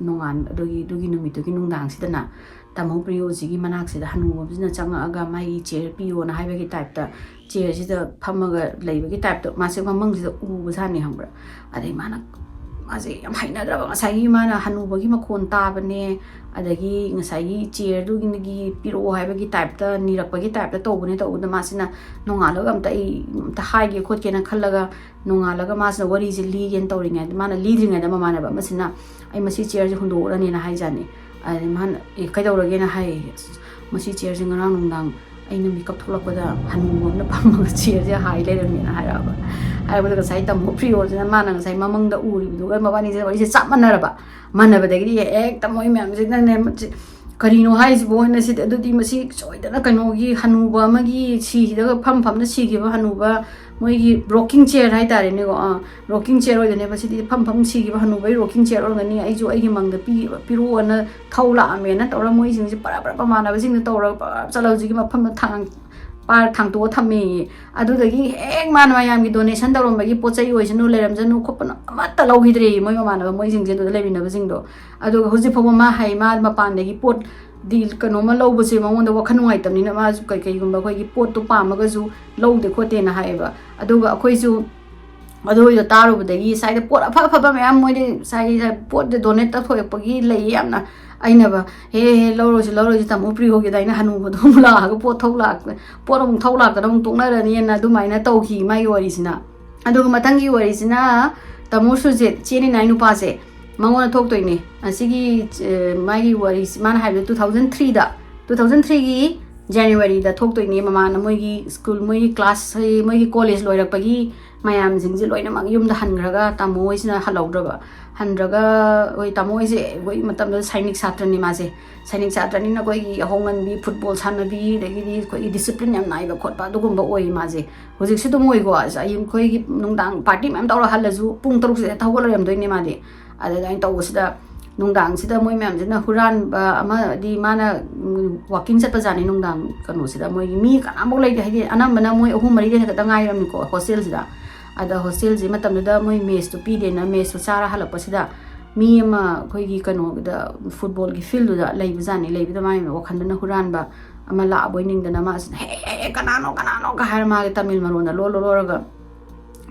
ꯅꯣꯡꯉꯥꯟ-, ꯑꯗꯨꯒꯤ, ꯑꯗꯨꯒꯤ ꯅꯨꯃꯤꯠꯇꯨꯒꯤ ꯅꯨꯡꯗꯥꯡꯁꯤꯗꯅ ꯇꯥꯃꯣ ꯄ꯭ꯔꯤꯌꯣꯁꯤꯒꯤ ꯃꯅꯥꯛꯁꯤꯗ ꯍꯅꯨꯕꯁꯤꯅ ꯆꯪꯉꯛꯑꯒ ꯃꯥꯒꯤ ꯆꯤꯌꯔ ꯄꯤꯌꯣꯅ ꯍꯥꯏꯕꯒꯤ ꯇꯥꯏꯞꯇ, ꯆꯤꯌꯔꯁꯤꯗ ꯐꯝꯃꯒ ꯂꯩꯕꯒꯤ ꯇꯥꯏꯞꯇ ꯃꯥꯁꯦ ꯃꯃꯪꯁꯤꯗ ꯎꯕꯖꯥꯠꯅꯤ, ꯈꯪꯕ꯭ꯔꯥ? ꯑꯗꯩ ꯃꯥꯅ, ꯃꯥꯁꯦ ꯌꯥꯝ ꯍꯩꯅꯗ꯭ꯔꯕ, ꯉꯁꯥꯏꯒꯤ ꯃꯥꯅ ꯍꯅꯨꯕꯒꯤ ꯃꯈꯣꯟ ꯇꯥꯕꯅꯦ, ꯑꯗꯒꯤ ꯉꯁꯥꯏꯒꯤ ꯆꯤꯌꯔꯗꯨꯒꯤ ꯄꯤꯔꯛꯑꯣ ꯍꯥꯏꯕꯒꯤ ꯇꯥꯏꯞꯇ, ꯅꯤꯔꯛꯄꯒꯤ ꯇꯥꯏꯞꯇ ꯇꯧꯕꯅꯦ꯫ ꯇꯧꯕꯗ ꯃꯥꯁꯤꯅ ꯅꯣꯡꯉꯥꯜꯂꯒ ꯑꯝꯇ ꯑꯩ ꯑꯝꯇ ꯍꯥꯏꯒꯦ ꯈꯣꯠꯀꯦꯅ ꯈꯜꯂꯒ, ꯅꯣꯡꯉꯥꯜꯂꯒ ꯃꯥꯁꯤꯅ ꯋꯥꯔꯤꯁꯦ ꯂꯤꯒꯦꯅ ꯇꯧꯔꯤꯉꯩꯗ, ꯃꯥꯅ ꯂꯤꯗ꯭ꯔꯤꯉꯩꯗ ꯃꯃꯥꯟꯅꯕ ꯑꯃꯁꯤꯅ, "ꯑꯩ ꯃꯁꯤ ꯆꯤꯌꯔꯁꯦ ꯍꯨꯟꯗꯣꯛꯎꯔꯅꯦꯅ" ꯍꯥꯏꯖꯥꯠꯅꯤ꯫ ꯑꯗꯩ ꯃꯥꯅ, "ꯑꯦ, ꯀꯩꯗꯧꯔꯒꯦꯅ?" ꯍꯥꯏ꯫ "ꯑꯁ, ꯃꯁꯤ ꯆꯤꯌꯔꯁꯦ ꯉꯔꯥꯡ ꯅꯨꯡꯗꯥꯡ ꯑꯩꯅ ꯃꯤꯀꯞ ꯊꯣꯛꯂꯛꯄꯗ ꯍꯅꯨꯕ ꯑꯃꯅ ꯐꯝꯃꯒ ꯆꯤꯌꯔꯁꯦ ꯍꯥꯏ ꯂꯩꯔꯝꯃꯦꯅ" ꯍꯥꯏꯔꯛꯑꯕ꯫ ꯍꯥꯏꯔꯛꯄꯗ ꯉꯁꯥꯏ ꯇꯥꯃꯣ ꯄ꯭ꯔꯤꯌꯣꯁꯤꯅ ꯃꯥꯅ ꯉꯁꯥꯏ ꯃꯃꯪꯗ ꯎꯔꯤꯕꯗꯨꯒ ꯃꯕꯥꯅꯤꯁꯦ ꯋꯥꯔꯤꯁꯦ ꯆꯞ ꯃꯥꯟꯅꯔꯕ꯫ ꯃꯥꯟꯅꯕꯗꯒꯤꯗꯤ ꯍꯦꯛꯇ ꯃꯣꯏ ꯃꯌꯥꯝꯁꯤꯅꯅꯦ, "ꯃꯁꯤ ꯀꯔꯤꯅꯣ ꯍꯥꯏꯁꯤꯕꯣ?" ꯍꯥꯏꯅ ꯁꯤꯗꯤ, "ꯑꯗꯨꯗꯤ ꯃꯁꯤ ꯁꯣꯏꯗꯅ ꯀꯩꯅꯣꯒꯤ ꯍꯅꯨꯕ ꯑꯃꯒꯤ ꯁꯤꯈꯤꯗꯒ ꯐꯝ ꯐꯝꯅ ꯁꯤꯈꯤꯕ ꯍꯅꯨꯕ, ꯃꯣꯏꯒꯤ ꯔꯣꯀꯤꯡ ꯆꯤꯌꯔ ꯍꯥꯏꯇꯥꯔꯦꯅꯦꯀꯣ, ꯑꯥ, ꯔꯣꯀꯤꯡ ꯆꯤꯌꯔ ꯑꯣꯏꯗꯣꯏꯅꯦꯕ꯫ ꯁꯤꯗꯤ ꯐꯝ ꯐꯝ ꯁꯤꯈꯤꯕ ꯍꯅꯨꯕꯒꯤ ꯔꯣꯀꯤꯡ ꯆꯤꯌꯔ ꯑꯣꯏꯔꯝꯒꯅꯤ, ꯑꯩꯁꯨ ꯑꯩꯒꯤ ꯃꯪꯗ ꯄꯤ-, ꯄꯤꯔꯛꯑꯣꯅ ꯊꯧ ꯂꯥꯛꯑꯝꯃꯦꯅ" ꯇꯧꯔꯒ ꯃꯣꯏꯁꯤꯡꯁꯦ ꯄꯔꯥ ꯄꯔꯥ ꯃꯃꯥꯟꯅꯕꯁꯤꯡꯗ ꯇꯧꯔꯒ ꯄꯔꯥ ꯆꯠꯂ ꯍꯧꯖꯤꯛꯀꯤ ꯃꯐꯝꯗ ꯊꯥꯡ ꯄꯥꯔ ꯊꯥꯡꯇꯣꯛꯑ ꯊꯝꯃꯦꯌꯦ꯫ ꯑꯗꯨꯗꯒꯤ ꯍꯦꯛ ꯃꯥꯅ ꯃꯌꯥꯝꯒꯤ ꯗꯣꯅꯦꯁꯟ ꯇꯧꯔꯝꯕꯒꯤ ꯄꯣꯠ ꯆꯩ ꯑꯣꯏꯁꯅꯨ, ꯂꯩꯔꯝꯖꯅꯨ ꯈꯣꯠꯄꯅ ꯑꯃꯠꯇ ꯂꯧꯈꯤꯗ꯭ꯔꯦꯌꯦ, ꯃꯣꯏ ꯃꯃꯥꯟꯅꯕ, ꯃꯣꯏꯁꯤꯡꯁꯦ ꯑꯗꯨꯗ ꯂꯩꯃꯤꯟꯅꯕꯁꯤꯡꯗꯣ꯫ ꯑꯗꯨꯒ ꯍꯧꯖꯤꯛ ꯐꯥꯎꯕ ꯃꯥ ꯍꯥꯏ, ꯃꯥ ꯃꯄꯥꯟꯗꯒꯤ ꯄꯣꯠ ꯗꯤ ꯀꯩꯅꯣꯝꯃ ꯂꯧꯕꯁꯦ ꯃꯉꯣꯟꯗ ꯋꯥꯈꯜ ꯅꯨꯡꯉꯥꯏꯇꯕꯅꯤꯅ ꯃꯥꯁꯨ ꯀꯩ ꯀꯩꯒꯨꯝꯕ ꯑꯩꯈꯣꯏꯒꯤ ꯄꯣꯠꯇꯣ ꯄꯥꯝꯃꯒꯁꯨ ꯂꯧꯗꯦ ꯈꯣꯠꯇꯦꯅ ꯍꯥꯏꯌꯦꯕ꯫ ꯑꯗꯨꯒ ꯑꯩꯈꯣꯏꯁꯨ ꯑꯗꯨꯒꯤꯗꯣ ꯇꯥꯔꯨꯕꯗꯒꯤ ꯁ꯭ꯋꯥꯏꯗ ꯄꯣꯠ ꯑꯐ ꯑꯐꯕ ꯃꯌꯥꯝ ꯃꯣꯏꯗꯤ ꯁ꯭ꯋꯥꯏꯒꯤ ꯄꯣꯠꯇ ꯗꯣꯅꯦꯠ ꯇꯧꯊꯣꯛꯄꯒꯤ ꯂꯩ ꯌꯥꯝꯅ꯫ ꯑꯩꯅꯕ ꯍꯦ ꯍꯦ ꯂꯧꯔꯣꯏꯁꯤ ꯂꯧꯔꯣꯏꯁꯤ ꯇꯥꯃꯣ ꯄ꯭ꯔꯤ ꯍꯣꯏꯒꯤꯗ ꯑꯩꯅ ꯍꯅꯨꯕꯗꯣ ꯑꯃꯨꯛ ꯂꯥꯛꯑꯒ ꯄꯣꯠ ꯊꯧ ꯂꯥꯛ ꯄꯣꯠ ꯑꯃꯨꯛ ꯊꯧ ꯂꯥꯛꯇꯅ ꯑꯃꯨꯛ ꯇꯣꯛꯅꯔꯅꯤꯅ ꯑꯗꯨꯃꯥꯏꯅ ꯇꯧꯈꯤ ꯃꯥꯒꯤ ꯋꯥꯔꯤꯁꯤꯅ꯫ ꯑꯗꯨꯒ ꯃꯊꯪꯒꯤ ꯋꯥꯔꯤꯁꯤꯅ ꯇꯥꯃꯣ ꯁꯨꯖꯤꯠ ꯆꯦꯅꯤꯅꯥꯏ ꯅꯨꯄꯥꯁꯦ ꯃꯉꯣꯟꯗ ꯊꯣꯛꯇꯣꯏꯅꯦ꯫ ꯑꯁꯤꯒꯤ ꯑ, ꯃꯥꯒꯤ ꯋꯥꯔꯤꯁꯤ ꯃꯥꯅ ꯍꯥꯏꯕꯗ two thousand threeꯗ two thousand threeꯒꯤ ꯖꯅꯋꯥꯔꯤꯗ ꯊꯣꯛꯇꯣꯏꯅꯦ꯫ ꯃꯃꯥꯅ ꯃꯣꯏꯒꯤ ꯁ꯭ꯀꯨꯜ ꯃꯣꯏꯒꯤ ꯀ꯭ꯂꯥꯁ ꯃꯣꯏꯒꯤ ꯀꯣꯂꯦꯖ ꯂꯣꯏꯔꯛꯄꯒꯤ ꯃꯌꯥꯝꯁꯤꯡꯁꯦ ꯂꯣꯏꯅꯃꯛ ꯌꯨꯝꯗ ꯍꯟꯈ꯭ꯔꯒ ꯇꯥꯃꯣ ꯍꯣꯏꯁꯤꯅ ꯍꯜꯍꯧꯗ꯭ꯔꯕ꯫ ꯍꯟꯈ꯭ꯔꯒ ꯍꯣꯏ ꯇꯥꯃꯣ ꯍꯣꯏꯁꯦ ꯑꯩꯈꯣꯏ ꯃꯇꯝꯗꯨꯗ ꯁꯥꯏꯅꯤꯛ ꯁꯥꯇ꯭ꯔꯅꯤ ꯃꯥꯁꯦ꯫ ꯁꯥꯏꯅꯤꯛ ꯁꯥꯇ꯭ꯔꯅꯤꯅ ꯑꯩꯈꯣꯏꯒꯤ ꯌꯥꯍꯧ ꯉꯟꯕꯤ ꯐꯨꯠꯕꯣꯜ ꯁꯥꯟꯅꯕꯤ ꯑꯗꯒꯤꯗꯤ ꯑꯩꯈꯣꯏꯒꯤ ꯗꯤꯁꯤꯄ꯭ꯂꯤꯟ ꯌꯥꯝ ꯅꯥꯏꯕ ꯈꯣꯠꯄ ꯑꯗꯨꯒꯨꯝꯕ ꯑꯣꯏ ꯃꯥꯁꯦ꯫ ꯍꯧꯖꯤꯛꯁꯨ ꯑꯗꯨꯝ ꯑꯣꯏꯀꯣ꯫ ꯑꯁ, ꯑꯩ ꯑꯩꯈꯣꯏꯒꯤ ꯅꯨꯡꯗꯥꯡ ꯄꯥꯔꯇꯤ ꯃꯌꯥꯝ ꯇꯧꯔ ꯍꯜꯂꯁꯨ ꯄꯨꯡ ꯇꯔꯨꯛꯁꯤꯗ ꯍꯦꯛꯇ ꯍꯧꯒꯠ ꯂꯩꯔꯝꯗꯣꯏꯅꯦ ꯃꯥꯗꯤ꯫ ꯑꯗ ꯑꯗꯨꯃꯥꯏꯅ ꯇꯧꯕꯁꯤꯗ ꯅꯨꯡꯗꯥꯡꯁꯤꯗ ꯃꯣꯏ ꯃꯌꯥꯝꯁꯤꯅ ꯍꯨꯔꯥꯟꯕ ꯑꯃꯗꯤ ꯃꯥꯅ ꯋꯥꯛꯀꯤꯡ ꯆꯠꯄꯖꯥꯠꯅꯤ ꯅꯨꯡꯗꯥꯡ ꯀꯩꯅꯣꯁꯤꯗ꯫ ꯃꯣꯏꯒꯤ ꯃꯤ ꯀꯅꯥꯃꯨꯛ ꯂꯩꯇꯦ, ꯍꯥꯏꯗꯤ ꯑꯅꯝꯕꯅ ꯃꯣꯏ ꯑꯍꯨꯝ ꯃꯔꯤꯗꯩ ꯈꯛꯇ ꯉꯥꯏꯔꯝꯅꯤꯀꯣ ꯍꯣꯁꯇꯦꯜꯁꯤꯗ꯫ ꯑꯗ ꯍꯣꯁꯇꯦꯜꯁꯤ ꯃꯇꯝꯗꯨꯗ ꯃꯣꯏ ꯃꯦꯁꯇꯨ ꯄꯤꯗꯦꯅ ꯃꯦꯁꯇꯨ ꯆꯥꯔ ꯍꯜꯂꯛꯄꯁꯤꯗ ꯃꯤ ꯑꯃ ꯑꯩꯈꯣꯏꯒꯤ ꯀꯩꯅꯣꯗ ꯐꯨꯠꯕꯣꯜꯒꯤ ꯐꯤꯜꯗꯨꯗ ꯂꯩꯕꯖꯥꯠꯅꯤ꯫ ꯂꯩꯕꯗ ꯃꯥꯒꯤ ꯋꯥꯈꯜꯗꯨꯅ ꯍꯨꯔꯥꯟꯕ ꯑꯃ ꯂꯥꯛꯑꯕꯣꯏ ꯅꯤꯡꯗꯅ ꯃꯥꯁꯤꯅ "ꯍꯦ ꯍꯦ ꯍꯦ, ꯀꯅꯥꯅꯣ ꯀꯅꯥꯅꯣ?" ꯀ ꯍꯥꯏꯔ ꯃꯥꯒꯤ ꯇꯥꯃꯤꯜ ꯃꯔꯣꯟꯗ ꯂꯣꯜꯂ ꯂꯣꯜꯂꯒ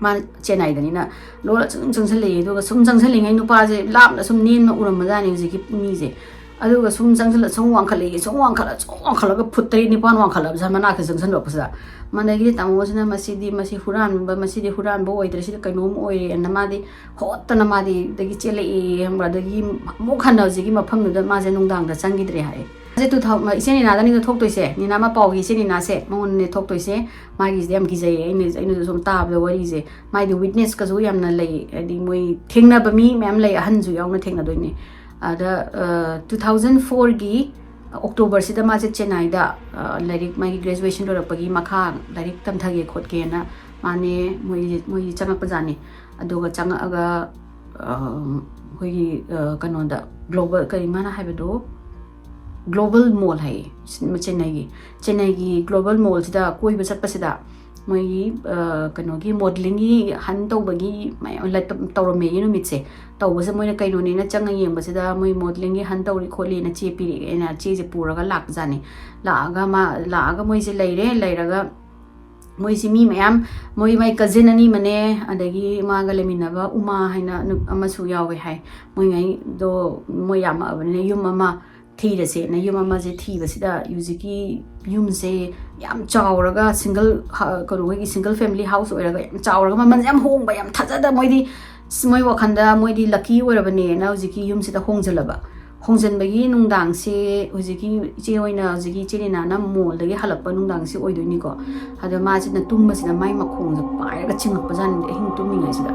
ꯃꯥꯅ ꯆꯦꯟꯅꯥꯏꯗꯅꯤꯅ ꯂꯣꯜꯂ ꯁꯨꯝ ꯆꯪꯁꯤꯜꯂꯛꯑꯦ꯫ ꯑꯗꯨꯒ ꯁꯨꯝ ꯆꯪꯁꯤꯜꯂꯤꯉꯩ ꯅꯨꯄꯥꯁꯦ ꯂꯥꯞꯅ ꯁꯨꯝ ꯅꯦꯝꯅ ꯎꯔꯝꯕꯖꯥꯠꯅꯤ ꯍꯧꯖꯤꯛꯀꯤ ꯃꯤꯁꯦ꯫ ꯑꯗꯨꯒ ꯁꯨꯝ ꯆꯪꯁꯤꯜꯂ ꯁꯨꯝ ꯋꯥꯡꯈꯠꯂꯛꯑꯦ꯫ ꯁꯨꯝ ꯋꯥꯡꯈꯠꯂ ꯁꯨꯝ ꯋꯥꯡꯈꯠꯂꯒ ꯐꯨꯠ ꯇꯔꯦꯠ ꯅꯤꯄꯥꯟ ꯋꯥꯡꯈꯠꯂꯕꯖꯥꯠ ꯃꯅꯥꯛꯇ ꯆꯪꯁꯤꯜꯂꯛꯄꯁꯤꯗ꯫ ꯃꯗꯒꯤꯗꯤ ꯇꯥꯃꯣꯁꯤꯅ "ꯃꯁꯤꯗꯤ, ꯃꯁꯤ ꯍꯨꯔꯥꯟꯕ, ꯃꯁꯤꯗꯤ ꯍꯨꯔꯥꯟꯕ ꯑꯣꯏꯗ꯭ꯔꯦ, ꯁꯤꯗꯤ ꯀꯩꯅꯣꯝ ꯑꯣꯏꯔꯦꯅ" ꯃꯥꯗꯤ ꯍꯣꯠꯇꯅ ꯃꯥꯗꯤ ꯑꯗꯒꯤ ꯆꯦꯜꯂꯛꯑꯦ, ꯈꯪꯕ꯭ꯔꯥ? ꯑꯗꯒꯤ ꯑꯃꯨꯛ ꯍꯟꯅ ꯍꯧꯖꯤꯛꯀꯤ ꯃꯐꯝꯗꯨꯗ ꯃꯥꯁꯦ ꯅꯨꯡꯗꯥꯡꯗ ꯆꯪꯈꯤꯗ꯭ꯔꯦ ꯍꯥꯏ꯫ ꯃꯥꯁꯦ two thousand, ꯏꯆꯦ ꯅꯤꯅꯥꯗꯅꯤꯗ ꯊꯣꯛꯇꯣꯏꯁꯦ, ꯅꯤꯅꯥ ꯃꯄꯥꯎꯒꯤ ꯏꯆꯦ ꯅꯤꯅꯥꯁꯦ ꯃꯉꯣꯟꯗꯅꯦ ꯊꯣꯛꯇꯣꯏꯁꯦ꯫ ꯃꯥꯒꯤꯁꯤꯗꯤ ꯌꯥꯝ ꯀꯤꯖꯩꯌꯦ꯫ ꯑꯩꯅ, ꯑꯩꯅꯁꯨ ꯁꯨꯝ ꯇꯥꯕꯗ ꯋꯥꯔꯤꯁꯦ, ꯃꯥꯏꯗꯤ ꯋꯤꯠꯅꯦꯁꯀꯁꯨ ꯌꯥꯝꯅ ꯂꯩ, ꯍꯥꯏꯗꯤ ꯃꯣꯏ ꯊꯦꯡꯅꯕ ꯃꯤ ꯃꯌꯥꯝ ꯂꯩ, ꯑꯍꯟꯁꯨ ꯌꯥꯎꯅ ꯊꯦꯡꯅꯗꯣꯏꯅꯦ꯫ ꯑꯗ, ꯑ, two thousand fourꯒꯤ ꯑꯣꯛꯇꯣꯕꯔꯁꯤꯗ ꯃꯥꯁꯦ ꯆꯦꯟꯅꯥꯏꯗ, ꯑ, ꯂꯥꯏꯔꯤꯛ, ꯃꯥꯒꯤ ꯒ꯭ꯔꯦꯖꯨꯑꯦꯁꯟ ꯂꯣꯏꯔꯛꯄꯒꯤ ꯃꯈꯥ ꯂꯥꯏꯔꯤꯛ ꯇꯝꯊꯒꯦ ꯈꯣꯠꯀꯦꯅ ꯃꯥꯅꯦ ꯃꯣꯏ, ꯃꯣꯏ ꯆꯪꯉꯛꯄꯖꯥꯠꯅꯤ꯫ ꯑꯗꯨꯒ ꯆꯪꯉꯛꯑꯒ, ꯑ, ꯑꯩꯈꯣꯏꯒꯤ, ꯑ, ꯀꯩꯅꯣꯗ, ꯒ꯭ꯂꯣꯕꯜ, ꯀꯔꯤ ꯃꯥꯅ ꯍꯥꯏꯕꯗꯣ? ꯒ꯭ꯂꯣꯕꯜ ꯃꯣꯜ ꯍꯥꯏꯌꯦ, ꯆꯦꯟꯅꯥꯏꯒꯤ꯫ ꯆꯦꯟꯅꯥꯏꯒꯤ ꯒ꯭ꯂꯣꯕꯜ ꯃꯣꯜꯁꯤꯗ ꯀꯣꯏꯕ ꯆꯠꯄꯁꯤꯗ ꯃꯣꯏꯒꯤ ꯀꯩꯅꯣꯒꯤ ꯃꯣꯗꯂꯤꯡꯒꯤ ꯍꯟ ꯇꯧꯕꯒꯤ ꯃꯌꯥꯝ ꯇꯧꯔꯝꯃꯦ ꯅꯨꯃꯤꯠꯁꯦ꯫ ꯇꯧꯕꯁꯦ ꯃꯣꯏꯅ ꯀꯩꯅꯣꯅꯦꯅ ꯆꯪꯉ ꯌꯦꯡꯕꯁꯤꯗ ꯃꯣꯏ ꯃꯣꯗꯂꯤꯡꯒꯤ ꯍꯟ ꯇꯧꯔꯤ ꯈꯣꯠꯂꯤꯅ ꯆꯦ ꯄꯤꯔꯛꯑꯦ꯫ ꯑꯩꯅ ꯆꯦꯁꯦ ꯄꯨꯔꯒ ꯂꯥꯛꯄꯖꯥꯠꯅꯤ꯫ ꯂꯥꯛꯑꯒ ꯃꯥ ꯂꯥꯛꯑꯒ ꯃꯣꯏꯁꯦ ꯂꯩꯔꯦ꯫ ꯂꯩꯔꯒ ꯃꯣꯏꯁꯤ ꯃꯤ ꯃꯌꯥꯝ, ꯃꯣꯏ ꯃꯥꯏ ꯀꯖꯤꯟ ꯑꯅꯤꯃꯅꯦ, ꯑꯗꯒꯤ ꯃꯥꯒ ꯂꯩꯃꯤꯟꯅꯕ ꯎꯃꯥ ꯍꯥꯏꯅ ꯑꯃꯁꯨ ꯌꯥꯎꯋꯦ ꯍꯥꯏ꯫ ꯃꯣꯏꯉꯩꯗꯣ ꯃꯣꯏ ꯌꯥꯝꯃꯛꯑꯕꯅꯤꯅ ꯌꯨꯝ ꯑꯃ ꯊꯤꯔꯁꯦꯅ ꯌꯨꯝ ꯑꯃꯁꯦ ꯊꯤꯕꯁꯤꯗ ꯍꯧꯖꯤꯛꯀꯤ ꯌꯨꯝꯁꯦ ꯌꯥꯝ ꯆꯥꯎꯔꯒ ꯁꯤꯡꯒꯜ ꯀꯩꯅꯣ ꯑꯩꯈꯣꯏꯒꯤ ꯁꯤꯡꯒꯜ ꯐꯦꯃꯤꯂꯤ ꯍꯥꯎꯁ ꯑꯣꯏꯔꯒ ꯌꯥꯝ ꯆꯥꯎꯔꯒ ꯃꯃꯜꯁꯦ ꯌꯥꯝ ꯍꯣꯡꯕ, ꯌꯥꯝ ꯊꯥꯖꯗ, ꯃꯣꯏꯗꯤ ꯃꯣꯏ ꯋꯥꯈꯜꯗ ꯃꯣꯏꯗꯤ ꯂꯛꯀꯤ ꯑꯣꯏꯔꯕꯅꯦꯅ ꯍꯧꯖꯤꯛꯀꯤ ꯌꯨꯝꯁꯤꯗ ꯍꯣꯡꯖꯜꯂꯕ꯫ ꯍꯣꯡꯖꯟꯕꯒꯤ ꯅꯨꯡꯗꯥꯡꯁꯦ ꯍꯧꯖꯤꯛꯀꯤ ꯏꯆꯦ ꯍꯣꯏꯅ, ꯍꯧꯖꯤꯛꯀꯤ ꯏꯆꯦ ꯂꯤꯅꯥꯅ ꯃꯣꯜꯗꯒꯤ ꯍꯜꯂꯛꯄ ꯅꯨꯡꯗꯥꯡꯁꯦ ꯑꯣꯏꯗꯣꯏꯅꯤꯀꯣ꯫ ꯑꯗꯣ ꯃꯥꯁꯤꯅ ꯇꯨꯝꯕꯁꯤꯗ ꯃꯥꯏ ꯃꯈꯣꯡꯁꯦ ꯄꯥꯏꯔꯒ ꯆꯤꯡꯉꯛꯄꯖꯥꯠꯅꯤ ꯑꯍꯤꯡ ꯇꯨꯝꯃꯤꯉꯩꯁꯤꯗ꯫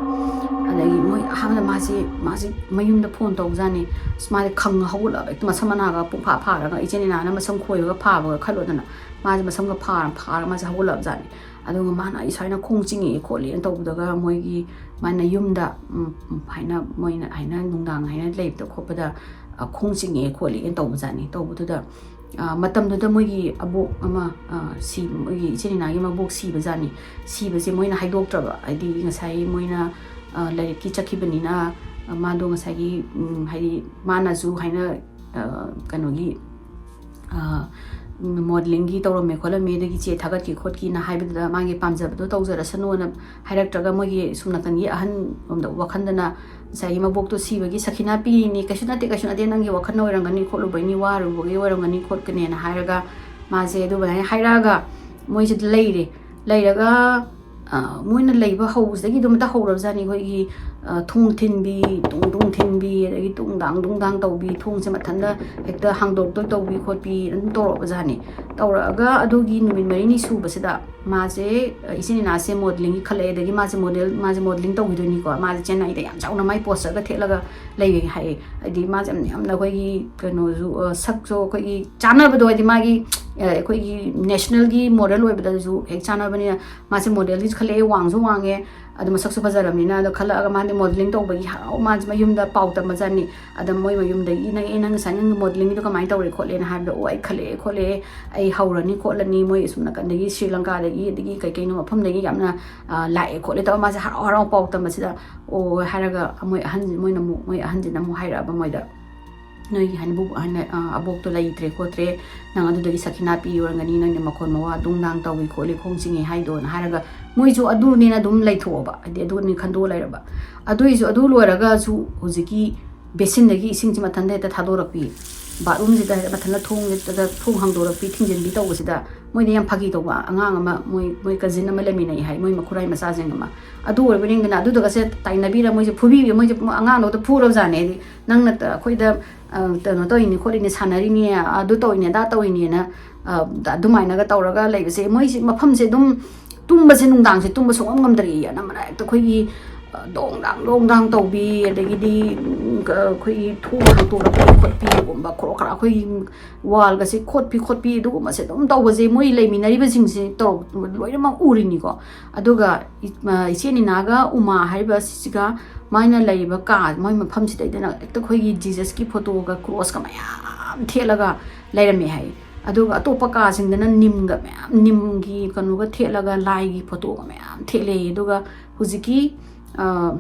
ꯑꯗꯒꯤ ꯃꯣꯏ ꯑꯍꯥꯟꯕꯗ ꯃꯥꯁꯦ ꯃꯥꯁꯦ ꯃꯌꯨꯝꯗ ꯐꯣꯟ ꯇꯧꯕꯖꯥꯠꯅꯤ꯫ ꯑꯁ, ꯃꯥꯁꯦ ꯈꯪꯉ ꯍꯧꯒꯠꯂꯛꯑꯕ, ꯍꯦꯛꯇ ꯃꯁꯝ ꯃꯅꯥꯒ ꯄꯨꯡꯐꯥ ꯐꯥꯔꯒ, ꯏꯆꯦ ꯂꯤꯅꯥꯅ ꯃꯁꯝ ꯈꯣꯏꯕꯒ ꯐꯥꯕꯒ ꯈꯜꯂꯣꯗꯅ, ꯃꯥꯁꯦ ꯃꯁꯝꯒ ꯐꯥꯔ ꯐꯥꯔꯒ ꯃꯥꯁꯦ ꯍꯧꯒꯠꯂꯛꯑꯕꯖꯥꯠꯅꯤ꯫ ꯑꯗꯨꯒ ꯃꯥꯅ ꯑꯩ ꯁꯨꯃꯥꯏꯅ ꯈꯣꯡ ꯆꯤꯡꯉꯛꯑꯦ ꯈꯣꯠꯂꯦꯅ ꯇꯧꯕꯗꯒ ꯃꯣꯏꯒꯤ ꯃꯥꯅ ꯌꯨꯝꯗ ꯍꯥꯏꯅ, ꯃꯣꯏꯅ ꯍꯥꯏꯅ ꯅꯨꯡꯗꯥꯡ ꯍꯥꯏꯅ ꯂꯩꯕꯗ ꯈꯣꯠꯄꯗ ꯈꯣꯡ ꯆꯤꯡꯉꯛꯑꯦ ꯈꯣꯠꯂꯦꯅ ꯇꯧꯕꯖꯥꯠꯅꯤ꯫ ꯇꯧꯕꯗꯨꯗ ꯃꯇꯝꯗꯨꯗ ꯃꯣꯏꯒꯤ ꯑꯕꯣꯛ ꯑꯃ ꯁꯤ ꯃꯣꯏꯒꯤ ꯏꯆꯤꯟ ꯏꯅꯥꯒꯤ ꯃꯕꯣꯛ ꯁꯤꯕꯖꯥꯠꯅꯤ꯫ ꯁꯤꯕꯁꯦ ꯃꯣꯏꯅ ꯍꯥꯏꯗꯣꯛꯇ꯭ꯔꯕ, ꯍꯥꯏꯗꯤ ꯉꯁꯥꯏ ꯃꯣꯏꯅ ꯂꯥꯏꯔꯤꯛꯀꯤ ꯆꯠꯈꯤꯕꯅꯤꯅ ꯃꯥꯗꯣ ꯉꯁꯥꯏꯒꯤ ꯍꯥꯏꯗꯤ ꯃꯥꯅꯁꯨ ꯍꯥꯏꯅ ꯀꯩꯅꯣꯒꯤ ꯃꯣꯗꯂꯤꯡꯒꯤ ꯇꯧꯔꯝꯃꯦ ꯈꯣꯠꯂꯝꯃꯦ, ꯑꯗꯒꯤ ꯆꯦ ꯊꯥꯒꯠꯈꯤ ꯈꯣꯠꯈꯤꯅ ꯍꯥꯏꯕꯗꯨꯗ ꯃꯥꯒꯤ ꯄꯥꯝꯖꯕꯗꯣ ꯇꯧꯖꯔꯁꯅꯨꯅ ꯍꯥꯏꯔꯛꯇ꯭ꯔꯒ ꯃꯣꯏꯒꯤ ꯁꯨꯝ ꯅꯥꯀꯟꯒꯤ ꯑꯍꯟ ꯔꯣꯝꯗ ꯋꯥꯈꯟꯗꯅ ꯉꯁꯥꯏꯒꯤ ꯃꯕꯣꯛꯇꯣ ꯁꯤꯕꯒꯤ ꯁꯈꯤꯅꯥ ꯄꯤꯔꯤꯅꯤ, ꯀꯩꯁꯨ ꯅꯠꯇꯦ, ꯀꯩꯁꯨ ꯅꯠꯇꯦ, ꯅꯪꯒꯤ ꯋꯥꯈꯜꯅ ꯑꯣꯏꯔꯝꯒꯅꯤ ꯈꯣꯠꯂꯨꯕꯩꯅꯤ, ꯋꯥꯔꯨꯕꯒꯤ ꯑꯣꯏꯔꯝꯒꯅꯤ ꯈꯣꯠꯀꯅꯦꯅ ꯍꯥꯏꯔꯒ ꯃꯥꯁꯦ ꯑꯗꯨꯃꯥꯏꯅ ꯍꯥꯏꯔꯛꯑꯒ ꯃꯣꯏꯁꯤꯗ ꯂꯩꯔꯦ꯫ ꯂꯩꯔꯒ ꯃꯣꯏꯅ ꯂꯩꯕ ꯍꯧꯕꯁꯤꯗꯒꯤ ꯑꯗꯨꯝ ꯍꯧꯔꯕꯖꯥꯠꯅꯤ꯫ ꯑꯩꯈꯣꯏꯒꯤ ꯊꯣꯡ ꯊꯤꯟꯕꯤ, ꯇꯨꯡ ꯇꯨꯡ ꯊꯤꯟꯕꯤ, ꯑꯗꯒꯤ ꯇꯨꯡꯗꯥꯡ ꯇꯨꯡꯗꯥꯡ ꯇꯧꯕꯤ, ꯊꯣꯡꯁꯦ ꯃꯊꯟꯇ ꯍꯦꯛꯇ ꯍꯥꯡꯗꯣꯛꯇꯣꯏ ꯇꯧꯕꯤ ꯈꯣꯠꯄꯤ ꯑꯗꯨꯝ ꯇꯧꯔꯛꯑꯕꯖꯥꯠꯅꯤ꯫ ꯇꯧꯔꯛꯑꯒ ꯑꯗꯨꯒꯤ ꯅꯨꯃꯤꯠ ꯃꯔꯤꯅꯤ ꯁꯨꯕꯁꯤꯗ ꯃꯥꯁꯦ ꯏꯆꯤꯟ ꯏꯅꯥꯁꯦ ꯃꯣꯗꯂꯤꯡꯒꯤ ꯈꯜꯂꯛꯑꯦ꯫ ꯑꯗꯒꯤ ꯃꯥꯁꯦ ꯃꯣꯗꯦꯜ, ꯃꯥꯁꯦ ꯃꯣꯗꯂꯤꯡ ꯇꯧꯈꯤꯗꯣꯏꯅꯤꯀꯣ꯫ ꯃꯥꯁꯦ ꯆꯦꯟꯅꯥꯏꯗ ꯌꯥꯝ ꯆꯥꯎꯅ ꯃꯥꯏ ꯄꯣꯁꯇꯔꯒ ꯊꯦꯠꯂꯒ ꯂꯩꯌꯦ ꯍꯥꯏꯌꯦ꯫ ꯍꯥꯏꯗꯤ ꯃꯥꯁꯦ ꯌꯥꯝ, ꯌꯥꯝꯅ ꯑꯩꯈꯣꯏꯒꯤ ꯀꯩꯅꯣꯁꯨ, ꯁꯛꯁꯨ ꯑꯩꯈꯣꯏꯒꯤ ꯆꯥꯟꯅꯕꯗꯣ, ꯍꯥꯏꯗꯤ ꯃꯥꯒꯤ ꯑꯩꯈꯣꯏꯒꯤ ꯅꯦꯁꯅꯦꯜꯒꯤ ꯃꯣꯗꯦꯜ ꯑꯣꯏꯕꯗꯁꯨ ꯍꯦꯛ ꯆꯥꯟꯅꯕꯅꯤꯅ ꯃꯥꯁꯦ ꯃꯣꯗꯦꯜꯒꯤꯁꯨ ꯈꯜꯂꯛꯑꯦ, ꯋꯥꯡꯁꯨ ꯋꯥꯡꯉꯦ꯫ ꯑꯗꯣ ꯃꯁꯛꯁꯨ ꯐꯖꯔꯕꯅꯤꯅ, ꯑꯗꯣ ꯈꯜꯂꯛꯑꯒ ꯃꯥꯗꯤ modelling ꯇꯧꯕꯒꯤ ꯍꯔꯥꯎ, ꯃꯥꯁꯦ ꯃꯌꯨꯝꯗ ꯄꯥꯎ ꯇꯝꯕꯖꯥꯠꯅꯤ꯫ ꯑꯗ ꯃꯣꯏ ꯃꯌꯨꯝꯗꯒꯤ, "ꯅꯪ, ꯑꯦ, ꯅꯪ ꯉꯁꯥꯏ ꯅꯪ modelling ꯗꯣ ꯀꯃꯥꯏꯅ ꯇꯧꯔꯦ ꯈꯣꯠꯂꯦꯅ?" ꯍꯥꯏꯕꯗ, "ꯑꯣ, ꯑꯩ ꯈꯜꯂꯛꯑꯦ ꯈꯣꯠꯂꯛꯑꯦ, ꯑꯩ ꯍꯧꯔꯅꯤ ꯈꯣꯠꯂꯅꯤ, ꯃꯣꯏ ꯑꯁꯨꯝ ꯅꯥꯀꯟꯗꯒꯤ ꯁ꯭ꯔꯤ ꯂꯪꯀꯥꯗꯒꯤ, ꯑꯗꯒꯤ ꯀꯩ ꯀꯩꯅꯣ ꯃꯐꯝꯗꯒꯤ ꯌꯥꯝꯅ, ꯑ, ꯂꯥꯛꯑꯦ ꯈꯣꯠꯂꯦ" ꯇꯧꯔ ꯃꯥꯁꯦ ꯍꯔꯥꯎ ꯍꯔꯥꯎ ꯄꯥꯎ ꯇꯝꯕꯁꯤꯗ, "ꯑꯣ" ꯍꯥꯏꯔꯒ ꯃꯣꯏ ꯑꯍꯟ, ꯃꯣꯏꯅ ꯑꯃꯨꯛ, ꯃꯣꯏ ꯑꯍꯟꯁꯤꯅ ꯑꯃꯨꯛ ꯍꯥꯏꯔꯛꯑꯕ ꯃꯣꯏꯗ, "ꯅꯣꯏꯒꯤ ꯍꯥꯏꯅ ꯕꯨ-, ꯍꯥꯏꯅ, ꯑ, ꯑꯕꯣꯛꯇꯣ ꯂꯩꯇ꯭ꯔꯦ ꯈꯣꯠꯇ꯭ꯔꯦ, ꯅꯪ ꯑꯗꯨꯗꯒꯤ ꯁꯈꯤꯅꯥ ꯄꯤ ꯑꯣꯏꯔꯝꯒꯅꯤ, ꯅꯪꯅ ꯃꯈꯣꯟ ꯃꯋꯥ ꯗꯨꯡ ꯗꯥꯡ ꯇꯧꯏ ꯈꯣꯠꯂꯤ, ꯈꯣꯡ ꯆꯤꯡꯉꯤ ꯍꯥꯏꯗꯣꯅ" ꯍꯥꯏꯔꯒ ꯃꯣꯏꯁꯨ ꯑꯗꯨꯅꯦꯅ ꯑꯗꯨꯝ ꯂꯩꯊꯣꯛꯑꯕ, ꯍꯥꯏꯗꯤ ꯑꯗꯨꯅꯤ ꯈꯟꯗꯣꯛꯑ ꯂꯩꯔꯕ꯫ ꯑꯗꯨꯏꯁꯨ, ꯑꯗꯨ ꯂꯣꯏꯔꯒꯁꯨ ꯍꯧꯖꯤꯛꯀꯤ ꯕꯦꯁꯤꯟꯗꯒꯤ ꯏꯁꯤꯡꯁꯤ ꯃꯊꯟꯇ ꯍꯦꯛꯇ ꯊꯥꯗꯣꯔꯛꯄꯤ, ꯕꯥꯠꯔꯨꯝꯁꯤꯗ ꯍꯦꯛꯇ ꯃꯊꯟꯇ ꯊꯣꯡ ꯍꯦꯛꯇ ꯊꯣꯡ ꯍꯥꯡꯗꯣꯔꯛꯄꯤ, ꯊꯤꯡꯖꯤꯟꯕꯤ ꯇꯧꯕꯁꯤꯗ ꯃꯣꯏꯗ ꯌꯥꯝ ꯐꯥꯒꯤ ꯇꯧꯕ ꯑꯉꯥꯡ ꯑꯃ, ꯃꯣꯏ, ꯃꯣꯏ ꯀꯖꯤꯟ ꯑꯃ ꯂꯩꯃꯤꯟꯅꯩ ꯍꯥꯏ, ꯃꯣꯏ ꯃꯈꯨꯔꯥꯏ ꯃꯆꯥꯁꯤꯡ ꯑꯃ꯫ ꯑꯗꯨ ꯑꯣꯏꯕꯅꯤꯗꯅ ꯑꯗꯨꯗꯒꯁꯦ ꯇꯥꯏꯅꯕꯤꯔ ꯃꯣꯏꯁꯦ ꯐꯨꯕꯤꯕ, ꯃꯣꯏꯁꯦ ꯑꯉꯥꯡꯗꯣ ꯐꯨꯔꯕꯖꯥꯠꯅꯦ꯫ ꯍꯥꯏꯗꯤ, "ꯅꯪꯅ ꯇ-, ꯑꯩꯈꯣꯏꯗ, ꯑ, ꯀꯩꯅꯣ ꯇꯧꯔꯤꯅꯤ ꯈꯣꯠꯂꯤꯅꯤ, ꯁꯥꯟꯅꯔꯤꯅꯤ, ꯑꯗꯨ ꯇꯧꯔꯤꯅꯤ, ꯑꯗꯥ ꯇꯧꯔꯤꯅꯤꯅ", ꯑ, ꯑꯗꯨꯃꯥꯏꯅꯒ ꯇꯧꯔꯒ ꯂꯩꯕꯁꯦ, ꯃꯣꯏꯁꯦ ꯃꯐꯝꯁꯦ ꯑꯗꯨꯝ ꯇꯨꯝꯕꯁꯦ, ꯅꯨꯡꯗꯥꯡꯁꯦ ꯇꯨꯝꯕ ꯁꯨꯡꯉꯝ ꯉꯝꯗ꯭ꯔꯦꯌꯦ꯫ ꯑꯅꯝꯕꯅ ꯍꯦꯛꯇ ꯑꯩꯈꯣꯏꯒꯤ, ꯑ, ꯗꯣꯡ ꯗꯥꯡ ꯗꯣꯡ ꯗꯥꯡ ꯇꯧꯕꯤ, ꯑꯗꯒꯤꯗꯤ, ꯎꯝ, ꯀ-, ꯑꯩꯈꯣꯏꯒꯤ ꯊꯣꯡ ꯍꯥꯡꯇꯣꯔꯛꯄꯤ ꯈꯣꯠꯄꯤꯒꯨꯝꯕ, ꯈꯣꯔꯣ ꯈꯔꯥ ꯑꯩꯈꯣꯏꯒꯤ ꯋꯥꯜꯒꯁꯦ ꯈꯣꯠꯄꯤ ꯈꯣꯠꯄꯤ ꯑꯗꯨꯒꯨꯝꯕꯁꯦ ꯑꯗꯨꯝ ꯇꯧꯕꯁꯦ ꯃꯣꯏ ꯂꯩꯃꯤꯟꯅꯔꯤꯕꯁꯤꯡꯁꯦ ꯇꯧ-, ꯂꯣꯏꯅꯃꯛ ꯎꯔꯤꯅꯤꯀꯣ꯫ ꯑꯗꯨꯒ ꯏ-, ꯃ-, ꯏꯆꯦ ꯅꯤꯅꯥꯒ ꯎꯃꯥ ꯍꯥꯏꯔꯤꯕꯁꯤꯒ ꯃꯥꯏꯅ ꯂꯩꯔꯤꯕ ꯀꯥ, ꯃꯣꯏ ꯃꯐꯝꯁꯤꯗꯩꯗꯅ ꯍꯦꯛꯇ ꯑꯩꯈꯣꯏꯒꯤ ꯖꯤꯖꯁꯀꯤ ꯐꯣꯇꯣꯒ ꯀ꯭ꯔꯣꯁꯀ ꯃꯌꯥꯝ ꯊꯦꯠꯂꯒ ꯂꯩꯔꯝꯃꯦ ꯍꯥꯏ꯫ ꯑꯗꯨꯒ ꯑꯇꯣꯞꯄ ꯀꯥꯁꯤꯡꯗꯅ ꯅꯤꯝꯒ ꯃꯌꯥꯝ, ꯅꯤꯝꯒꯤ ꯀꯩꯅꯣꯒ ꯊꯦꯠꯂꯒ ꯂꯥꯏꯒꯤ ꯐꯣꯇꯣꯒ ꯃꯌꯥꯝ ꯊꯦꯠꯂꯦ꯫ ꯑꯗꯨꯒ ꯍꯧꯖꯤꯛꯀꯤ, ꯑ,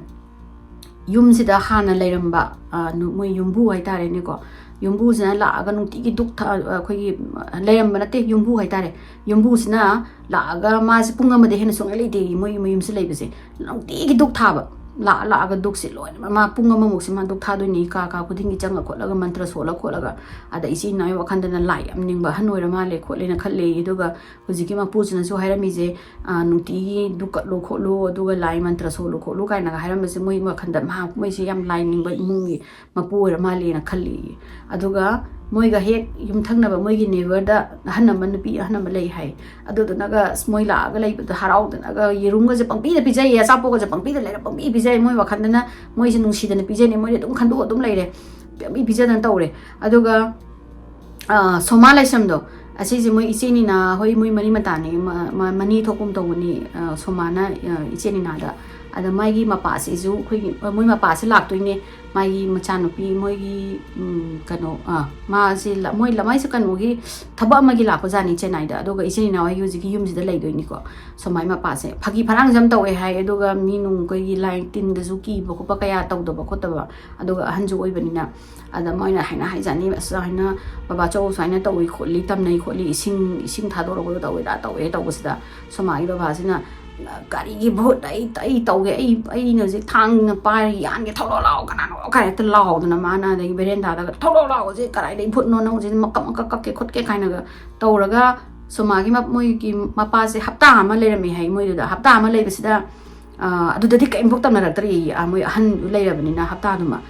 ꯌꯨꯝꯁꯤꯗ ꯍꯥꯟꯅ ꯂꯩꯔꯝꯕ, ꯑ, ꯅꯨ-, ꯃꯣꯏ ꯌꯨꯝꯕꯨ ꯍꯥꯏꯇꯥꯔꯦꯅꯦꯀꯣ, ꯌꯨꯝꯕꯨꯁꯤꯅ ꯂꯥꯛꯑꯒ ꯅꯨꯡꯇꯤꯒꯤ ꯗꯨꯛ ꯊꯥ-, ꯑꯩꯈꯣꯏꯒꯤ, ꯑ, ꯂꯩꯔꯝꯕ ꯅꯠꯇꯦ, ꯌꯨꯝꯕꯨ ꯍꯥꯏꯇꯥꯔꯦ꯫ ꯌꯨꯝꯕꯨꯁꯤꯅ ꯂꯥꯛꯑꯒ ꯃꯥꯁꯦ ꯄꯨꯡ ꯑꯃꯗ ꯍꯦꯟꯅ ꯁꯨꯡꯂꯩ ꯂꯩꯇꯦ ꯃꯣꯏꯒꯤ ꯃꯌꯨꯝꯁꯦ ꯂꯩꯕꯁꯦ꯫ ꯅꯨꯡꯇꯤꯒꯤ ꯗꯨꯛ ꯊꯥꯕ, ꯂꯥꯛꯑ ꯂꯥꯛꯑꯒ ꯗꯨꯛꯁꯦ ꯂꯣꯏꯅꯃꯛ ꯃꯥ ꯄꯨꯡ ꯑꯃꯃꯨꯛꯁꯦ ꯃꯥ ꯗꯨꯛ ꯊꯥꯗꯣꯏꯅꯤ, ꯀꯥ ꯀꯥ ꯈꯨꯗꯤꯡꯒꯤ ꯆꯪꯉ ꯈꯣꯠꯂꯒ ꯃꯟꯇ꯭ꯔ ꯁꯣꯜꯂ ꯈꯣꯠꯂꯒ꯫ ꯑꯗ ꯏꯆꯤꯟ ꯏꯅꯥꯎꯒꯤ ꯋꯥꯈꯟꯗꯅ ꯂꯥꯏ ꯌꯥꯝ ꯅꯤꯡꯕ ꯑꯍꯟ ꯑꯣꯏꯔ ꯃꯥꯜꯂꯦ ꯈꯣꯠꯂꯦꯅ ꯈꯜꯂꯦ꯫ ꯑꯗꯨꯒ ꯍꯧꯖꯤꯛꯀꯤ ꯃꯄꯨꯁꯤꯅꯁꯨ ꯍꯥꯏꯔꯝꯃꯤꯁꯦ, ꯑ, ꯅꯨꯡꯇꯤꯒꯤ ꯗꯨꯛ ꯀꯠꯂꯣ ꯈꯣꯠꯂꯣ, ꯑꯗꯨꯒ ꯂꯥꯏ ꯃꯟꯇ꯭ꯔ ꯁꯣꯜꯂꯣ ꯈꯣꯠꯂꯣ ꯀꯥꯏꯅꯒ ꯍꯥꯏꯔꯝꯕꯁꯦ ꯃꯣꯏ ꯋꯥꯈꯟꯗ ꯃꯍꯥꯛ, ꯃꯣꯏꯁꯦ ꯌꯥꯝ ꯂꯥꯏ ꯅꯤꯡꯕ ꯏꯃꯨꯡꯒꯤ ꯃꯄꯨ ꯑꯣꯏꯔ ꯃꯥꯜꯂꯦꯅ ꯈꯜꯂꯤ꯫ ꯑꯗꯨꯒ ꯃꯣꯏꯒ ꯍꯦꯛ ꯌꯨꯝꯊꯪꯅꯕ ꯃꯣꯏꯒꯤ neighbour ꯗ ꯑꯍꯟ ꯑꯃ, ꯅꯨꯄꯤ ꯑꯍꯟ ꯑꯃ ꯂꯩ ꯍꯥꯏ꯫ ꯑꯗꯨꯗꯨꯅꯒ ꯑꯁ ꯃꯣꯏ ꯂꯥꯛꯑꯒ ꯂꯩꯕꯗꯣ ꯍꯔꯥꯎꯗꯅꯒ ꯌꯦꯔꯨꯝꯒꯁꯦ ꯄꯪꯄꯤꯗ ꯄꯤꯖꯩꯌꯦ, ꯑꯆꯥꯄꯣꯠꯀꯁꯦ ꯄꯪꯄꯤꯗ ꯂꯩꯔ ꯄꯪꯄꯤ ꯄꯤꯖꯩ꯫ ꯃꯣꯏ ꯋꯥꯈꯟꯗꯅ ꯃꯣꯏꯁꯦ ꯅꯨꯡꯁꯤꯗꯅ ꯄꯤꯖꯩꯅꯦ, ꯃꯣꯏꯗꯤ ꯑꯗꯨꯝ ꯈꯟꯗꯣꯛꯑ ꯑꯗꯨꯝ ꯂꯩꯔꯦ, ꯄꯪꯄꯤ ꯄꯤꯖꯗꯅ ꯇꯧꯔꯦ꯫ ꯑꯗꯨꯒ ꯑ, ꯁꯣꯃꯥ ꯂꯥꯏꯁ꯭ꯔꯝꯗꯣ, ꯑꯁꯤꯁꯦ ꯃꯣꯏ ꯏꯆꯦ ꯅꯤꯅꯥ ꯍꯣꯏ, ꯃꯣꯏ ꯃꯔꯤ ꯃꯇꯥꯅꯤ, ꯃ-, ꯃ-, ꯃꯅꯤ ꯊꯣꯛꯄꯒꯨꯝ ꯇꯧꯕꯅꯤ꯫ ꯑ, ꯁꯣꯃꯥꯅ, ꯑ, ꯏꯆꯦ ꯅꯤꯅꯥꯗ ꯑꯗ ꯃꯥꯒꯤ ꯃꯄꯥꯁꯤꯁꯨ ꯑꯩꯈꯣꯏꯒꯤ, ꯃꯣꯏ ꯃꯄꯥꯁꯤ ꯂꯥꯛꯇꯣꯏꯅꯦ, ꯃꯥꯒꯤ ꯃꯆꯥꯅꯨꯄꯤ, ꯃꯣꯏꯒꯤ, ꯎꯝ, ꯀꯩꯅꯣ, ꯑꯥ, ꯃꯥꯁꯤ ꯂ-, ꯃꯣꯏ ꯂ-, ꯃꯥꯏꯁꯦ ꯀꯩꯅꯣꯒꯤ ꯊꯕꯛ ꯑꯃꯒꯤ ꯂꯥꯛꯄꯖꯥꯠꯅꯤ ꯆꯦꯟꯅꯥꯏꯗ꯫ ꯑꯗꯨꯒ ꯏꯆꯤꯟ ꯏꯅꯥꯎ ꯑꯩꯒꯤ ꯍꯧꯖꯤꯛꯀꯤ ꯌꯨꯝꯁꯤꯗ ꯂꯩꯗꯣꯏꯅꯤꯀꯣ꯫ ꯁꯨꯃꯥꯏ ꯃꯄꯥꯁꯦ ꯐꯥꯒꯤ ꯐꯔꯥꯡꯁꯦ ꯌꯥꯝ ꯇꯧꯋꯦ ꯍꯥꯏ, ꯑꯗꯨꯒ ꯃꯤ ꯅꯨꯡ ꯑꯩꯈꯣꯏꯒꯤ ꯂꯥꯏ ꯇꯤꯟꯗꯁꯨ ꯀꯤꯕ ꯈꯣꯠꯄ ꯀꯌꯥ ꯇꯧꯗꯕ ꯈꯣꯠꯇꯕ, ꯑꯗꯨꯒ ꯑꯍꯟꯁꯨ ꯑꯣꯏꯕꯅꯤꯅ꯫ ꯑꯗ ꯃꯣꯏꯅ ꯍꯥꯏꯅ ꯍꯥꯏꯖꯥꯠꯅꯤ, "ꯑꯁ, ꯍꯥꯏꯅ ꯕꯕꯥ ꯆꯧ ꯁꯨꯃꯥꯏꯅ ꯇꯧꯏ ꯈꯣꯠꯂꯤ, ꯇꯝꯅꯩ ꯈꯣꯠꯂꯤ, ꯏꯁꯤꯡ, ꯏꯁꯤꯡ ꯊꯥꯗꯣꯔꯛꯄꯗꯣ ꯇꯧꯋꯦ, ꯑꯗꯥ ꯇꯧꯋꯦ" ꯇꯧꯕꯁꯤꯗ ꯁꯣꯃꯥꯒꯤ ꯕꯕꯥꯁꯤꯅ, "ꯀꯔꯤꯒꯤ ꯚꯨꯠ? ꯑꯩ, ꯑꯩ ꯇꯧꯒꯦ, ꯑꯩ, ꯑꯩꯅ ꯍꯧꯖꯤꯛ ꯊꯥꯡꯅ ꯄꯥꯏꯔ ꯌꯥꯟꯒꯦ, ꯊꯣꯛꯂꯛꯑꯣ ꯂꯥꯛꯑꯣ, ꯀꯅꯥꯅꯣ?" ꯀꯥꯏ ꯍꯦꯛꯇ ꯂꯥꯎꯗꯅ, ꯃꯥꯅ ꯑꯗꯒꯤ ꯕꯦꯔꯦꯟꯗꯥꯗꯒ, "ꯊꯣꯛꯂꯛꯑꯣ ꯂꯥꯛꯑꯣ, ꯍꯧꯖꯤꯛ ꯀꯗꯥꯏꯗꯒꯤ ꯚꯨꯠꯅꯣ, ꯅꯪ ꯍꯧꯖꯤꯛ ꯃꯀꯛ ꯃꯀꯛ ꯀꯛꯀꯦ ꯈꯣꯠꯀꯦ" ꯀꯥꯏꯅꯒ ꯇꯧꯔꯒ, ꯁꯣꯃꯥꯒꯤ ꯃ-, ꯃꯣꯏꯒꯤ ꯃꯄꯥꯁꯦ ꯍꯞꯇꯥ ꯑꯃ ꯂꯩꯔꯝꯃꯦ ꯍꯥꯏ ꯃꯣꯏꯗꯨꯗ꯫ ꯍꯞꯇꯥ ꯑꯃ ꯂꯩꯕꯁꯤꯗ, ꯑ, ꯑꯗꯨꯗꯗꯤ ꯀꯔꯤꯝꯐꯥꯎ ꯇꯝꯅꯔꯛꯇ꯭ꯔꯦꯌꯦ, ꯑ, ꯃꯣꯏ ꯑꯍꯟ ꯂꯩꯔꯕꯅꯤꯅ ꯍꯞꯇꯥꯗꯨꯃ꯫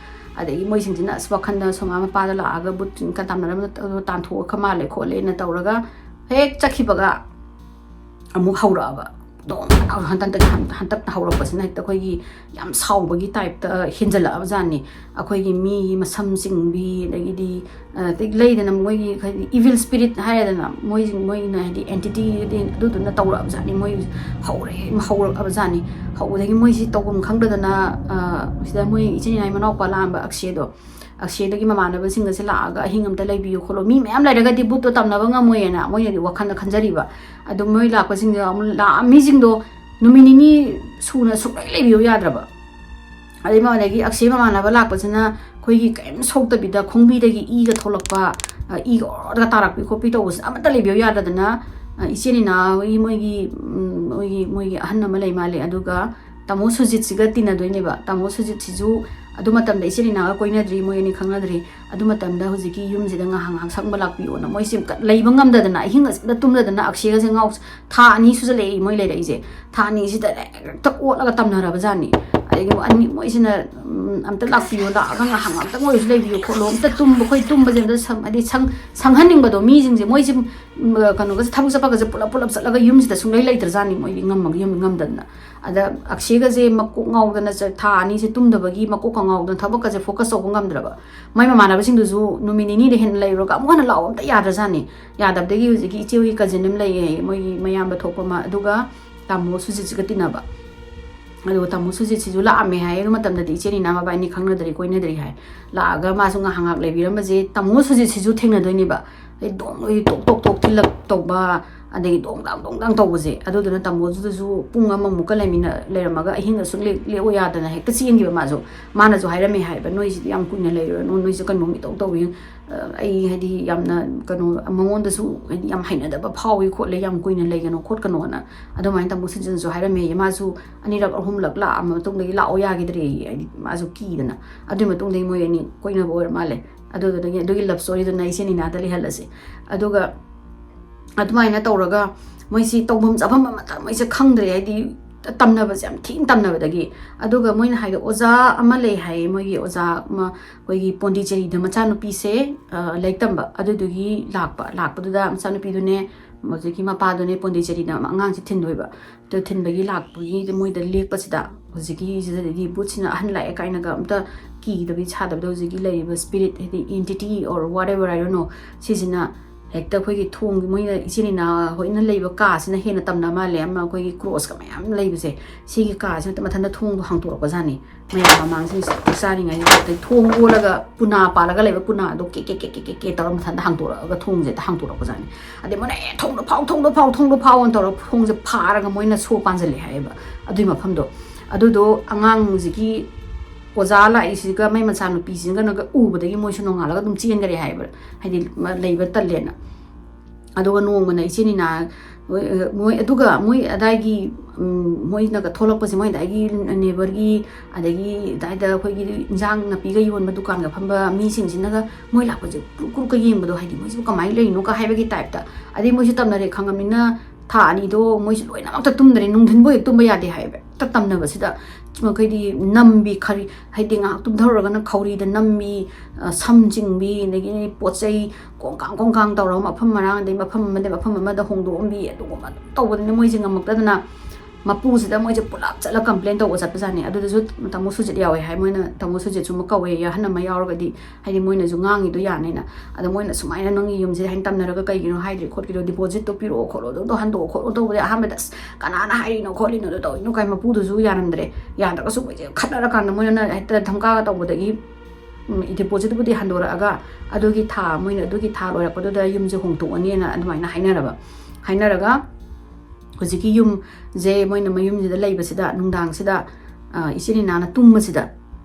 ꯑꯗꯒꯤ ꯃꯣꯏꯁꯤꯡꯁꯤꯅ ꯑꯁ ꯋꯥꯈꯜꯗ ꯁꯣꯃꯥ ꯃꯄꯥꯗ ꯂꯥꯛꯑꯒ ꯚꯨꯠ ꯀ ꯇꯝꯅꯔꯝꯕꯗꯣ ꯇꯥꯟꯊꯣꯛꯑ ꯃꯥꯜꯂꯦ ꯈꯣꯠꯂꯦꯅ ꯇꯧꯔꯒ ꯍꯦꯛ ꯆꯠꯈꯤꯕꯒ ꯑꯃꯨꯛ ꯍꯧꯔꯛꯑꯕ꯫ ꯗꯣꯡ ꯍꯟꯗꯛꯇ, ꯍꯟꯗꯛꯇ ꯍꯧꯔꯛꯄꯁꯤꯅ ꯍꯦꯛꯇ ꯑꯩꯈꯣꯏꯒꯤ ꯌꯥꯝ ꯁꯥꯎꯕꯒꯤ ꯇꯥꯏꯞꯇ ꯍꯦꯟꯖꯜꯂꯛꯑꯕ ꯖꯥꯠꯅꯤ꯫ ꯑꯩꯈꯣꯏꯒꯤ ꯃꯤꯒꯤ ꯃꯁꯝ ꯆꯤꯡꯕꯤ, ꯑꯗꯒꯤꯗꯤ, ꯑ, ꯂꯩꯗꯅ ꯃꯣꯏꯒꯤ ꯍꯥꯏꯗꯤ evil spirit ꯍꯥꯏꯔꯦꯗꯅ, ꯃꯣꯏ, ꯃꯣꯏꯅ ꯍꯥꯏꯗꯤ entity ꯑꯗꯨꯗꯨꯅ ꯇꯧꯔꯛꯑꯕ ꯖꯥꯠꯅꯤ꯫ ꯃꯣꯏ ꯍꯧꯔꯦ, ꯍꯧꯔꯛꯑꯕ ꯖꯥꯠꯅꯤ꯫ ꯍꯧꯕꯗꯒꯤ ꯃꯣꯏꯁꯤ ꯇꯧꯐꯝ ꯈꯪꯗꯗꯅ, ꯑ, ꯁꯤꯗ ꯃꯣꯏ ꯏꯆꯤꯟ ꯏꯅꯥꯏ ꯃꯅꯥꯎꯄꯥ ꯂꯥꯛꯑꯝꯕ ꯑꯛꯁꯦꯗꯣ, ꯑꯛꯁꯦꯗꯒꯤ ꯃꯃꯥꯟꯅꯕꯁꯤꯡꯒꯁꯦ ꯂꯥꯛꯑꯒ "ꯑꯍꯤꯡ ꯑꯝꯇ ꯂꯩꯕꯤꯌꯨ ꯈꯣꯠꯂꯣ", ꯃꯤ ꯃꯌꯥꯝ ꯂꯩꯔꯒꯗꯤ ꯚꯨꯠꯇꯣ ꯇꯝꯅꯕ ꯉꯝꯃꯣꯏꯅ ꯃꯣꯏꯅꯗꯤ ꯋꯥꯈꯜꯗ ꯈꯟꯖꯔꯤꯕ꯫ ꯑꯗꯣ ꯃꯣꯏ ꯂꯥꯛꯄꯁꯤꯡꯗꯣ ꯑꯃꯨꯛ ꯂꯥꯛꯑ-, ꯃꯤꯁꯤꯡꯗꯣ ꯅꯨꯃꯤꯠ ꯅꯤꯅꯤ ꯁꯨꯅ ꯁꯨꯡꯂꯩ ꯂꯩꯕꯤꯌꯨ ꯌꯥꯗ꯭ꯔꯕ꯫ ꯑꯗꯩ ꯃꯥ-, ꯑꯗꯒꯤ ꯑꯛꯁꯦ ꯃꯃꯥꯟꯅꯕ ꯂꯥꯛꯄꯁꯤꯅ ꯑꯩꯈꯣꯏꯒꯤ ꯀꯔꯤꯝ ꯁꯣꯛꯇꯕꯤꯗ ꯈꯣꯡꯕꯤꯗꯒꯤ ꯏꯒ ꯊꯣꯛꯂꯛꯄ, ꯑ, ꯏꯒ ꯑꯣꯔꯗꯒ ꯇꯥꯔꯛꯄꯤ ꯈꯣꯠꯄꯤ ꯇꯧꯕꯁꯤꯅ ꯑꯃꯠꯇ ꯂꯩꯕꯤꯌꯨ ꯌꯥꯗꯗꯅ, ꯑ, ꯏꯆꯤꯟ ꯏꯅꯥꯎꯒꯤ ꯃꯣꯏꯒꯤ, ꯎꯝ, ꯃꯣꯏꯒꯤ, ꯃꯣꯏꯒꯤ ꯑꯍꯟ ꯑꯃ ꯂꯩ ꯃꯥꯜꯂꯦ, ꯑꯗꯨꯒ ꯇꯥꯃꯣ ꯁꯨꯖꯤꯠꯁꯤꯒ ꯇꯤꯟꯅꯗꯣꯏꯅꯦꯕ꯫ ꯇꯥꯃꯣ ꯁꯨꯖꯤꯠꯁꯤꯁꯨ ꯑꯗꯨ ꯃꯇꯝꯗ ꯏꯆꯤꯟ ꯏꯅꯥꯎꯒ ꯀꯣꯏꯅꯗ꯭ꯔꯤ, ꯃꯣꯏ ꯑꯅꯤ ꯈꯪꯅꯗ꯭ꯔꯤ꯫ ꯑꯗꯨ ꯃꯇꯝꯗ ꯍꯧꯖꯤꯛꯀꯤ ꯌꯨꯝꯁꯤꯗ ꯉꯥꯏꯍꯥꯛ ꯉꯥꯏꯍꯥꯛ ꯁꯪꯕ ꯂꯥꯛꯄꯤꯌꯣꯅ ꯃꯣꯏꯁꯦ ꯑꯝꯇ ꯂꯩꯕ ꯉꯝꯗꯗꯅ, ꯑꯍꯤꯡ ꯑꯁꯤꯗ ꯇꯨꯝꯗꯗꯅ ꯑꯛꯁꯦꯒꯁꯦ ꯉꯥꯎ-, ꯊꯥ ꯑꯅꯤ ꯁꯨꯖꯜꯂꯛꯑꯦ ꯃꯣꯏ ꯂꯩꯔꯛꯏꯁꯦ꯫ ꯊꯥ ꯑꯅꯤꯁꯤꯗ ꯍꯦꯛꯇ ꯑꯣꯠꯂꯒ ꯇꯝꯅꯔꯕ ꯖꯥꯠꯅꯤ꯫ ꯑꯗꯒꯤ ꯑꯅꯤ ꯃꯣꯏꯁꯤꯅ, ꯎꯝ, "ꯑꯝꯇ ꯂꯥꯛꯄꯤꯌꯣ, ꯂꯥꯛꯑꯒ ꯉꯥꯏꯍꯥꯛ ꯉꯥꯛꯇꯪ ꯑꯣꯏꯔꯁꯨ ꯂꯩꯕꯤꯌꯣ ꯈꯣꯠꯂꯣ, ꯑꯝꯇ ꯇꯨꯝꯕ, ꯑꯩꯈꯣꯏ ꯇꯨꯝꯕꯁꯦ ꯑꯝꯇ ꯁꯪ-, ꯍꯥꯏꯗꯤ ꯁꯪ-, ꯁꯪꯍꯟꯅꯤꯡꯕꯗꯣ ꯃꯤꯁꯤꯡꯁꯦ", ꯃꯣꯏꯁꯦ, ꯎꯝ, ꯀꯩꯅꯣꯒꯁꯦ, ꯊꯕꯛ ꯆꯠꯄꯒꯁꯦ ꯄꯨꯂꯞ ꯄꯨꯂꯞ ꯆꯠꯂꯒ ꯌꯨꯝꯁꯤꯗ ꯁꯨꯡꯂꯩ ꯂꯩꯇ꯭ꯔꯖꯥꯠꯅꯤ, ꯃꯣꯏꯗꯤ ꯉꯝꯃꯒ, ꯌꯨꯝ ꯉꯝꯗꯗꯅ꯫ ꯑꯗ ꯑꯛꯁꯦꯒꯁꯦ ꯃꯀꯣꯛ ꯉꯥꯎꯗꯅ ꯆ-, ꯊꯥ ꯑꯅꯤꯁꯦ ꯇꯨꯝꯗꯕꯒꯤ ꯃꯀꯣꯛꯀ ꯉꯥꯎꯗꯅ ꯊꯕꯛꯀꯁꯦ focus ꯇꯧꯕ ꯉꯝꯗ꯭ꯔꯕ꯫ ꯃꯥꯏ ꯃꯃꯥꯟꯅꯕꯁꯤꯡꯗꯨꯁꯨ ꯅꯨꯃꯤꯠ ꯅꯤꯅꯤꯗ ꯍꯦꯟꯅ ꯂꯩꯔꯨꯔꯒ ꯑꯃꯨꯛ ꯍꯟꯅ ꯂꯥꯛꯑꯣ ꯑꯝꯇ ꯌꯥꯗ꯭ꯔꯖꯥꯠꯅꯤ꯫ ꯌꯥꯗꯕꯗꯒꯤ ꯍꯧꯖꯤꯛꯀꯤ ꯏꯆꯦ ꯍꯣꯏꯒꯤ cousin ꯑꯃ ꯂꯩꯌꯦ ꯍꯥꯏꯌꯦ, ꯃꯣꯏꯒꯤ ꯃꯌꯥꯝꯕ ꯊꯣꯛꯄ ꯑꯃ, ꯑꯗꯨꯒ ꯇꯥꯃꯣ ꯁꯨꯖꯤꯠꯁꯤꯒ ꯇꯤꯟꯅꯕ꯫ ꯑꯗꯨꯒ ꯇꯥꯃꯣ ꯁꯨꯖꯤꯠꯁꯤꯁꯨ ꯂꯥꯛꯑꯝꯃꯦ ꯍꯥꯏ꯫ ꯑꯗꯨ ꯃꯇꯝꯗꯗꯤ ꯏꯆꯦ ꯅꯤꯅꯥ ꯃꯕꯥꯏꯅꯤ ꯈꯪꯅꯗ꯭ꯔꯤ, ꯀꯣꯏꯅꯗ꯭ꯔꯤ ꯍꯥꯏ꯫ ꯂꯥꯛꯑꯒ ꯃꯥꯁꯨ ꯉꯥꯏꯍꯥꯛ ꯉꯥꯏꯍꯥꯛ ꯂꯩꯕꯤꯔꯝꯕꯁꯦ ꯇꯥꯃꯣ ꯁꯨꯖꯤꯠꯁꯤꯁꯨ ꯊꯦꯡꯅꯗꯣꯏꯅꯦꯕ꯫ ꯑꯗꯩ ꯗꯣꯡ ꯂꯣꯏ ꯇꯣꯛ ꯇꯣꯛ ꯇꯣꯛ ꯊꯤꯜꯂꯛ ꯇꯧꯕ, ꯑꯗꯒꯤ ꯗꯣꯡ ꯗꯥꯡ ꯗꯣꯡ ꯗꯥꯡ ꯇꯧꯕꯁꯦ꯫ ꯑꯗꯨꯗꯨꯅ ꯇꯥꯃꯣꯗꯨꯗꯁꯨ ꯄꯨꯡ ꯑꯃꯃꯨꯛꯀ ꯂꯩꯃꯤꯟꯅ-, ꯂꯩꯔꯝꯃꯒ ꯑꯍꯤꯡꯗ ꯁꯨꯡꯂꯦꯛ ꯂꯦꯛꯑꯣ ꯌꯥꯗꯅ ꯍꯦꯛꯇ ꯆꯦꯟꯈꯤꯕ ꯃꯥꯁꯨ꯫ ꯃꯥꯅꯁꯨ ꯍꯥꯏꯔꯝꯃꯦ ꯍꯥꯏꯕ, "ꯅꯣꯏꯁꯤꯗꯤ ꯌꯥꯝ ꯀꯨꯏꯅ ꯂꯩꯔꯨꯔꯅꯨ, ꯅꯣꯏꯁꯦ ꯀꯩꯅꯣꯝ ꯏꯇꯧ ꯇꯧꯏ꯫ ꯑ, ꯑꯩ ꯍꯥꯏꯗꯤ ꯌꯥꯝꯅ ꯀꯩꯅꯣ, ꯃꯉꯣꯟꯗꯁꯨ ꯍꯥꯏꯗꯤ ꯌꯥꯝ ꯍꯩꯅꯗꯕ ꯐꯥꯎꯏ ꯈꯣꯠꯂꯦ, ꯌꯥꯝ ꯀꯨꯏꯅ ꯂꯩꯒꯅꯣ ꯈꯣꯠꯀꯅꯣꯅ"꯫ ꯑꯗꯨꯃꯥꯏꯅ ꯇꯥꯃꯣ ꯁꯨꯖꯤꯠꯅꯁꯨ ꯍꯥꯏꯔꯝꯃꯦ꯫ ꯃꯥꯁꯨ ꯑꯅꯤꯔꯛ ꯑꯍꯨꯝꯂꯛ ꯂꯥꯛꯑ ꯃꯇꯨꯡꯗꯒꯤ ꯂꯥꯛꯑꯣ ꯌꯥꯈꯤꯗ꯭ꯔꯦ, ꯍꯥꯏꯗꯤ ꯃꯥꯁꯨ ꯀꯤꯗꯅ꯫ ꯑꯗꯨꯒꯤ ꯃꯇꯨꯡꯗꯒꯤ ꯃꯣꯏ ꯑꯅꯤ ꯀꯣꯏꯅꯕ ꯑꯣꯏꯔ ꯃꯥꯜꯂꯦ꯫ ꯑꯗꯨꯗꯨꯗꯒꯤ ꯑꯗꯨꯒꯤ love storyꯗꯨꯅ ꯏꯆꯦ ꯅꯤꯅꯥꯗ ꯂꯩꯍꯜꯂꯁꯤ꯫ ꯑꯗꯨꯒ ꯑꯗꯨꯃꯥꯏꯅ ꯇꯧꯔꯒ ꯃꯣꯏꯁꯤ ꯇꯧꯐꯝ ꯆꯥꯐꯝ ꯑꯃꯇ ꯃꯣꯏꯁꯦ ꯈꯪꯗ꯭ꯔꯦ, ꯍꯥꯏꯗꯤ ꯇꯝꯅꯕꯁꯦ ꯌꯥꯝ ꯊꯤꯅ ꯇꯝꯅꯕꯗꯒꯤ꯫ ꯑꯗꯨꯒ ꯃꯣꯏꯅ ꯍꯥꯏꯗꯣ ꯑꯣꯖꯥ ꯑꯃ ꯂꯩ ꯍꯥꯏꯌꯦ, ꯃꯣꯏꯒꯤ ꯑꯣꯖꯥ ꯑꯃ ꯑꯩꯈꯣꯏꯒꯤ ꯄꯣꯟꯗꯤꯆꯦꯔꯤꯗ ꯃꯆꯥꯅꯨꯄꯤꯁꯦ, ꯑ, ꯂꯥꯏꯔꯤꯛ ꯇꯝꯕ ꯑꯗꯨꯗꯨꯒꯤ ꯂꯥꯛꯄ꯫ ꯂꯥꯛꯄꯗꯨꯗ ꯃꯆꯥꯅꯨꯄꯤꯗꯨꯅꯦ ꯍꯧꯖꯤꯛꯀꯤ ꯃꯄꯥꯗꯨꯅꯦ ꯄꯣꯟꯗꯤꯆꯦꯔꯤꯗ ꯑꯉꯥꯡꯁꯦ ꯊꯤꯟꯗꯣꯏꯕ꯫ ꯑꯗꯨ ꯊꯤꯟꯕꯒꯤ ꯂꯥꯛꯄꯒꯤ ꯃꯣꯏꯗ ꯂꯦꯛꯄꯁꯤꯗ ꯍꯧꯖꯤꯛꯀꯤꯁꯤꯗꯗꯤ ꯚꯨꯠꯁꯤꯅ ꯑꯍꯟ ꯂꯥꯛꯑꯦ ꯀꯥꯏꯅꯒ ꯑꯝꯇ ꯀꯤꯗꯕꯤ ꯁꯥꯗꯕꯗ ꯍꯧꯖꯤꯛꯀꯤ ꯂꯩꯔꯤꯕ spirit, ꯍꯥꯏꯗꯤ entity or whatever, I don't know, ꯁꯤꯁꯤꯅ ꯍꯦꯛꯇ ꯑꯩꯈꯣꯏꯒꯤ ꯊꯣꯡꯒꯤ, ꯃꯣꯏꯅ ꯏꯆꯤꯟ ꯏꯅꯥ ꯍꯣꯏꯅ ꯂꯩꯕ ꯀꯥꯁꯤꯅ ꯍꯦꯟꯅ ꯇꯝꯅ ꯃꯥꯜꯂꯦ, ꯑꯃ ꯑꯩꯈꯣꯏꯒꯤ crossꯀ ꯃꯌꯥꯝ ꯂꯩꯕꯁꯦ, ꯁꯤꯒꯤ ꯀꯥꯁꯤꯅ ꯃꯊꯟꯇ ꯊꯣꯡꯗꯣ ꯍꯥꯡꯇꯣꯔꯛꯄꯖꯥꯠꯅꯤ꯫ ꯃꯌꯥꯝ ꯃꯃꯥꯡꯁꯤꯡꯁꯦ ꯆꯥꯛ ꯆꯥꯔꯤꯉꯩꯗ ꯍꯦꯛꯇ ꯊꯣꯡ ꯂꯣꯜꯂꯒ ꯄꯨꯅꯥ ꯄꯥꯜꯂꯒ ꯂꯩꯕ ꯄꯨꯅꯥꯗꯣ ꯀꯦ ꯀꯦ ꯀꯦ ꯀꯦ ꯀꯦ ꯀꯦ ꯇꯧꯔꯒ ꯃꯊꯟꯇ ꯍꯥꯡꯇꯣꯔꯛꯑꯒ ꯊꯣꯡꯁꯦ ꯍꯦꯛꯇ ꯍꯥꯡꯇꯣꯔꯛꯄꯖꯥꯠꯅꯤ꯫ ꯑꯗꯩ ꯃꯣꯏꯅ, "ꯑꯦ, ꯊꯣꯡꯗꯣ ꯐꯥꯎ, ꯊꯣꯡꯗꯣ ꯐꯥꯎ, ꯊꯣꯡꯗꯣ ꯐꯥꯎ" ꯑꯅ ꯇꯧꯔꯒ ꯊꯣꯡꯁꯦ ꯐꯥꯔꯒ ꯃꯣꯏꯅ ꯁꯣ ꯄꯥꯟꯁꯤꯜꯂꯦ ꯍꯥꯏꯌꯦꯕ ꯑꯗꯨꯏ ꯃꯐꯝꯗꯣ꯫ ꯑꯗꯨꯗꯣ ꯑꯉꯥꯡꯁꯤꯒꯤ ꯑꯣꯖꯥ ꯂꯥꯛꯏꯁꯤꯒ ꯃꯩ ꯃꯆꯥꯅꯨꯄꯤꯁꯤꯒꯅꯒ ꯎꯕꯗꯒꯤ ꯃꯣꯏꯁꯨ ꯅꯣꯡꯉꯥꯜꯂꯒ ꯑꯗꯨꯝ ꯆꯦꯟꯈꯔꯦ ꯍꯥꯏꯌꯦꯕ, ꯍꯥꯏꯗꯤ ꯃ-, ꯂꯩꯕ ꯇꯜꯂꯦꯅ꯫ ꯑꯗꯨꯒ ꯅꯣꯡꯃꯅ ꯏꯆꯦ ꯅꯤꯅꯥ ꯃꯣꯏ, ꯃꯣꯏ, ꯑꯗꯨꯒ ꯃꯣꯏ ꯑꯗꯥꯏꯒꯤ, ꯎꯝ, ꯃꯣꯏꯅꯒ ꯊꯣꯛꯂꯛꯄꯁꯦ, ꯃꯣꯏ ꯑꯗꯥꯏꯒꯤ neighbourꯒꯤ, ꯑꯗꯒꯤ ꯑꯗꯥꯏꯗ ꯑꯩꯈꯣꯏꯒꯤ ꯏꯟꯖꯥꯡ ꯅꯥꯄꯤꯒ ꯌꯣꯟꯕ ꯗꯨꯀꯥꯟꯒ ꯐꯝꯕ ꯃꯤꯁꯤꯡꯁꯤꯅꯒ ꯃꯣꯏ ꯂꯥꯛꯄꯁꯦ ꯀ꯭ꯔꯨꯛ ꯀ꯭ꯔꯨꯛꯀ ꯌꯦꯡꯕꯗꯣ, ꯍꯥꯏꯗꯤ ꯃꯣꯏꯁꯤꯕꯨ ꯀꯃꯥꯏꯅ ꯂꯩꯔꯤꯅꯣꯒ ꯍꯥꯏꯕꯒꯤ typeꯇ꯫ ꯑꯗꯩ ꯃꯣꯏꯁꯨ ꯇꯝꯅꯔꯦ ꯈꯪꯉꯕꯅꯤꯅ ꯊꯥ ꯑꯅꯤꯗꯣ ꯃꯣꯏꯁꯨ ꯂꯣꯏꯅꯃꯛꯇ ꯇꯨꯝꯗ꯭ꯔꯦ, ꯅꯨꯡꯊꯤꯟꯕꯨ ꯍꯦꯛ ꯇꯨꯝꯕ ꯌꯥꯗꯦ ꯍꯥꯏꯌꯦꯕ꯫ ꯍꯦꯛꯇ ꯇꯝꯅꯕꯁꯤꯗ ꯃꯈꯣꯏꯗꯤ ꯅꯝꯕꯤ, ꯈꯔꯤ, ꯍꯥꯏꯗꯤ ꯉꯥꯏꯍꯥꯛ ꯇꯨꯝꯊꯔꯨꯔꯒꯅ ꯈꯧꯔꯤꯗ ꯅꯝꯕꯤ, ꯑ, ꯁꯝ ꯆꯤꯡꯕꯤ, ꯑꯗꯒꯤ ꯄꯣꯠ ꯆꯩ ꯀꯣꯡꯀꯥꯡ ꯀꯣꯡꯀꯥꯡ ꯇꯧꯔꯒ ꯃꯐꯝ ꯃꯔꯥꯡ, ꯑꯗꯩ ꯃꯐꯝ ꯑꯃꯗꯒꯤ ꯃꯐꯝ ꯑꯃꯗ ꯍꯣꯡꯗꯣꯛꯑꯝꯕꯤ, ꯑꯗꯨꯒꯨꯝꯕ ꯑꯗꯨꯝ ꯇꯧꯕꯅꯤꯅ ꯃꯣꯏꯁꯦ ꯉꯝꯃꯛꯇꯗꯅ ꯃꯄꯨꯁꯤꯗ ꯃꯣꯏꯁꯦ ꯄꯨꯂꯞ ꯆꯠꯂ complain ꯇꯧꯕ ꯆꯠꯄꯖꯥꯠꯅꯤ꯫ ꯑꯗꯨꯗꯁꯨ ꯇꯥꯃꯣ ꯁꯨꯖꯤꯠ ꯌꯥꯎꯋꯦ ꯍꯥꯏ꯫ ꯃꯣꯏꯅ ꯇꯥꯃꯣ ꯁꯨꯖꯤꯠꯁꯨ ꯑꯃ ꯀꯧꯋꯦ, ꯑꯍꯟ ꯑꯃ ꯌꯥꯎꯔꯒꯗꯤ, ꯍꯥꯏꯗꯤ ꯃꯣꯏꯅꯁꯨ ꯉꯥꯡꯉꯤꯗꯣ ꯌꯥꯅꯤꯅ꯫ ꯑꯗꯣ ꯃꯣꯏꯅ ꯁꯨꯃꯥꯏꯅ ꯅꯪꯒꯤ ꯌꯨꯝꯁꯦ ꯍꯥꯏꯅ ꯇꯝꯅꯔꯒ ꯀꯩꯒꯤꯅꯣ ꯍꯥꯏꯗ꯭ꯔꯤ ꯈꯣꯠꯇ꯭ꯔꯤꯗꯣ, deposit ꯇꯣ ꯄꯤꯔꯛꯑꯣ ꯈꯣꯠꯂꯣ, ꯑꯗꯨꯗꯣ ꯍꯟꯗꯣꯛꯑꯣ ꯈꯣꯠꯂꯣ ꯇꯧꯕꯗꯤ ꯑꯍꯥꯟꯕꯗ ꯑꯁ ꯀꯅꯥꯅ ꯍꯥꯏꯔꯤꯅꯣ ꯈꯣꯠꯂꯤꯅꯣ ꯑꯗꯨ ꯇꯧꯔꯤꯅꯣ ꯀꯥꯏ ꯃꯄꯨꯗꯨꯁꯨ ꯌꯥꯔꯝꯗ꯭ꯔꯦ꯫ ꯌꯥꯗ꯭ꯔꯒꯁꯨ ꯃꯣꯏꯁꯦ ꯈꯠꯅꯔꯀꯥꯟꯗ ꯃꯣꯏꯅ ꯍꯦꯛꯇ ꯙꯝꯀꯥꯒ ꯇꯧꯕꯗꯒꯤ deposit ꯇꯨꯕꯨꯗꯤ ꯍꯟꯗꯣꯔꯛꯑꯒ ꯑꯗꯨꯒꯤ ꯊꯥ, ꯃꯣꯏꯅ ꯑꯗꯨꯒꯤ ꯊꯥ ꯂꯣꯏꯔꯛꯄꯗꯨꯗ ꯌꯨꯝꯁꯦ ꯍꯣꯡꯇꯣꯛꯑꯅꯤꯅ ꯑꯗꯨꯃꯥꯏꯅ ꯍꯥꯏꯅꯔꯕ꯫ ꯍꯥꯏꯅꯔꯒ ꯍꯧꯖꯤꯛꯀꯤ ꯌꯨꯝꯁꯦ, ꯃꯣꯏꯅ ꯃꯌꯨꯝꯁꯤꯗ ꯂꯩꯕꯁꯤꯗ ꯅꯨꯡꯗꯥꯡꯁꯤꯗ, ꯑ, ꯏꯆꯤꯟ ꯏꯅꯥꯎꯅ ꯇꯨꯝꯕꯁꯤꯗ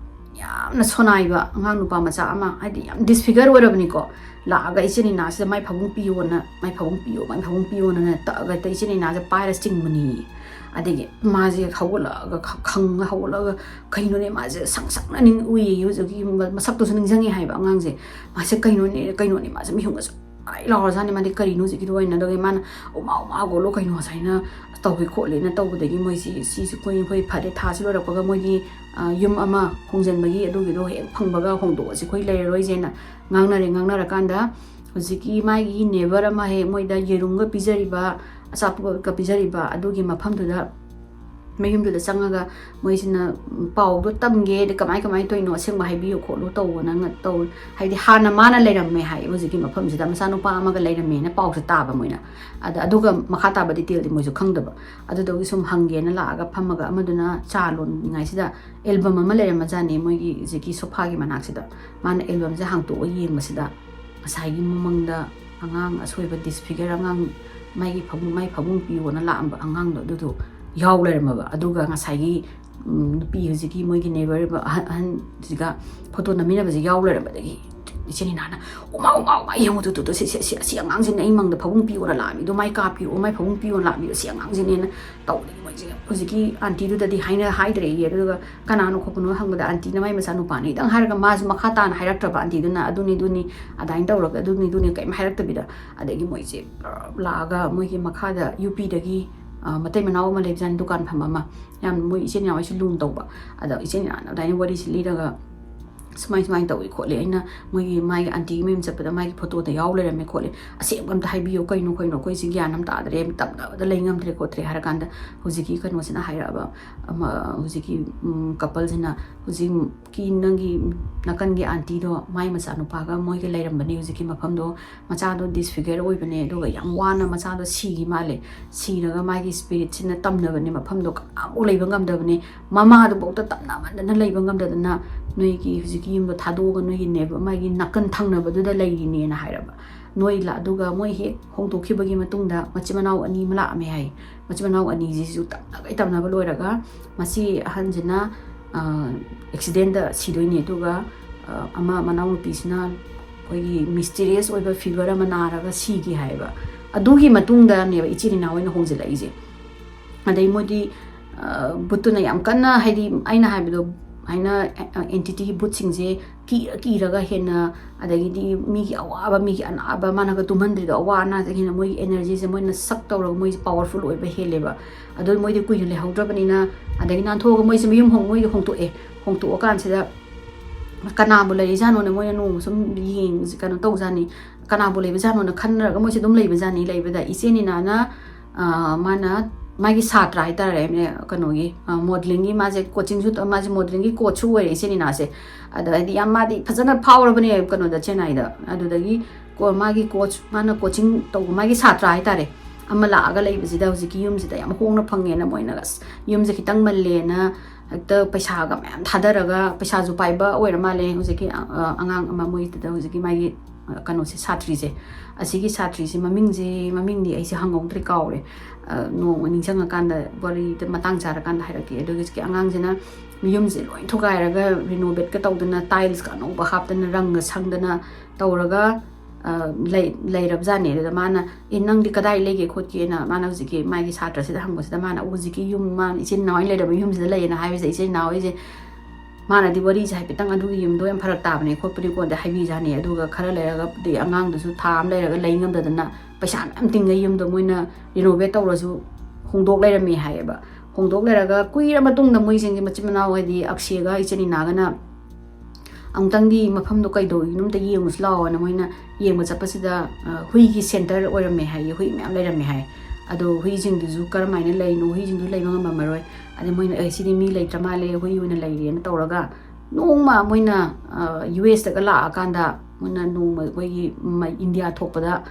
ꯌꯥꯝꯅ ꯁꯣꯅꯥꯏꯕ ꯑꯉꯥꯡ ꯅꯨꯄꯥ ꯃꯆꯥ ꯑꯃ, ꯍꯥꯏꯗꯤ ꯌꯥꯝ disfigure ꯑꯣꯏꯔꯕꯅꯤꯀꯣ, ꯂꯥꯛꯑꯒ ꯏꯆꯤꯟ ꯏꯅꯥꯎꯁꯤꯗ ꯃꯥꯏ ꯐꯃꯨꯡ ꯄꯤꯌꯣꯅ, "ꯃꯥꯏ ꯐꯃꯨꯡ ꯄꯤꯌꯣ, ꯃꯥꯏ ꯐꯃꯨꯡ ꯄꯤꯌꯣꯅ" ꯇꯛꯑꯒ ꯍꯦꯛꯇ ꯏꯆꯤꯟ ꯏꯅꯥꯎꯁꯦ ꯄꯥꯏꯔ ꯆꯤꯡꯕꯅꯤ꯫ ꯑꯗꯒꯤ ꯃꯥꯁꯦ ꯍꯧꯒꯠꯂꯛꯑꯒ ꯈ-, ꯈꯪꯉ ꯍꯧꯒꯠꯂꯒ ꯀꯩꯅꯣꯅꯦ, ꯃꯥꯁꯦ ꯁꯪ ꯁꯪꯅ ꯅꯤꯡ ꯎꯏꯌꯦ꯫ ꯍꯧꯖꯤꯛꯀꯤ ꯃ-, ꯃꯁꯛꯇꯨꯁꯨ ꯅꯤꯡꯁꯤꯡꯉꯦ ꯍꯥꯏꯕ ꯑꯉꯥꯡꯁꯦ꯫ ꯃꯥꯁꯦ ꯀꯩꯅꯣꯅꯦ, ꯀꯩꯅꯣꯅꯦ, ꯃꯥꯁꯦ ꯃꯤꯍꯨꯟꯒꯁꯨ ꯑꯩ ꯂꯥꯎꯔꯖꯥꯠꯅꯤ꯫ ꯃꯥꯗꯤ ꯀꯔꯤꯅꯣ ꯍꯧꯖꯤꯛꯀꯤꯗꯣ ꯑꯣꯏꯅ, ꯑꯗꯨꯒꯤ ꯃꯥꯅ "ꯎꯃꯥ, ꯎꯃꯥ, ꯒꯣꯂꯣ, ꯀꯩꯅꯣ ꯉꯁꯥꯏꯅ ꯇꯧꯒꯦ ꯈꯣꯠꯂꯦꯅ" ꯇꯧꯕꯗꯒꯤ ꯃꯣꯏꯁꯤ, ꯁꯤꯁꯨ ꯀꯨꯏ-, ꯑꯩꯈꯣꯏ ꯐꯔꯦ, ꯊꯥꯁꯤ ꯂꯣꯏꯔꯛꯄꯒ ꯃꯣꯏꯒꯤ, ꯑ, ꯌꯨꯝ ꯑꯃ ꯍꯣꯡꯖꯤꯟꯕꯒꯤ ꯑꯗꯨꯒꯤꯗꯣ ꯍꯦꯛ ꯐꯪꯕꯒ ꯍꯣꯡꯗꯣꯛꯑꯁꯤ, ꯑꯩꯈꯣꯏ ꯂꯩꯔꯔꯣꯏꯁꯦꯅ ꯉꯥꯡꯅꯔꯦ꯫ ꯉꯥꯡꯅꯔꯀꯥꯟꯗ ꯍꯧꯖꯤꯛꯀꯤ ꯃꯥꯒꯤ neighbour ꯑꯃ ꯍꯦꯛ ꯃꯣꯏꯗ ꯌꯦꯔꯨꯝꯒ ꯄꯤꯖꯔꯤꯕ, ꯑꯆꯥꯄꯣꯠꯀ ꯄꯤꯖꯔꯤꯕ ꯑꯗꯨꯒꯤ ꯃꯐꯝꯗꯨꯗ, ꯃꯌꯨꯝꯗꯨꯗ ꯆꯪꯉꯒ ꯃꯣꯏꯁꯤꯅ ꯄꯥꯎꯗꯣ ꯇꯝꯒꯦ, ꯑꯗꯩ ꯀꯃꯥꯏ ꯀꯃꯥꯏꯅ ꯇꯧꯔꯤꯅꯣ, ꯑꯁꯦꯡꯕ ꯍꯥꯏꯕꯤꯌꯨ ꯈꯣꯠꯂꯨ ꯇꯧꯕꯅ ꯉ-, ꯇꯧ-, ꯍꯥꯏꯗꯤ ꯍꯥꯟꯅ ꯃꯥꯅ ꯂꯩꯔꯝꯃꯦ ꯍꯥꯏ ꯍꯧꯖꯤꯛꯀꯤ ꯃꯐꯝꯁꯤꯗ, ꯃꯆꯥꯅꯨꯄꯥ ꯑꯃꯒ ꯂꯩꯔꯝꯃꯦꯅ ꯄꯥꯎꯁꯦ ꯇꯥꯕ ꯃꯣꯏꯅ꯫ ꯑꯗ, ꯑꯗꯨꯒ ꯃꯈꯥ ꯇꯥꯕ detail ꯗꯤ ꯃꯣꯏꯁꯨ ꯈꯪꯗꯕ꯫ ꯑꯗꯨꯗꯨꯒꯤ ꯁꯨꯝ ꯍꯪꯒꯦꯅ ꯂꯥꯛꯑꯒ ꯐꯝꯃꯒ ꯑꯃꯗꯨꯅ ꯆꯥ ꯂꯣꯟꯅꯤꯡꯉꯥꯏꯁꯤꯗ album ꯑꯃ ꯂꯩꯔꯝꯃꯖꯥꯠꯅꯤ ꯃꯣꯏꯒꯤ ꯍꯧꯖꯤꯛꯀꯤ sofa ꯒꯤ ꯃꯅꯥꯛꯁꯤꯗ꯫ ꯃꯥꯅ album ꯁꯦ ꯍꯥꯡꯇꯣꯛꯑ ꯌꯦꯡꯕꯁꯤꯗ ꯉꯁꯥꯏꯒꯤ ꯃꯃꯪꯗ ꯑꯉꯥꯡ ꯑꯁꯣꯏꯕ, disfigure ꯑꯉꯥꯡ, ꯃꯥꯒꯤ ꯐꯃꯨꯡ, ꯃꯥꯒꯤ ꯐꯃꯨꯡ ꯄꯤꯌꯣꯅ ꯂꯥꯛꯑꯝꯕ ꯑꯉꯥꯡꯗꯣ ꯑꯗꯨꯗꯣ ꯌꯥꯎ ꯂꯩꯔꯝꯃꯕ꯫ ꯑꯗꯨꯒ ꯉꯁꯥꯏꯒꯤ, ꯎꯝ, ꯅꯨꯄꯤ ꯍꯧꯖꯤꯛꯀꯤ ꯃꯣꯏꯒꯤ neighbour ꯑꯍꯟ, ꯑꯍꯟꯁꯤꯒ photo ꯅꯝꯃꯤꯟꯅꯕꯁꯦ ꯌꯥꯎ ꯂꯩꯔꯝꯕꯗꯒꯤ ꯏꯆꯤꯟ ꯏꯅꯥꯎꯅ "ꯎꯃꯥ, ꯎꯃꯥ, ꯎꯃꯥ, ꯌꯦꯡꯉꯨ, ꯇꯨ, ꯇꯨ, ꯇꯨ, ꯁꯤ, ꯁꯤ, ꯁꯤ, ꯑꯁꯤ ꯑꯉꯥꯡꯁꯤꯅ ꯑꯩ ꯃꯪꯗ ꯐꯃꯨꯡ ꯄꯤꯌꯣꯅ ꯂꯥꯛꯑꯝꯃꯤꯗꯣ, ꯃꯥꯏ ꯀꯥ ꯄꯤꯔꯛꯑꯣ, ꯃꯥꯏ ꯐꯃꯨꯡ ꯄꯤꯌꯣꯅ ꯂꯥꯛꯑꯝꯃꯤꯗꯣ, ꯁꯤ ꯑꯉꯥꯡꯁꯤꯅꯦꯅ" ꯇꯧꯕꯗꯒꯤ ꯃꯣꯏꯁꯦ ꯍꯧꯖꯤꯛꯀꯤ aunty ꯗꯨꯗꯗꯤ ꯍꯥꯏꯅ, ꯍꯥꯏꯗ꯭ꯔꯦꯌꯦ꯫ ꯑꯗꯨꯒ ꯀꯅꯥꯅꯣ ꯈꯣꯠꯄꯅꯣ ꯍꯪꯕꯗ aunty ꯅ ꯃꯥꯏ ꯃꯆꯥꯅꯨꯄꯥꯅꯤ ꯈꯤꯇꯪ ꯍꯥꯏꯔꯒ ꯃꯥꯁꯨ ꯃꯈꯥ ꯇꯥꯅ ꯍꯥꯏꯔꯛꯇ꯭ꯔꯕ꯫ Aunty ꯗꯨꯅ "ꯑꯗꯨꯅꯤ, ꯑꯗꯨꯅꯤ, ꯑꯗꯥꯏꯅ ꯇꯧꯔꯒ ꯑꯗꯨꯅꯤ, ꯑꯗꯨꯅꯤ" ꯀꯩꯝ ꯍꯥꯏꯔꯛꯇꯕꯤꯗ꯫ ꯑꯗꯒꯤ ꯃꯣꯏꯁꯦ ꯂꯥꯛꯑꯒ ꯃꯣꯏꯒꯤ ꯃꯈꯥꯗ ꯌꯨ ꯄꯤ ꯗꯒꯤ, ꯑ, ꯃꯇꯩ ꯃꯅꯥꯎ ꯑꯃ ꯂꯩꯕꯖꯥꯠꯅꯤ, ꯗꯨꯀꯥꯟ ꯐꯝꯕ ꯑꯃ꯫ ꯌꯥꯝ ꯃꯣꯏ ꯏꯆꯤꯟ ꯏꯅꯥꯎ ꯍꯥꯏꯁꯦ ꯂꯨꯅ ꯇꯧꯕ꯫ ꯑꯗ ꯏꯆꯤꯟ ꯏꯅꯥꯎꯅ ꯑꯗꯨꯃꯥꯏꯅ ꯋꯥꯔꯤꯁꯤ ꯂꯤꯔꯒ ꯁꯨꯃꯥꯏ ꯁꯨꯃꯥꯏꯅ ꯇꯧꯏ ꯈꯣꯠꯂꯤ, ꯑꯩꯅ ꯃꯣꯏꯒꯤ ꯃꯥꯒꯤ ꯑꯟꯇꯤꯒꯤ ꯃꯌꯨꯝ ꯆꯠꯄꯗ ꯃꯥꯒꯤ ꯐꯣꯇꯣꯗ ꯌꯥꯎ ꯂꯩꯔꯝꯃꯦ ꯈꯣꯠꯂꯤ, ꯑꯁꯦꯡꯕ ꯑꯝꯇ ꯍꯥꯏꯕꯤꯌꯨ, ꯀꯩꯅꯣ ꯀꯩꯅꯣ, ꯑꯩꯈꯣꯏꯁꯤ ꯒ꯭ꯌꯥꯟ ꯑꯃ ꯇꯥꯗ꯭ꯔꯦ, ꯇꯝꯅꯕꯗ ꯂꯩ ꯉꯝꯗ꯭ꯔꯦ ꯈꯣꯠꯇ꯭ꯔꯦ ꯍꯥꯏꯔ ꯀꯥꯟꯗ ꯍꯧꯖꯤꯛꯀꯤ ꯀꯩꯅꯣꯁꯤꯅ ꯍꯥꯏꯔꯛꯑꯕ, ꯑꯃ, ꯍꯧꯖꯤꯛꯀꯤ ꯀꯄꯜꯁꯤꯅ, "ꯍꯧꯖꯤꯛꯀꯤ ꯅꯪꯒꯤ ꯅꯥꯀꯟꯒꯤ ꯑꯟꯇꯤꯗꯣ ꯃꯥꯏ ꯃꯆꯥꯅꯨꯄꯥꯒ ꯃꯣꯏꯒ ꯂꯩꯔꯝꯕꯅꯤ ꯍꯧꯖꯤꯛꯀꯤ ꯃꯐꯝꯗꯣ, ꯃꯆꯥꯗꯣ ꯗꯤꯁꯐꯤꯒꯔ ꯑꯣꯏꯕꯅꯦ, ꯑꯗꯨꯒ ꯌꯥꯝ ꯋꯥꯅ ꯃꯆꯥꯗꯣ ꯁꯤꯈꯤ ꯃꯥꯜꯂꯦ, ꯁꯤꯔꯒ ꯃꯥꯒꯤ ꯁ꯭ꯄꯤꯔꯤꯠꯁꯤꯅ ꯇꯝꯅꯕꯅꯦ, ꯃꯐꯝꯗꯣ ꯀꯅꯥꯃꯨꯛ ꯂꯩꯕ ꯉꯝꯗꯕꯅꯦ, ꯃꯃꯥꯗꯨꯐꯥꯎꯗ ꯇꯝꯅꯃꯟꯗꯅ ꯂꯩꯕ ꯉꯝꯗꯗꯅ ꯅꯣꯏꯒꯤ ꯍꯧꯖꯤꯛꯀꯤ ꯌꯨꯝꯗꯣ ꯊꯥꯗꯣꯛꯑꯒ ꯅꯣꯏꯒꯤ ꯅꯦꯕ-, ꯃꯥꯒꯤ ꯅꯥꯀꯟ ꯊꯪꯅꯕꯗꯨꯗ ꯂꯩꯔꯤꯅꯦꯅ" ꯍꯥꯏꯔꯕ꯫ ꯅꯣꯏ ꯂꯥ-, ꯑꯗꯨꯒ ꯃꯣꯏ ꯍꯦꯛ ꯍꯣꯡꯗꯣꯛꯈꯤꯕꯒꯤ ꯃꯇꯨꯡꯗ ꯃꯆꯤꯟ ꯃꯅꯥꯎ ꯑꯅꯤ ꯑꯃ ꯂꯥꯛꯑꯝꯃꯦ ꯍꯥꯏ꯫ ꯃꯆꯤꯟ ꯃꯅꯥꯎ ꯑꯅꯤꯁꯤꯁꯨ ꯇꯞꯅꯒꯩ ꯇꯝꯅꯕ ꯂꯣꯏꯔꯒ ꯃꯁꯤ ꯑꯍꯟꯁꯤꯅ, ꯑ, ꯑꯦꯛꯁꯤꯗꯦꯟꯗ ꯁꯤꯗꯣꯏꯅꯦ, ꯑꯗꯨꯒ, ꯑ, ꯑꯃ ꯃꯅꯥꯎꯅꯨꯄꯤꯁꯤꯅ ꯑꯩꯈꯣꯏꯒꯤ ꯃꯤꯁꯇꯤꯔꯤꯌꯁ ꯑꯣꯏꯕ ꯐꯤꯚꯔ ꯑꯃ ꯅꯥꯔꯒ ꯁꯤꯈꯤ ꯍꯥꯏꯌꯦꯕ꯫ ꯑꯗꯨꯒꯤ ꯃꯇꯨꯡꯗꯅꯦꯕ ꯏꯆꯤꯜ ꯏꯅꯥꯎ ꯑꯣꯏꯅ ꯍꯣꯡꯖꯤꯜꯂꯛꯏꯁꯦ꯫ ꯑꯗꯩ ꯃꯣꯏꯗꯤ, ꯑ, ꯕꯨꯠꯇꯨꯅ ꯌꯥꯝ ꯀꯟꯅ, ꯍꯥꯏꯗꯤ ꯑꯩꯅ ꯍꯥꯏꯕꯗꯣ ꯍꯥꯏꯅ, ꯑꯦꯟꯇꯤꯇꯤ ꯕꯨꯠꯁꯤꯡꯁꯦ ꯀꯤ-, ꯀꯤꯔꯒ ꯍꯦꯟꯅ, ꯑꯗꯒꯤꯗꯤ ꯃꯤꯒꯤ ꯑꯋꯥꯕ, ꯃꯤꯒꯤ ꯑꯅꯥꯕ, ꯃꯥꯅꯒ ꯇꯨꯝꯍꯟꯗ꯭ꯔꯤꯗꯣ, ꯑꯋꯥ ꯑꯅꯥꯁꯦ ꯍꯦꯟꯅ ꯃꯣꯏꯒꯤ ꯑꯦꯅꯔꯖꯤꯁꯦ ꯃꯣꯏꯅ ꯁꯛ ꯇꯧꯔꯒ ꯃꯣꯏꯁꯦ ꯄꯋꯥꯔꯐꯨꯜ ꯑꯣꯏꯕ ꯍꯦꯜꯂꯦꯕ꯫ ꯑꯗꯨ ꯃꯣꯏꯗꯤ ꯀꯨꯏꯅ ꯂꯩꯍꯧꯗ꯭ꯔꯕꯅꯤꯅ, ꯑꯗꯒꯤ ꯅꯥꯟꯊꯣꯛꯑꯒ ꯃꯣꯏꯁꯦ ꯃꯌꯨꯝ ꯍꯣꯡ-, ꯃꯣꯏꯗꯤ ꯍꯣꯡꯇꯣꯛꯑꯦ꯫ ꯍꯣꯡꯇꯣꯛꯑꯀꯥꯟꯁꯤꯗ ꯀꯅꯥꯕꯨ ꯂꯩꯔꯤꯖꯥꯠꯅꯣꯅ ꯃꯣꯏꯅ ꯅꯣꯡꯃ ꯁꯨꯝ ꯌꯦꯡ-, ꯀꯩꯅꯣ ꯇꯧꯖꯥꯠꯅꯤ, ꯀꯅꯥꯕꯨ ꯂꯩꯕꯖꯥꯠꯅꯣꯅ ꯈꯟꯅꯔꯒ ꯃꯣꯏꯁꯦ ꯑꯗꯨꯝ ꯂꯩꯕꯖꯥꯠꯅꯤ꯫ ꯂꯩꯕꯗ ꯏꯆꯦ ꯅꯤꯅꯥꯅ, ꯑ, ꯃꯥꯅ ꯃꯥꯒꯤ ꯁꯥꯇ꯭ꯔ ꯍꯥꯏꯇꯥꯔꯦꯅꯦ, ꯀꯩꯅꯣꯒꯤ, ꯑ, ꯃꯣꯗꯦꯂꯤꯡꯒꯤ, ꯃꯥꯁꯦ ꯀꯣꯆꯤꯡꯁꯨ ꯇ-, ꯃꯥꯁꯦ ꯃꯣꯗꯦꯂꯤꯡꯒꯤ ꯀꯣꯆꯁꯨ ꯑꯣꯏꯔꯦ ꯏꯆꯦ ꯅꯤꯅꯥꯁꯦ꯫ ꯑꯗ ꯍꯥꯏꯗꯤ ꯌꯥꯝ ꯃꯥꯗꯤ ꯐꯖꯅ ꯐꯥꯎꯔꯕꯅꯦ ꯀꯩꯅꯣꯗ, ꯆꯦꯟꯅꯥꯏꯗ꯫ ꯑꯗꯨꯗꯒꯤ ꯀꯣ-, ꯃꯥꯒꯤ ꯀꯣꯆ, ꯃꯥꯅ ꯀꯣꯆꯤꯡ ꯇꯧꯕ ꯃꯥꯒꯤ ꯁꯥꯇ꯭ꯔ ꯍꯥꯏꯇꯥꯔꯦ, ꯑꯃ ꯂꯥꯛꯑꯒ ꯂꯩꯕꯁꯤꯗ ꯍꯧꯖꯤꯛꯀꯤ ꯌꯨꯝꯁꯤꯗ ꯌꯥꯝ ꯍꯣꯡꯅ ꯐꯪꯉꯦꯅ ꯃꯣꯏꯅ, "ꯑꯁ, ꯌꯨꯝꯁꯦ ꯈꯤꯇꯪ ꯃꯜꯂꯦꯅ" ꯍꯦꯛꯇ ꯄꯩꯁꯥꯒ ꯃꯌꯥꯝ ꯊꯥꯗꯔꯒ, ꯄꯩꯁꯥꯁꯨ ꯄꯥꯏꯕ ꯑꯣꯏꯔ ꯃꯥꯜꯂꯦ ꯍꯧꯖꯤꯛꯀꯤ, ꯑ, ꯑ, ꯑꯉꯥꯡ ꯑꯃ, ꯃꯣꯏꯗꯨꯗ ꯍꯧꯖꯤꯛꯀꯤ ꯃꯥꯒꯤ, ꯑ, ꯀꯩꯅꯣꯁꯦ, ꯁꯥꯇ꯭ꯔꯤꯁꯦ꯫ ꯑꯁꯤꯒꯤ ꯁꯥꯇ꯭ꯔꯤꯁꯦ ꯃꯃꯤꯡꯁꯦ, ꯃꯃꯤꯡꯗꯤ ꯑꯩꯁꯦ ꯍꯪꯍꯧꯗ꯭ꯔꯦ, ꯀꯥꯎꯔꯦ꯫ ꯑ, ꯅꯣꯡꯃ ꯅꯤꯡꯁꯤꯡꯉꯀꯥꯟꯗ, ꯋꯥꯔꯤꯗ ꯃꯇꯥꯡ ꯆꯥꯔꯀꯥꯟꯗ ꯍꯥꯏꯔꯛꯀꯦ꯫ ꯑꯗꯨꯒ ꯍꯧꯖꯤꯛꯀꯤ ꯑꯉꯥꯡꯁꯤꯅ ꯌꯨꯝꯁꯦ ꯂꯣꯏ ꯊꯨꯒꯥꯏꯔꯒ ꯔꯤꯅꯣꯚꯦꯠꯀ ꯇꯧꯗꯅ, ꯇꯥꯏꯜꯁꯀ ꯑꯅꯧꯕ ꯍꯥꯞꯇꯅ, ꯔꯪꯒ ꯁꯪꯗꯅ ꯇꯧꯔꯒ, ꯑ, ꯂꯩ-, ꯂꯩꯔꯕꯖꯥꯠꯅꯦ꯫ ꯑꯗꯨꯗ ꯃꯥꯅ, "ꯑꯦ, ꯅꯪꯗꯤ ꯀꯗꯥꯏ ꯂꯩꯒꯦ ꯈꯣꯠꯀꯦꯅ?" ꯃꯥꯅ ꯍꯧꯖꯤꯛꯀꯤ ꯃꯥꯒꯤ ꯁꯥꯇ꯭ꯔꯁꯤꯗ ꯍꯪꯕꯁꯤꯗ, ꯃꯥꯅ, "ꯑꯣ, ꯍꯧꯖꯤꯛꯀꯤ ꯌꯨꯝ, ꯃꯥ ꯏꯆꯤꯟ ꯏꯅꯥꯎ ꯑꯩꯅ ꯂꯩꯔꯝꯕ ꯌꯨꯝꯁꯤꯗ ꯂꯩꯌꯦꯅ" ꯍꯥꯏꯕꯁꯤꯗ, ꯏꯆꯤꯟ ꯏꯅꯥꯎ ꯑꯩꯁꯦ, ꯃꯥꯅꯗꯤ ꯋꯥꯔꯤꯁꯦ ꯍꯥꯏꯐꯦꯠꯇꯪ, "ꯑꯗꯨꯒꯤ ꯌꯨꯝꯗꯣ ꯌꯥꯝ ꯐꯔꯛ ꯇꯥꯕꯅꯦ ꯈꯣꯠꯄꯅꯦꯀꯣ"ꯗꯤ ꯍꯥꯏꯕꯤꯖꯥꯠꯅꯤ꯫ ꯑꯗꯨꯒ ꯈꯔ ꯂꯩꯔꯒꯗꯤ ꯑꯉꯥꯡꯗꯨꯁꯨ ꯊꯥ ꯑꯃ ꯂꯩꯔꯒ ꯂꯩ ꯉꯝꯗꯗꯅ ꯄꯩꯁꯥ ꯃꯌꯥꯝ ꯇꯤꯡꯉ ꯌꯨꯝꯗꯣ ꯃꯣꯏꯅ ꯔꯤꯅꯣꯚꯦꯠ ꯇꯧꯔꯁꯨ ꯍꯣꯡꯗꯣꯛ ꯂꯩꯔꯝꯃꯦ ꯍꯥꯏꯌꯦꯕ꯫ ꯍꯣꯡꯗꯣꯛ ꯂꯩꯔꯒ ꯀꯨꯏꯔ ꯃꯇꯨꯡꯗ ꯃꯣꯏꯁꯤꯡꯒꯤ ꯃꯆꯤꯟ ꯃꯅꯥꯎ, ꯍꯥꯏꯗꯤ ꯑꯛꯁꯦꯒ ꯏꯆꯤꯟ ꯏꯅꯥꯒꯅ ꯑꯃꯨꯛꯇꯪꯗꯤ ꯃꯐꯝꯗꯣ ꯀꯩꯗꯧꯔꯤꯅꯣ ꯑꯝꯇ ꯌꯦꯡꯉꯨꯁꯤ ꯂꯥꯛꯑꯣꯅ ꯃꯣꯏꯅ ꯌꯦꯡꯕ ꯆꯠꯄꯁꯤꯗ, ꯑ, ꯍꯨꯏꯒꯤ ꯁꯦꯟꯇꯔ ꯑꯣꯏꯔꯝꯃꯦ ꯍꯥꯏꯌꯦ, ꯍꯨꯏ ꯃꯌꯥꯝ ꯂꯩꯔꯝꯃꯦ ꯍꯥꯏ꯫ ꯑꯗꯣ ꯍꯨꯏꯁꯤꯡꯗꯨꯁꯨ ꯀꯔꯝꯍꯥꯏꯅ ꯂꯩꯅꯣ, ꯍꯨꯏꯁꯤꯡꯗꯨ ꯂꯩꯕ ꯉꯝꯃꯝꯃꯔꯣꯏ꯫ ꯑꯗꯩ ꯃꯣꯏꯅ, "ꯑꯦ, ꯁꯤꯗꯤ ꯃꯤ ꯂꯩꯇ꯭ꯔ ꯃꯥꯜꯂꯦ, ꯍꯨꯏ ꯑꯣꯏꯅ ꯂꯩꯔꯦꯅ" ꯇꯧꯔꯒ ꯅꯣꯡꯃ ꯃꯣꯏꯅ, ꯑ, ꯌꯨ ꯑꯦꯁꯇꯒ ꯂꯥꯛꯑꯀꯥꯟꯗ ꯃꯣꯏꯅ ꯅꯣꯡꯃ ꯑꯩꯈꯣꯏꯒꯤ ꯃ-, ꯏꯟꯗꯤꯌꯥ ꯊꯣꯛꯄꯗ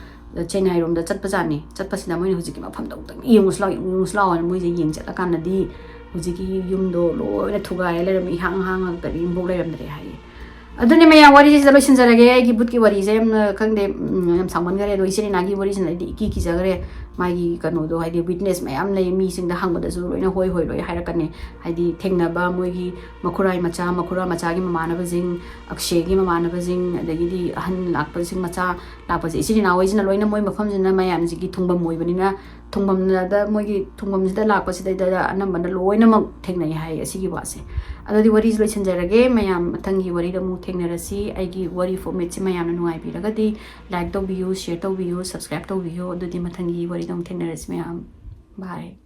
ꯆꯦꯟꯅꯥꯏꯔꯣꯝꯗ ꯆꯠꯄꯖꯥꯠꯅꯤ꯫ ꯆꯠꯄꯁꯤꯗ ꯃꯣꯏꯅ ꯍꯧꯖꯤꯛꯀꯤ ꯃꯐꯝꯗꯣ ꯑꯃꯨꯛꯇꯪ ꯌꯦꯡꯉꯨꯁꯤ ꯂꯥꯎ, ꯌꯦꯡꯉꯨꯁꯤ ꯂꯥꯎꯅ ꯃꯣꯏꯁꯦ ꯌꯦꯡ ꯆꯠꯂꯀꯥꯟꯗꯗꯤ ꯍꯧꯖꯤꯛꯀꯤ ꯌꯨꯝꯗꯣ ꯂꯣꯏꯅ ꯊꯨꯒꯥꯏꯔ ꯂꯩꯔꯝꯃꯦ, ꯏꯍꯥꯡ ꯍꯥꯡꯉꯒ ꯀꯔꯤꯝꯐꯥꯎ ꯂꯩꯔꯝꯗ꯭ꯔꯦ ꯍꯥꯏꯌꯦ꯫ ꯑꯗꯨꯅꯦ ꯃꯌꯥꯝ, ꯋꯥꯔꯤꯁꯤꯗ ꯂꯣꯏꯁꯤꯟꯖꯔꯒꯦ꯫ ꯑꯩꯒꯤ ꯚꯨꯠꯀꯤ ꯋꯥꯔꯤꯁꯦ ꯌꯥꯝꯅ, ꯈꯪꯗꯦ, ꯎꯝ, ꯌꯥꯝ ꯁꯥꯡꯃꯟꯈꯔꯦ꯫ ꯑꯗꯣ ꯏꯆꯤꯟ ꯏꯅꯥꯒꯤ ꯋꯥꯔꯤꯁꯤꯅ ꯑꯩꯗꯤ ꯏꯀꯤ ꯀꯤꯖꯈ꯭ꯔꯦ꯫ ꯃꯥꯒꯤ ꯀꯩꯅꯣꯗꯣ, ꯍꯥꯏꯗꯤ witness ꯃꯌꯥꯝ ꯂꯩ, ꯃꯤꯁꯤꯡꯗ ꯍꯪꯕꯗꯁꯨ ꯂꯣꯏꯅ ꯍꯣꯏ ꯍꯣꯏ ꯂꯣꯏ ꯍꯥꯏꯔꯛꯀꯅꯤ꯫ ꯍꯥꯏꯗꯤ ꯊꯦꯡꯅꯕ ꯃꯣꯏꯒꯤ ꯃꯈꯨꯔꯥꯏ ꯃꯆꯥ, ꯃꯈꯨꯔꯥ ꯃꯆꯥꯒꯤ ꯃꯃꯥꯟꯅꯕꯁꯤꯡ, ꯑꯛꯁꯦꯒꯤ ꯃꯃꯥꯟꯅꯕꯁꯤꯡ, ꯑꯗꯒꯤꯗꯤ ꯑꯍꯟ ꯂꯥꯛꯄꯁꯤꯡ, ꯃꯆꯥ ꯂꯥꯛꯄꯁꯦ, ꯏꯆꯤꯟ ꯏꯅꯥꯎ ꯍꯣꯏꯁꯤꯅ ꯂꯣꯏꯅ ꯃꯣꯏ ꯃꯐꯝꯁꯤꯅ ꯃꯌꯥꯝꯁꯤꯒꯤ ꯊꯨꯡꯐꯝ ꯑꯣꯏꯕꯅꯤꯅ, ꯊꯨꯡꯐꯝꯗ, ꯃꯣꯏꯒꯤ ꯊꯨꯡꯐꯝꯁꯤꯗ ꯂꯥꯛꯄꯁꯤꯗꯩꯗ ꯑꯅꯝꯕꯅ ꯂꯣꯏꯅꯃꯛ ꯊꯦꯡꯅꯩ ꯍꯥꯏ ꯑꯁꯤꯒꯤ ꯋꯥꯁꯦ꯫ ꯑꯗꯨꯗꯤ ꯋꯥꯔꯤꯁꯤ ꯂꯣꯏꯁꯤꯟꯖꯔꯒꯦ꯫ ꯃꯌꯥꯝ ꯃꯊꯪꯒꯤ ꯋꯥꯔꯤꯗ ꯑꯃꯨꯛ ꯊꯦꯡꯅꯔꯁꯤ꯫ ꯑꯩꯒꯤ ꯋꯥꯔꯤ formatꯁꯤ ꯃꯌꯥꯝꯅ ꯅꯨꯡꯉꯥꯏꯕꯤꯔꯒꯗꯤ like ꯇꯧꯕꯤꯌꯨ, share ꯇꯧꯕꯤꯌꯨ, subscribe ꯇꯧꯕꯤꯌꯨ꯫ ꯑꯗꯨꯗꯤ ꯃꯊꯪꯒꯤ ꯋꯥꯔꯤꯗ ꯑꯃꯨꯛ ꯊꯦꯡꯅꯔꯁꯤ ꯃꯌꯥꯝ꯫ Bye꯫